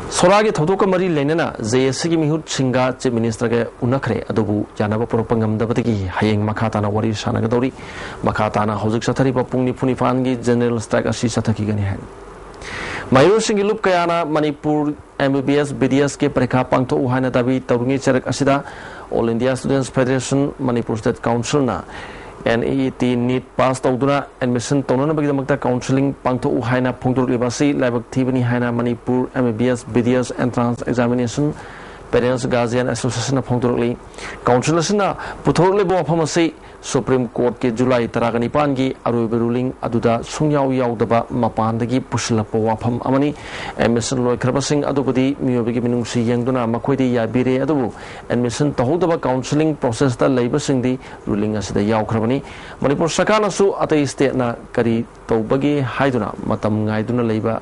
ꯁꯣꯔꯥꯒꯤ ꯊꯧꯗꯣꯛꯀ ꯃꯔꯤ ꯂꯩꯅꯅ ꯖꯦ ꯑꯦ ꯁꯤꯒꯤ ꯃꯤꯍꯨꯠꯁꯤꯡꯒ ꯆꯤꯐ ꯃꯤꯅꯤꯁꯇꯔꯒ ꯎꯅꯈ꯭ꯔꯦ, ꯑꯗꯨꯕꯨ ꯌꯥꯅꯕ ꯄꯨꯔꯛꯄ ꯉꯝꯗꯕꯗꯒꯤ ꯍꯌꯦꯡ ꯃꯈꯥ ꯇꯥꯅ ꯋꯥꯔꯤ ꯁꯥꯟꯅꯒꯗꯧꯔꯤ꯫ ꯃꯈꯥ ꯇꯥꯅ ꯍꯧꯖꯤꯛ ꯆꯠꯊꯔꯤꯕ ꯄꯨꯡ ꯅꯤꯐꯨ ꯅꯤꯄꯥꯟꯒꯤ ꯖꯦꯅꯔꯦꯜ ꯁ꯭ꯇ꯭ꯔꯥꯏꯛ ꯑꯁꯤ ꯆꯠꯊꯈꯤꯒꯅꯤ ꯍꯥꯏꯔꯤ꯫ ꯃꯍꯩꯔꯣꯏꯁꯤꯡꯒꯤ ꯂꯨꯞ ꯀꯌꯥꯅ Manipur M B B S, B ꯗꯤ ꯑꯦꯁꯀꯤ ꯄꯔꯤꯈꯥ ꯄꯥꯡꯊꯣꯛꯎ ꯍꯥꯏꯅ ꯗꯥꯕꯤ ꯇꯧꯔꯤꯉꯩ ꯆꯔꯛ ꯑꯁꯤꯗ All India Students Federation, Manipur State Councilꯅ N E E T NEET pass ꯇꯧꯗꯨꯅ ꯑꯦꯗꯃꯤꯁꯟ ꯇꯧꯅꯅꯕꯒꯤꯗꯃꯛꯇ ꯀꯥꯎꯟꯁꯤꯂꯤꯡ ꯄꯥꯡꯊꯣꯛꯎ ꯍꯥꯏꯅ ꯐꯣꯡꯗꯣꯔꯛꯂꯤꯕ ꯑꯁꯤ ꯂꯥꯏꯕꯛ ꯊꯤꯕꯅꯤ ꯍꯥꯏꯅ Manipur M B B S, B D S entrance examination Parents Guardian Association ꯅ ꯐꯣꯡꯗꯣꯔꯛꯂꯤ꯫ ꯀꯥꯎꯟꯁꯤꯜ ꯑꯁꯤꯅ ꯄꯨꯊꯣꯔꯛꯂꯤꯕ ꯋꯥꯐꯝ ꯑꯁꯤ ꯁꯨꯄ꯭ꯔꯤꯝ ꯀꯣꯔꯠꯀꯤ ꯖꯨꯂꯥꯏ ꯇꯔꯥꯒ ꯅꯤꯄꯥꯟꯒꯤ ꯑꯔꯣꯏꯕ ꯔꯨꯂꯤꯡ ꯑꯗꯨꯗ ꯁꯨꯡꯌꯥꯎ ꯌꯥꯎꯗꯕ ꯃꯄꯥꯟꯗꯒꯤ ꯄꯨꯁꯤꯜꯂꯛꯄ ꯋꯥꯐꯝ ꯑꯃꯅꯤ꯫ ꯑꯦꯗꯃꯤꯁꯟ ꯂꯣꯏꯈ꯭ꯔꯕꯁꯤꯡ ꯑꯗꯨꯕꯨꯗꯤ ꯃꯤꯑꯣꯏꯕꯒꯤ ꯃꯤꯅꯨꯡꯁꯤ ꯌꯦꯡꯗꯨꯅ ꯃꯈꯣꯏꯗꯤ ꯌꯥꯕꯤꯔꯦ, ꯑꯗꯨꯕꯨ ꯑꯦꯗꯃꯤꯁꯟ ꯇꯧꯍꯧꯗꯕ ꯀꯥꯎꯟꯁꯤꯂꯤꯡ ꯄ꯭ꯔꯣꯁꯦꯁꯇ ꯂꯩꯕꯁꯤꯡꯗꯤ ꯔꯨꯂꯤꯡ ꯑꯁꯤꯗ ꯌꯥꯎꯈ꯭ꯔꯕꯅꯤ꯫ ꯃꯅꯤꯄꯨꯔ ꯁꯔꯀꯥꯔꯅꯁꯨ ꯑꯇꯩ ꯁ꯭ꯇꯦꯠꯅ ꯀꯔꯤ ꯇꯧꯕꯒꯦ ꯍꯥꯏꯗꯨꯅ ꯃꯇꯝ ꯉꯥꯏꯗꯨꯅ ꯂꯩꯕ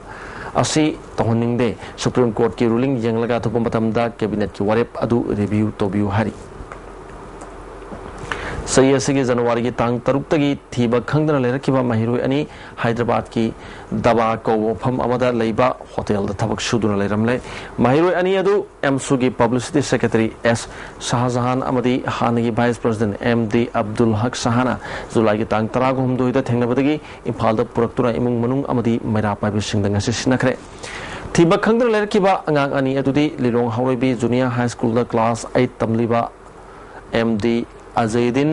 ꯑꯁꯤ ꯇꯧꯍꯟꯅꯤꯡꯗꯦ꯫ ꯁꯨꯄ꯭ꯔꯤꯝ ꯀꯣꯔꯠꯀꯤ ꯔꯨꯂꯤꯡ ꯌꯦꯡꯂꯒ ꯑꯊꯨꯕ ꯃꯇꯝꯗ ꯀꯦꯕꯤꯅꯦꯠꯀꯤ ꯋꯥꯔꯦꯞ ꯑꯗꯨ ꯔꯤꯚꯤꯌꯨ ꯇꯧꯕꯤꯌꯨ ꯍꯥꯏꯔꯤ꯫ ꯆꯍꯤ ꯑꯁꯤꯒꯤ ꯖꯅꯋꯥꯔꯤꯒꯤ ꯇꯥꯡ ꯇꯔꯨꯛꯇꯒꯤ ꯊꯤꯕ ꯈꯪꯗꯅ ꯂꯩꯔꯛꯈꯤꯕ ꯃꯍꯩꯔꯣꯏ ꯑꯅꯤ ꯍꯥꯏꯗ꯭ꯔꯕꯥꯗꯀꯤ ꯗꯕꯥ ꯀꯧꯕ ꯃꯐꯝ ꯑꯃꯗ ꯂꯩꯕ ꯍꯣꯇꯦꯜꯗ ꯊꯕꯛ ꯁꯨꯗꯨꯅ ꯂꯩꯔꯝꯂꯦ꯫ ꯃꯍꯩꯔꯣꯏ ꯑꯅꯤ ꯑꯗꯨ ꯑꯦꯝꯁꯨꯒꯤ ꯄꯕ꯭ꯂꯤꯁꯤꯇꯤ ꯁꯦꯀ꯭ꯔꯦꯇꯔꯤ ꯑꯦꯁ ꯁꯥꯍꯖꯍꯥꯟ ꯑꯃꯗꯤ ꯍꯥꯟꯅꯒꯤ vice president M D Abdul ꯍꯛ ꯁꯥꯍꯅ ꯖꯨꯂꯥꯏꯒꯤ ꯇꯥꯡ ꯇꯔꯥꯒ ꯍꯨꯝꯗꯣꯏꯗ ꯊꯦꯡꯅꯕꯗꯒꯤ ꯏꯝꯐꯥꯜꯗ ꯄꯨꯔꯛꯇꯨꯅ ꯏꯃꯨꯡ ꯃꯅꯨꯡ ꯑꯃꯗꯤ ꯃꯩꯔꯥ ꯄꯥꯏꯕꯤꯁꯤꯡꯗ ꯉꯁꯤ ꯁꯤꯟꯅꯈ꯭ꯔꯦ꯫ ꯊꯤꯕ ꯈꯪꯗꯅ ꯂꯩꯔꯛꯈꯤꯕ ꯑꯉꯥꯡ ꯑꯅꯤ ꯑꯗꯨꯗꯤ ꯂꯤꯂꯣꯡ ꯍꯥꯎꯔꯩꯕꯤ ꯖꯨꯅꯤꯌꯔ ꯍꯥꯏ ꯁ꯭ꯀꯨꯜꯗ ꯀ꯭ꯂꯥꯁ ꯑꯩꯠ ꯇꯝꯂꯤꯕ ꯑꯦꯝ ꯗꯤ ꯑꯖꯩꯗꯤꯟ,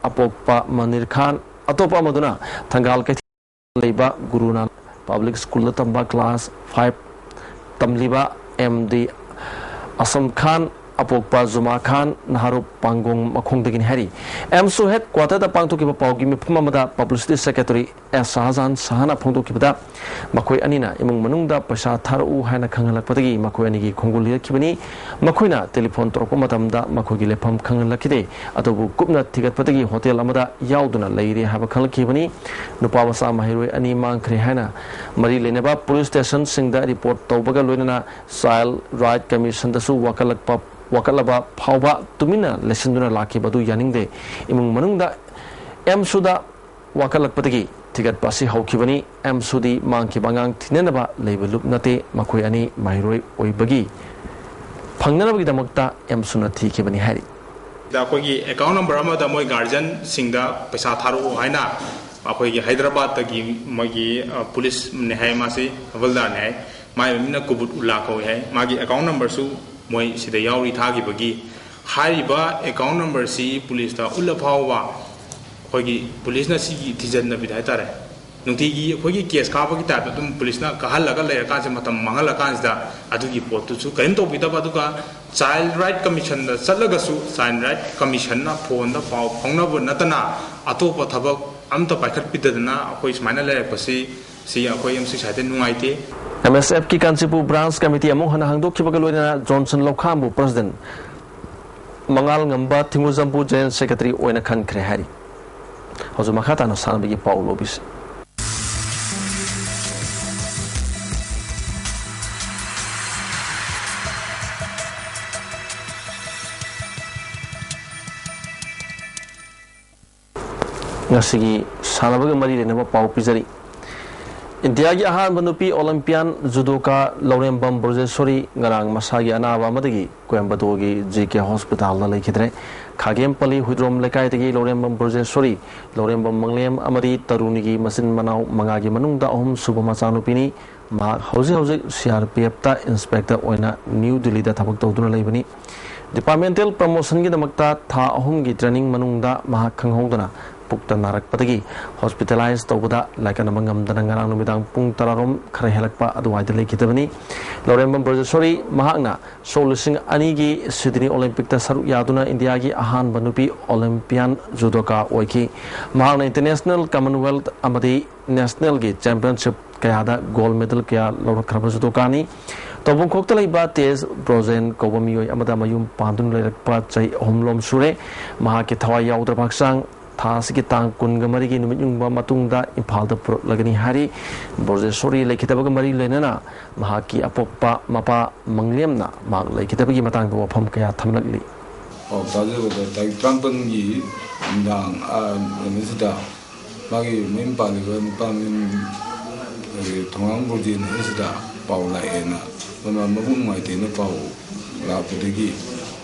ꯑꯄꯣꯛꯄ ꯃꯅꯤꯔ ꯈꯥꯟ, ꯑꯇꯣꯞꯄ ꯑꯃꯗꯨꯅ ꯊꯪꯒꯥꯜ ꯀꯩꯊꯦꯜ ꯂꯩꯕ ꯒꯨꯔꯨ ꯅꯥꯅꯛ ꯄꯕ꯭ꯂꯤꯛ ꯁ꯭ꯀꯨꯜꯗ ꯇꯝꯕ ꯀ꯭ꯂꯥꯁ ꯐꯥꯏꯚ ꯇꯝꯂꯤꯕ ꯑꯦꯝ ꯗꯤ ꯑꯁꯝ ꯈꯥꯟ, ꯑꯄꯣꯛꯄ ꯖꯨꯃꯥ ꯈꯥꯟ, ꯅꯍꯥꯔꯨꯞ ꯄꯥꯡꯒꯣꯡ ꯃꯈꯣꯡꯗꯒꯤꯅꯤ ꯍꯥꯏꯔꯤ꯫ ꯑꯦꯝꯁꯨ ꯍꯦꯗ ꯀ꯭ꯋꯥꯇꯔꯗ ꯄꯥꯡꯊꯣꯛꯈꯤꯕ ꯄꯥꯎꯒꯤ ꯃꯤꯐꯝ ꯑꯃꯗ ꯄꯕ꯭ꯂꯤꯁꯤꯇꯤ ꯁꯦꯀ꯭ꯔꯦꯇꯔꯤ ꯑꯦꯁ ꯁꯥꯍꯖꯥꯟ ꯁꯥꯍꯅ ꯐꯣꯡꯗꯣꯛꯈꯤꯕꯗ, ꯃꯈꯣꯏ ꯑꯅꯤꯅ ꯏꯃꯨꯡ ꯃꯅꯨꯡꯗ ꯄꯩꯁꯥ ꯊꯥꯔꯛꯎ ꯍꯥꯏꯅ ꯈꯪꯍꯜꯂꯛꯄꯗꯒꯤ ꯃꯈꯣꯏ ꯑꯅꯤꯒꯤ ꯈꯣꯡꯒꯨꯜ ꯂꯤꯔꯛꯈꯤꯕꯅꯤ꯫ ꯃꯈꯣꯏꯅ ꯇꯦꯂꯤꯐꯣꯟ ꯇꯧꯔꯛꯄ ꯃꯇꯝꯗ ꯃꯈꯣꯏꯒꯤ ꯂꯩꯐꯝ ꯈꯪꯍꯜꯂꯛꯈꯤꯗꯦ꯫ ꯑꯗꯨꯕꯨ ꯀꯨꯞꯅ ꯊꯤꯒꯠꯄꯗꯒꯤ ꯍꯣꯇꯦꯜ ꯑꯃꯗ ꯌꯥꯎꯗꯨꯅ ꯂꯩꯔꯦ ꯍꯥꯏꯕ ꯈꯪꯂꯛꯈꯤꯕꯅꯤ꯫ ꯅꯨꯄꯥ ꯃꯆꯥ ꯃꯍꯩꯔꯣꯏ ꯑꯅꯤ ꯃꯥꯡꯈ꯭ꯔꯦ ꯍꯥꯏꯅ ꯃꯔꯤ ꯂꯩꯅꯕ ꯄꯨꯂꯤꯁ ꯁ꯭ꯇꯦꯁꯟꯁꯤꯡꯗ ꯔꯤꯄꯣꯔꯠ ꯇꯧꯕꯒ ꯂꯣꯏꯅꯅ ꯆꯥꯏꯜ ꯔꯥꯏꯠ ꯀꯃꯤꯁꯟꯗꯁꯨ ꯋꯥꯀꯠꯂꯛꯄ, ꯋꯥꯀꯠꯂꯕ ꯐꯥꯎꯕ ꯇꯨꯃꯤꯟꯅ ꯂꯩꯁꯤꯟꯗꯨꯅ ꯂꯥꯛꯈꯤꯕ ꯑꯗꯨ ꯌꯥꯅꯤꯡꯗꯦ꯫ ꯏꯃꯨꯡ ꯃꯅꯨꯡꯗ ꯑꯦꯝꯁꯨꯗ ꯋꯥꯀꯠꯂꯛꯄꯗꯒꯤ ꯊꯤꯒꯠꯄ ꯑꯁꯤ ꯍꯧꯈꯤꯕꯅꯤ꯫ ꯑꯦꯝꯁꯨꯗꯤ ꯃꯥꯡꯈꯤꯕ ꯑꯉꯥꯡ ꯊꯤꯅꯅꯕ ꯂꯩꯕ ꯂꯨꯞ ꯅꯠꯇꯦ꯫ ꯃꯈꯣꯏ ꯑꯅꯤ ꯃꯍꯩꯔꯣꯏ ꯑꯣꯏꯕꯒꯤ ꯐꯪꯅꯅꯕꯒꯤꯗꯃꯛꯇ ꯑꯦꯝꯁꯨꯅ ꯊꯤꯈꯤꯕꯅꯤ ꯍꯥꯏꯔꯤ꯫ ꯗ ꯑꯩꯈꯣꯏꯒꯤ ꯑꯦꯀꯥꯎꯟ ꯅꯝꯕꯔ ꯑꯃꯗ ꯃꯣꯏ ꯒꯥꯔꯖꯤꯌꯟꯁꯤꯡꯗ ꯄꯩꯁꯥ ꯊꯥꯔꯛꯎ ꯍꯥꯏꯅ ꯑꯩꯈꯣꯏꯒꯤ ꯍꯥꯏꯗ꯭ꯔꯕꯥꯗꯇꯒꯤ ꯃꯣꯏꯒꯤ, ꯑ, ꯄꯨꯂꯤꯁꯅꯦ ꯍꯥꯏ, ꯃꯥꯁꯤ ꯍꯕꯜꯗꯥꯔꯅꯦ ꯍꯥꯏ, ꯃꯥꯒꯤ ꯃꯃꯤꯡꯅ ꯀꯨꯕꯨꯠ ꯎꯜꯂꯥ ꯀꯧꯏ ꯍꯥꯏ, ꯃꯥꯒꯤ ꯑꯦꯀꯥꯎꯟ ꯅꯝꯕꯔꯁꯨ ꯃꯣꯏ ꯁꯤꯗ ꯌꯥꯎꯔꯤ ꯊꯥꯈꯤꯕꯒꯤ꯫ ꯍꯥꯏꯔꯤꯕ ꯑꯦꯀꯥꯎꯟ ꯅꯝꯕꯔꯁꯤ ꯄꯨꯂꯤꯁꯇ ꯎꯠꯂ ꯐꯥꯎꯕ ꯑꯩꯈꯣꯏꯒꯤ ꯄꯨꯂꯤꯁꯅ ꯁꯤꯒꯤ ꯊꯤꯖꯤꯟꯗꯕꯤꯗ ꯍꯥꯏꯇꯥꯔꯦ, ꯅꯨꯡꯇꯤꯒꯤ ꯑꯩꯈꯣꯏꯒꯤ ꯀꯦꯁ ꯀꯥꯕꯒꯤ ꯇꯥꯏꯞꯇ ꯑꯗꯨꯝ ꯄꯨꯂꯤꯁꯅ ꯀꯥꯍꯜꯂꯒ ꯂꯩꯔꯀꯥꯟꯁꯦ, ꯃꯇꯝ ꯃꯥꯡꯍꯜꯂꯀꯥꯟꯁꯤꯗ ꯑꯗꯨꯒꯤ ꯄꯣꯠꯇꯨꯁꯨ ꯀꯔꯤꯝ ꯇꯧꯕꯤꯗꯕ꯫ ꯑꯗꯨꯒ ꯆꯥꯏꯜ ꯔꯥꯏꯠ ꯀꯃꯤꯁꯟꯗ ꯆꯠꯂꯒꯁꯨ ꯆꯥꯏꯜ ꯔꯥꯏꯠ ꯀꯃꯤꯁꯟꯅ ꯐꯣꯟꯗ ꯄꯥꯎ ꯐꯥꯎꯅꯕ ꯅꯠꯇꯅ ꯑꯇꯣꯞꯄ ꯊꯕꯛ ꯑꯝꯇ ꯄꯥꯏꯈꯠꯄꯤꯗꯗꯅ ꯑꯩꯈꯣꯏ ꯁꯨꯃꯥꯏꯅ ꯂꯩꯔꯛꯄꯁꯤ, ꯁꯤ ꯑꯩꯈꯣꯏ ꯑꯦꯝ ꯁꯤ ꯁꯥꯏꯠꯇ ꯅꯨꯡꯉꯥꯏꯇꯦ꯫ ꯑꯦꯝ ꯑꯦꯁ ꯑꯦꯐꯀꯤ ꯀꯥꯟꯆꯤꯄꯨꯔ ꯕ꯭ꯔꯥꯟꯁ ꯀꯃꯤꯇꯤ ꯑꯃꯨꯛ ꯍꯟꯅ ꯍꯥꯡꯗꯣꯛꯈꯤꯕꯒ ꯂꯣꯏꯅꯅ ꯖꯣꯟꯁꯟ ꯂꯧꯈꯥꯝꯕꯨ ꯄ꯭ꯔꯁꯤꯗꯦꯟ, ꯃꯉꯥꯜ ꯉꯝꯕ ꯊꯤꯡꯒꯨꯖꯝꯕꯨ ꯖꯦꯅꯔꯦꯜ ꯁꯦꯀ꯭ꯔꯦꯇꯔꯤ ꯑꯣꯏꯅ ꯈꯟꯈ꯭ꯔꯦ ꯍꯥꯏꯔꯤ꯫ ꯍꯧꯖꯤꯛ ꯃꯈꯥ ꯇꯥꯅ ꯁꯥꯟꯅꯕꯒꯤ ꯄꯥꯎ ꯂꯧꯕꯤꯁꯤ꯫ ꯉꯁꯤꯒꯤ ꯁꯥꯟꯅꯕꯒ ꯃꯔꯤ ꯂꯩꯅꯕ ꯄꯥꯎ ꯄꯤꯖꯔꯤ꯫ ꯏꯟꯗꯤꯌꯥꯒꯤ ꯑꯍꯥꯟꯕ ꯅꯨꯄꯤ ꯑꯣꯂꯤꯝꯄꯤꯌꯥꯟ ꯖꯨꯗꯣꯀꯥ ꯂꯧꯔꯦꯝꯕꯝ ꯕ꯭ꯔꯣꯖꯦꯁꯣꯔꯤ ꯉꯔꯥꯡ ꯃꯁꯥꯒꯤ ꯑꯅꯥꯕ ꯑꯃꯗꯒꯤ ꯀꯣꯌꯝꯕꯇꯣꯔꯒꯤ ꯖꯤ ꯀꯦ ꯍꯣꯁꯄꯤꯇꯥꯜꯗ ꯂꯩꯈꯤꯗ꯭ꯔꯦ꯫ ꯈꯥꯒꯦꯝꯄꯜꯂꯤ ꯍꯨꯏꯗ꯭ꯔꯣꯝ ꯂꯩꯀꯥꯏꯗꯒꯤ ꯂꯧꯔꯦꯝꯕꯝ ꯕ꯭ꯔꯣꯖꯦꯁꯣꯔꯤ, ꯂꯧꯔꯦꯝꯕꯝ ꯃꯪꯂꯦꯝ ꯑꯃꯗꯤ ꯇꯔꯨꯅꯤꯒꯤ ꯃꯆꯤꯟ ꯃꯅꯥꯎ ꯃꯉꯥꯒꯤ ꯃꯅꯨꯡꯗ ꯑꯍꯨꯝꯁꯨꯕ ꯃꯆꯥꯅꯨꯄꯤꯅꯤ꯫ ꯃꯍꯥꯛ ꯍꯧꯖꯤꯛ ꯍꯧꯖꯤꯛ ꯁꯤ ꯑꯥꯔ ꯄꯤ ꯑꯦꯐꯇ ꯏꯟꯁꯄꯦꯛꯇꯔ ꯑꯣꯏꯅ ꯅ꯭ꯌꯨ ꯗꯤꯜꯂꯤꯗ ꯊꯕꯛ ꯇꯧꯗꯨꯅ ꯂꯩꯕꯅꯤ꯫ ꯗꯤꯄꯥꯔꯠꯃꯦꯟꯇꯦꯜ ꯄ꯭ꯔꯃꯣꯁꯟꯒꯤꯗꯃꯛꯇ ꯊꯥ ꯑꯍꯨꯝꯒꯤ ꯇ꯭ꯔꯦꯅꯤꯡ ꯃꯅꯨꯡꯗ ꯃꯍꯥꯛ ꯈꯪꯍꯧꯗꯅ ꯄꯨꯛꯇ ꯅꯥꯔꯛꯄꯗꯒꯤ ꯍꯣꯁꯄꯤꯇꯥꯂꯥꯏꯖ ꯇꯧꯕꯗ ꯂꯥꯏꯀꯠꯅꯕ ꯉꯝꯗꯅ ꯉꯔꯥꯡ ꯅꯨꯃꯤꯗꯥꯡ ꯄꯨꯡ ꯇꯔꯥꯔꯣꯝ ꯈꯔ ꯍꯦꯜꯂꯛꯄ ꯑꯗꯨꯋꯥꯏꯗ ꯂꯩꯈꯤꯗꯕꯅꯤ꯫ ꯂꯧꯔꯦꯝꯕꯝ ꯕ꯭ꯔꯖꯦꯁꯣꯔꯤ ꯃꯍꯥꯛꯅ ꯁꯣꯛ ꯂꯤꯁꯤꯡ ꯑꯅꯤꯒꯤ ꯁꯤꯗꯅꯤ ꯑꯣꯂꯤꯝꯄꯤꯛꯇ ꯁꯔꯨꯛ ꯌꯥꯗꯨꯅ ꯏꯟꯗꯤꯌꯥꯒꯤ ꯑꯍꯥꯟꯕ ꯅꯨꯄꯤ ꯑꯣꯂꯤꯝꯄꯤꯌꯥꯟ ꯖꯨꯗꯣꯀꯥ ꯑꯣꯏꯈꯤ꯫ ꯃꯍꯥꯛꯅ ꯏꯟꯇꯔꯅꯦꯁꯅꯦꯜ, ꯀꯃꯟꯋꯦꯜꯊ ꯑꯃꯗꯤ ꯅꯦꯁꯅꯦꯜꯒꯤ ꯆꯦꯝꯄꯤꯌꯟꯁꯤꯞ ꯀꯌꯥꯗ ꯒꯣꯜꯗ ꯃꯦꯗꯜ ꯀꯌꯥ ꯂꯧꯔꯛꯈ꯭ꯔꯕ ꯖꯨꯗꯣꯀꯥꯅꯤ꯫ ꯇꯧꯕꯨꯡꯈꯣꯛꯇ ꯂꯩꯕ ꯇꯦꯖ ꯕ꯭ꯔꯣꯖꯦꯟ ꯀꯧꯕ ꯃꯤꯑꯣꯏ ꯑꯃꯗ ꯃꯌꯨꯝ ꯄꯥꯟꯗꯨꯅ ꯂꯩꯔꯛꯄ ꯆꯍꯤ ꯑꯍꯨꯝꯂꯣꯝ ꯁꯨꯔꯦ꯫ ꯃꯍꯥꯛꯀꯤ ꯊꯋꯥꯏ ꯌꯥꯎꯗ꯭ꯔꯕ ꯍꯛꯆꯥꯡ ꯊꯥ ꯑꯁꯤꯒꯤ ꯇꯥꯡ ꯀꯨꯟꯒ ꯃꯔꯤꯒꯤ ꯅꯨꯃꯤꯠ ꯌꯨꯡꯕ ꯃꯇꯨꯡꯗ ꯏꯝꯐꯥꯜꯗ ꯄꯨꯔꯛꯂꯒꯅꯤ ꯍꯥꯏꯔꯤ꯫ ꯕ꯭ꯔꯣꯖꯦꯁꯣꯔꯤ ꯂꯩꯈꯤꯗꯕꯒ ꯃꯔꯤ ꯂꯩꯅꯅ ꯃꯍꯥꯛꯀꯤ ꯑꯄꯣꯛꯄ ꯃꯄꯥ ꯃꯪꯂꯦꯝꯅ ꯃꯍꯥꯛ ꯂꯩꯈꯤꯗꯕꯒꯤ ꯃꯇꯥꯡꯗ ꯋꯥꯐꯝ ꯀꯌꯥ ꯊꯝꯂꯛꯂꯤ꯫ ꯄꯥꯎ ꯇꯥꯖꯕꯗ ꯇꯥꯔꯤꯛ ꯇꯔꯥꯃꯥꯄꯟꯒꯤ ꯅꯨꯡꯗꯥꯡ, ꯑ, ꯅꯨꯃꯤꯠꯁꯤꯗ ꯃꯥꯒꯤ ꯃꯌꯨꯝ ꯄꯥꯜꯂꯤꯕ ꯅꯨꯄꯥ ꯃꯌꯨꯝ, ꯑꯩꯈꯣꯏꯒꯤ ꯊꯣꯉꯥꯝ ꯕ꯭ꯔꯣꯖꯦꯟ ꯍꯥꯏꯁꯤꯗ ꯄꯥꯎ ꯂꯥꯛꯑꯦꯅ, ꯃꯃꯥ ꯃꯕꯨꯛ ꯅꯨꯡꯉꯥꯏꯇꯦꯅ ꯄꯥꯎ ꯂꯥꯛꯄꯗꯒꯤ,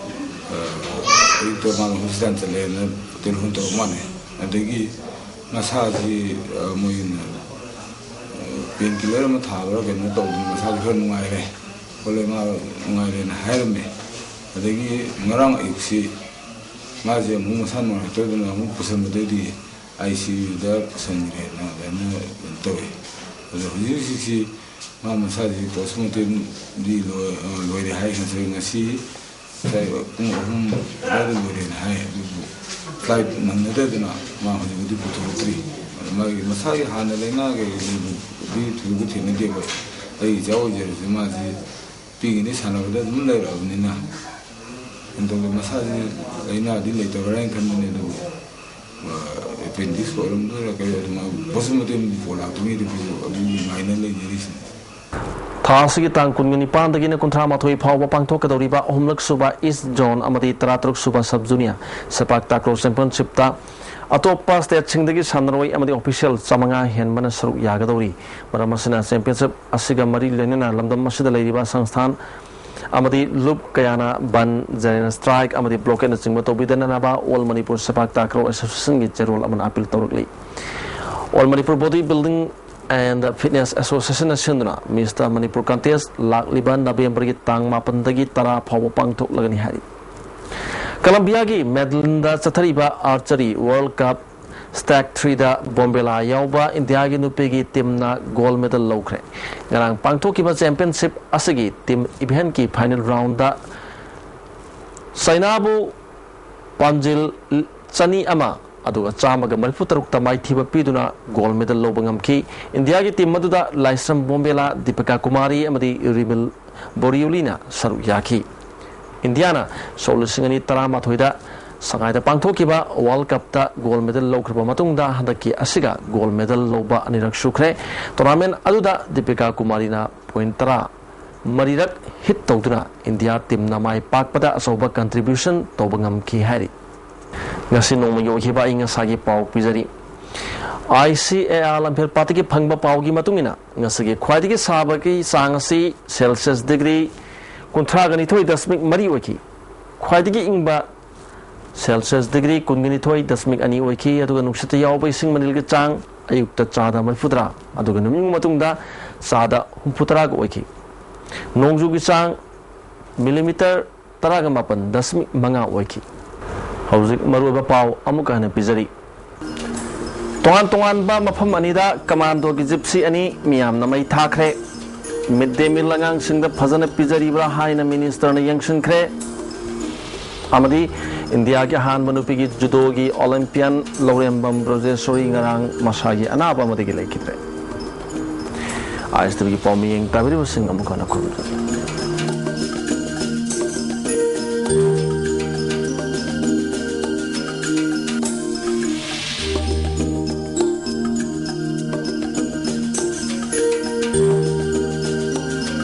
ꯑ, ꯑꯌꯨꯛꯇ ꯃꯥꯅ ꯍꯣꯁꯄꯤꯇꯥꯜ ꯆꯠꯂꯦꯅ ꯇꯦꯂꯤꯐꯣꯟ ꯇꯧꯔꯛ ꯃꯥꯜꯂꯦ꯫ ꯑꯗꯒꯤ ꯃꯁꯥꯁꯤ, ꯑ, ꯃꯣꯏꯅ, ꯑ, ꯄꯦꯟ ꯀꯤꯂꯔ ꯑꯃ ꯊꯥꯕ꯭ꯔꯥ ꯀꯩꯅꯣ ꯇꯧꯗꯅ ꯃꯁꯥꯁꯤ ꯈꯔ ꯅꯨꯡꯉꯥꯏꯔꯦ ꯈꯣꯠꯂꯦ, ꯃꯥ ꯅꯨꯡꯉꯥꯏꯔꯦꯅ ꯍꯥꯏꯔꯝꯃꯦ꯫ ꯑꯗꯒꯤ ꯉꯔꯥꯡ ꯑꯌꯨꯛꯁꯤ ꯃꯥꯁꯦ ꯑꯃꯨꯛ ꯃꯁꯥ ꯅꯨꯡꯉꯥꯏꯔꯛꯇꯗꯅ ꯑꯃꯨꯛ ꯄꯨꯁꯟꯕꯗꯩꯗꯤ ꯑꯥꯏ ꯁꯤ ꯌꯨꯗ ꯄꯨꯁꯟꯈ꯭ꯔꯦꯅ ꯑꯗꯨꯃꯥꯏꯅ ꯀꯩꯅꯣ ꯇꯧꯋꯤ꯫ ꯑꯗꯣ ꯍꯧꯖꯤꯛ ꯍꯧꯖꯤꯛꯁꯤ ꯃꯥ ꯃꯁꯥꯁꯤ ꯄꯣꯁꯃꯣꯔꯇꯦꯝꯗꯤ ꯂꯣꯏ-, ꯑ, ꯂꯣꯏꯔꯦ ꯍꯥꯏ꯫ ꯉꯁꯥꯏ, ꯉꯁꯤ ꯉꯁꯥꯏ ꯄꯨꯡ ꯑꯍꯨꯝ ꯑꯗꯨꯋꯥꯏꯗ ꯂꯣꯏꯔꯦꯅ ꯍꯥꯏ꯫ ꯑꯗꯨꯕꯨ ꯐ꯭ꯂꯥꯏꯠ ꯅꯪꯅꯗꯗꯅ ꯃꯥ ꯍꯧꯖꯤꯛ ꯍꯧꯖꯤꯛ ꯄꯨꯊꯣꯔꯛꯇ꯭ꯔꯤ꯫ ꯑꯗꯣ ꯃꯥꯒꯤ ꯃꯁꯥꯒꯤ ꯍꯥꯟꯅ ꯂꯥꯏꯅꯥ ꯀꯩ ꯂꯩꯕꯗꯤ ꯊꯣꯏꯗꯣꯛꯄ ꯊꯦꯡꯅꯗꯦꯕ꯫ ꯑꯩ ꯏꯆꯥ ꯑꯣꯏꯖꯔꯁꯨ ꯃꯥꯁꯤ ꯄꯤꯛꯏꯉꯩꯗꯒꯤ ꯁꯥꯟꯅꯕꯗ ꯑꯗꯨꯝ ꯂꯩꯔꯛꯑꯕꯅꯤꯅ ꯀꯩꯅꯣ ꯇꯧꯗꯦ꯫ ꯃꯁꯥꯁꯤ ꯂꯥꯏꯅꯥꯗꯤ ꯂꯩꯇꯕ꯭ꯔꯥ ꯍꯥꯏꯅ ꯈꯟꯕꯅꯦ, ꯑꯗꯨꯕꯨ ꯑꯦꯄꯦꯟꯗꯤꯛꯁ ꯑꯣꯏꯔꯝꯗꯣꯏꯔꯥ ꯀꯔꯤ ꯑꯗꯨꯃꯥꯏꯅ ꯄꯣꯁꯃꯣꯔꯇꯦꯝ ꯔꯤꯄꯣꯔꯠ ꯂꯥꯛꯇ꯭ꯔꯤꯉꯩꯗ ꯑꯩꯈꯣꯏꯁꯨ ꯑꯗꯨꯒꯤ ꯉꯥꯏꯅ ꯂꯩꯖꯔꯤꯁꯤꯅꯤ꯫ ꯊꯥ ꯑꯁꯤꯒꯤ ꯇꯥꯡ ꯀꯨꯟꯒ ꯅꯤꯄꯥꯟꯗꯒꯤꯅ ꯀꯨꯟꯊ꯭ꯔꯥ ꯃꯥꯊꯣꯏ ꯐꯥꯎꯕ ꯄꯥꯡꯊꯣꯛꯀꯗꯧꯔꯤꯕ ꯑꯍꯨꯝꯂꯛ ꯁꯨꯕ ꯏꯁ ꯖꯣꯟ ꯑꯃꯗꯤ ꯇꯔꯥꯇꯔꯨꯛ ꯁꯨꯕ ꯁꯕ ꯖꯨꯅꯤꯌꯔ ꯁꯦꯄꯥꯛ ꯇꯥꯀ꯭ꯔꯣ ꯆꯦꯝꯄꯤꯌꯟꯁꯤꯞꯇ ꯑꯇꯣꯞꯄ ꯁ꯭ꯇꯦꯠꯁꯤꯡꯗꯒꯤ ꯁꯥꯟꯅꯔꯣꯏ ꯑꯃꯗꯤ ꯑꯣꯐꯤꯁꯤꯌꯦꯜ ꯆꯥꯃꯉꯥ ꯍꯦꯟꯕꯅ ꯁꯔꯨꯛ ꯌꯥꯒꯗꯧꯔꯤ꯫ ꯃꯔꯝ ꯑꯁꯤꯅ, ꯆꯦꯝꯄꯤꯌꯟꯁꯤꯞ ꯑꯁꯤꯒ ꯃꯔꯤ ꯂꯩꯅꯅ ꯂꯝꯗꯝ ꯑꯁꯤꯗ ꯂꯩꯔꯤꯕ ꯁꯪꯁꯊꯥꯟ ꯑꯃꯗꯤ ꯂꯨꯞ ꯀꯌꯥꯅ ꯕꯟ, ꯖꯦꯅꯔꯦꯜ ꯁ꯭ꯇ꯭ꯔꯥꯏꯛ ꯑꯃꯗꯤ ꯕ꯭ꯂꯣꯀꯦꯠꯅꯆꯤꯡꯕ ꯇꯧꯕꯤꯗꯅꯅꯕ ꯑꯣꯜ ꯃꯅꯤꯄꯨꯔ ꯁꯦꯄꯥꯛ ꯇꯥꯀ꯭ꯔꯣ ꯑꯦꯁꯣꯁꯤꯌꯦꯁꯟꯒꯤ ꯆꯦꯔꯣꯜ ꯑꯃꯅ ꯑꯥꯄꯤꯜ ꯇꯧꯔꯛꯂꯤ꯫ All Manipur body building and fitness ꯑꯦꯁꯣꯁꯤꯌꯦꯁꯟꯅ ꯁꯤꯟꯗꯨꯅ ꯃꯤꯁꯇꯔ ꯃꯅꯤꯄꯨꯔ ꯀꯟꯇꯦꯁ ꯂꯥꯛꯂꯤꯕ ꯅꯕꯦꯝꯕꯔꯒꯤ ꯇꯥꯡ ꯃꯥꯄꯟꯗꯒꯤ ꯇꯔꯥ ꯐꯥꯎꯕ ꯄꯥꯡꯊꯣꯛꯂꯒꯅꯤ ꯍꯥꯏꯔꯤ꯫ ꯀꯂꯝꯕꯤꯌꯥꯒꯤ ꯃꯦꯗꯂꯤꯟꯗ ꯆꯠꯊꯔꯤꯕ ꯑꯥꯔꯆꯔꯤ ꯋꯥꯔꯜ ꯀꯞ ꯁ꯭ꯇꯦꯛ ꯊ꯭ꯔꯤꯗ ꯕꯣꯝꯕꯦꯂꯥ ꯌꯥꯎꯕ ꯏꯟꯗꯤꯌꯥꯒꯤ ꯅꯨꯄꯤꯒꯤ ꯇꯤꯝꯅ ꯒꯣꯜ ꯃꯦꯗꯜ ꯂꯧꯈ꯭ꯔꯦ꯫ ꯉꯔꯥꯡ ꯄꯥꯡꯊꯣꯛꯈꯤꯕ ꯆꯦꯝꯄꯤꯌꯟꯁꯤꯞ ꯑꯁꯤꯒꯤ ꯇꯤꯝ ꯏꯚꯦꯟꯠꯀꯤ ꯐꯥꯏꯅꯦꯜ ꯔꯥꯎꯟꯗ ꯆꯥꯏꯅꯥꯕꯨ ꯄꯥꯟꯖꯤꯜ ꯆꯅꯤ ꯑꯃ ꯑꯗꯨꯒ ꯆꯥꯝꯃꯒ ꯃꯔꯤꯐꯨ ꯇꯔꯨꯛꯇ ꯃꯥꯏꯊꯤꯕ ꯄꯤꯗꯨꯅ ꯒꯣꯜ ꯃꯦꯗꯜ ꯂꯧꯕ ꯉꯝꯈꯤ꯫ ꯏꯟꯗꯤꯌꯥꯒꯤ ꯇꯤꯝ ꯑꯗꯨꯗ ꯂꯥꯏꯁ꯭ꯔꯝ ꯕꯣꯝꯕꯦꯂꯥ, ꯗꯤꯄꯤꯀꯥ ꯀꯨꯃꯥꯔꯤ ꯑꯃꯗꯤ ꯔꯤꯃꯤꯜ ꯕꯣꯔꯤꯌꯣꯂꯤꯅ ꯁꯔꯨꯛ ꯌꯥꯈꯤ꯫ ꯏꯟꯗꯤꯌꯥꯅ ꯁꯣꯛ ꯂꯤꯁꯤꯡ ꯑꯅꯤ ꯇꯔꯥꯃꯥꯊꯣꯏꯗ ꯁꯉꯥꯏꯗ ꯄꯥꯡꯊꯣꯛꯈꯤꯕ ꯋꯥꯔꯜ ꯀꯞꯇ ꯒꯣꯜ ꯃꯦꯗꯜ ꯂꯧꯈ꯭ꯔꯕ ꯃꯇꯨꯡꯗ ꯍꯟꯗꯛꯀꯤ ꯑꯁꯤꯒ ꯒꯣꯜ ꯃꯦꯗꯜ ꯂꯧꯕ ꯑꯅꯤꯔꯛ ꯁꯨꯈ꯭ꯔꯦ꯫ ꯇꯣꯔꯅꯥꯃꯦꯟ ꯑꯗꯨꯗ ꯗꯤꯄꯤꯀꯥ ꯀꯨꯃꯥꯔꯤꯅ ꯄꯣꯏꯟ ꯇꯔꯥ ꯃꯔꯤꯔꯛ ꯍꯤꯠ ꯇꯧꯗꯨꯅ ꯏꯟꯗꯤꯌꯥ ꯇꯤꯝꯅ ꯃꯥꯏ ꯄꯥꯛꯄꯗ ꯑꯆꯧꯕ ꯀꯟꯇ꯭ꯔꯤꯕ꯭ꯌꯨꯁꯟ ꯇꯧꯕ ꯉꯝꯈꯤ ꯍꯥꯏꯔꯤ꯫ ꯉꯁꯤ ꯅꯣꯡꯃꯒꯤ ꯑꯣꯏꯈꯤꯕ ꯑꯏꯪ ꯑꯁꯥꯒꯤ ꯄꯥꯎ ꯄꯤꯖꯔꯤ꯫ ꯑꯥꯏ ꯁꯤ ꯑꯦ ꯑꯥꯔ ꯂꯝꯐꯦꯜ ꯄꯥꯠꯇꯒꯤ ꯐꯪꯕ ꯄꯥꯎꯒꯤ ꯃꯇꯨꯡ ꯏꯟꯅ, ꯉꯁꯤꯒꯤ ꯈ꯭ꯋꯥꯏꯗꯒꯤ ꯁꯥꯕꯒꯤ ꯆꯥꯡ ꯑꯁꯤ ꯁꯦꯜꯁꯤꯌꯁ ꯗꯤꯒ꯭ꯔꯤ ꯀꯨꯟꯊ꯭ꯔꯥꯒ ꯅꯤꯊꯣꯏ ꯗꯁꯃꯤꯛ ꯃꯔꯤ ꯑꯣꯏꯈꯤ꯫ ꯈ꯭ꯋꯥꯏꯗꯒꯤ ꯏꯪꯕ ꯁꯦꯜꯁꯤꯌꯁ ꯗꯤꯒ꯭ꯔꯤ ꯀꯨꯟꯒ ꯅꯤꯊꯣꯏ ꯗꯁꯃꯤꯛ ꯑꯅꯤ ꯑꯣꯏꯈꯤ, ꯑꯗꯨꯒ ꯅꯨꯡꯁꯤꯠꯇ ꯌꯥꯎꯕ ꯏꯁꯤꯡ ꯃꯅꯤꯜꯒꯤ ꯆꯥꯡ ꯑꯌꯨꯛꯇ ꯆꯥꯗ ꯃꯔꯤꯐꯨꯇꯔꯥ, ꯑꯗꯨꯒ ꯅꯨꯃꯤꯠ ꯃꯇꯨꯡꯗ ꯆꯥꯗ ꯍꯨꯝꯐꯨꯇꯔꯥꯒ ꯑꯣꯏꯈꯤ꯫ ꯅꯣꯡꯖꯨꯒꯤ ꯆꯥꯡ ꯃꯤꯂꯤꯃꯤꯇꯔ ꯇꯔꯥꯒ ꯃꯥꯄꯟ ꯗꯁꯃꯤꯛ ꯃꯉꯥ ꯑꯣꯏꯈꯤ꯫ ꯍꯧꯖꯤꯛ ꯃꯔꯨꯑꯣꯏꯕ ꯄꯥꯎ ꯑꯃꯨꯛꯀ ꯍꯟꯅ ꯄꯤꯖꯔꯤ꯫ ꯇꯣꯉꯥꯟ ꯇꯣꯉꯥꯟꯕ ꯃꯐꯝ ꯑꯅꯤꯗ ꯀꯃꯥꯟꯗꯣꯒꯤ ꯖꯤꯞꯁꯤ ꯑꯅꯤ ꯃꯤꯌꯥꯝꯅ ꯃꯩ ꯊꯥꯈ꯭ꯔꯦ꯫ ꯃꯤꯗ ꯗꯦ ꯃꯤꯜ ꯑꯉꯥꯡꯁꯤꯡꯗ ꯐꯖꯅ ꯄꯤꯖꯔꯤꯕ꯭ꯔꯥ ꯍꯥꯏꯅ ꯃꯤꯅꯤꯁꯇꯔꯅ ꯌꯦꯡꯁꯤꯟꯈ꯭ꯔꯦ꯫ ꯑꯃꯗꯤ ꯏꯟꯗꯤꯌꯥꯒꯤ ꯑꯍꯥꯟꯕ ꯅꯨꯄꯤꯒꯤ ꯖꯨꯗꯣꯒꯤ ꯑꯣꯂꯤꯝꯄꯤꯌꯟ ꯂꯧꯔꯦꯝꯕꯝ ꯕ꯭ꯔꯖꯦꯁꯣꯔꯤ ꯉꯔꯥꯡ ꯃꯁꯥꯒꯤ ꯑꯅꯥꯕ ꯑꯃꯗꯒꯤ ꯂꯩꯈꯤꯗ꯭ꯔꯦ꯫ ꯑꯥꯏ ꯑꯦꯁ ꯇꯤꯚꯤꯒꯤ ꯄꯥꯎ ꯃꯤꯌꯦꯡ ꯇꯥꯕꯤꯔꯤꯕꯁꯤꯡ ꯑꯃꯨꯛ ꯍꯟꯅ ꯈꯨꯔꯨꯝꯖꯔꯤ꯫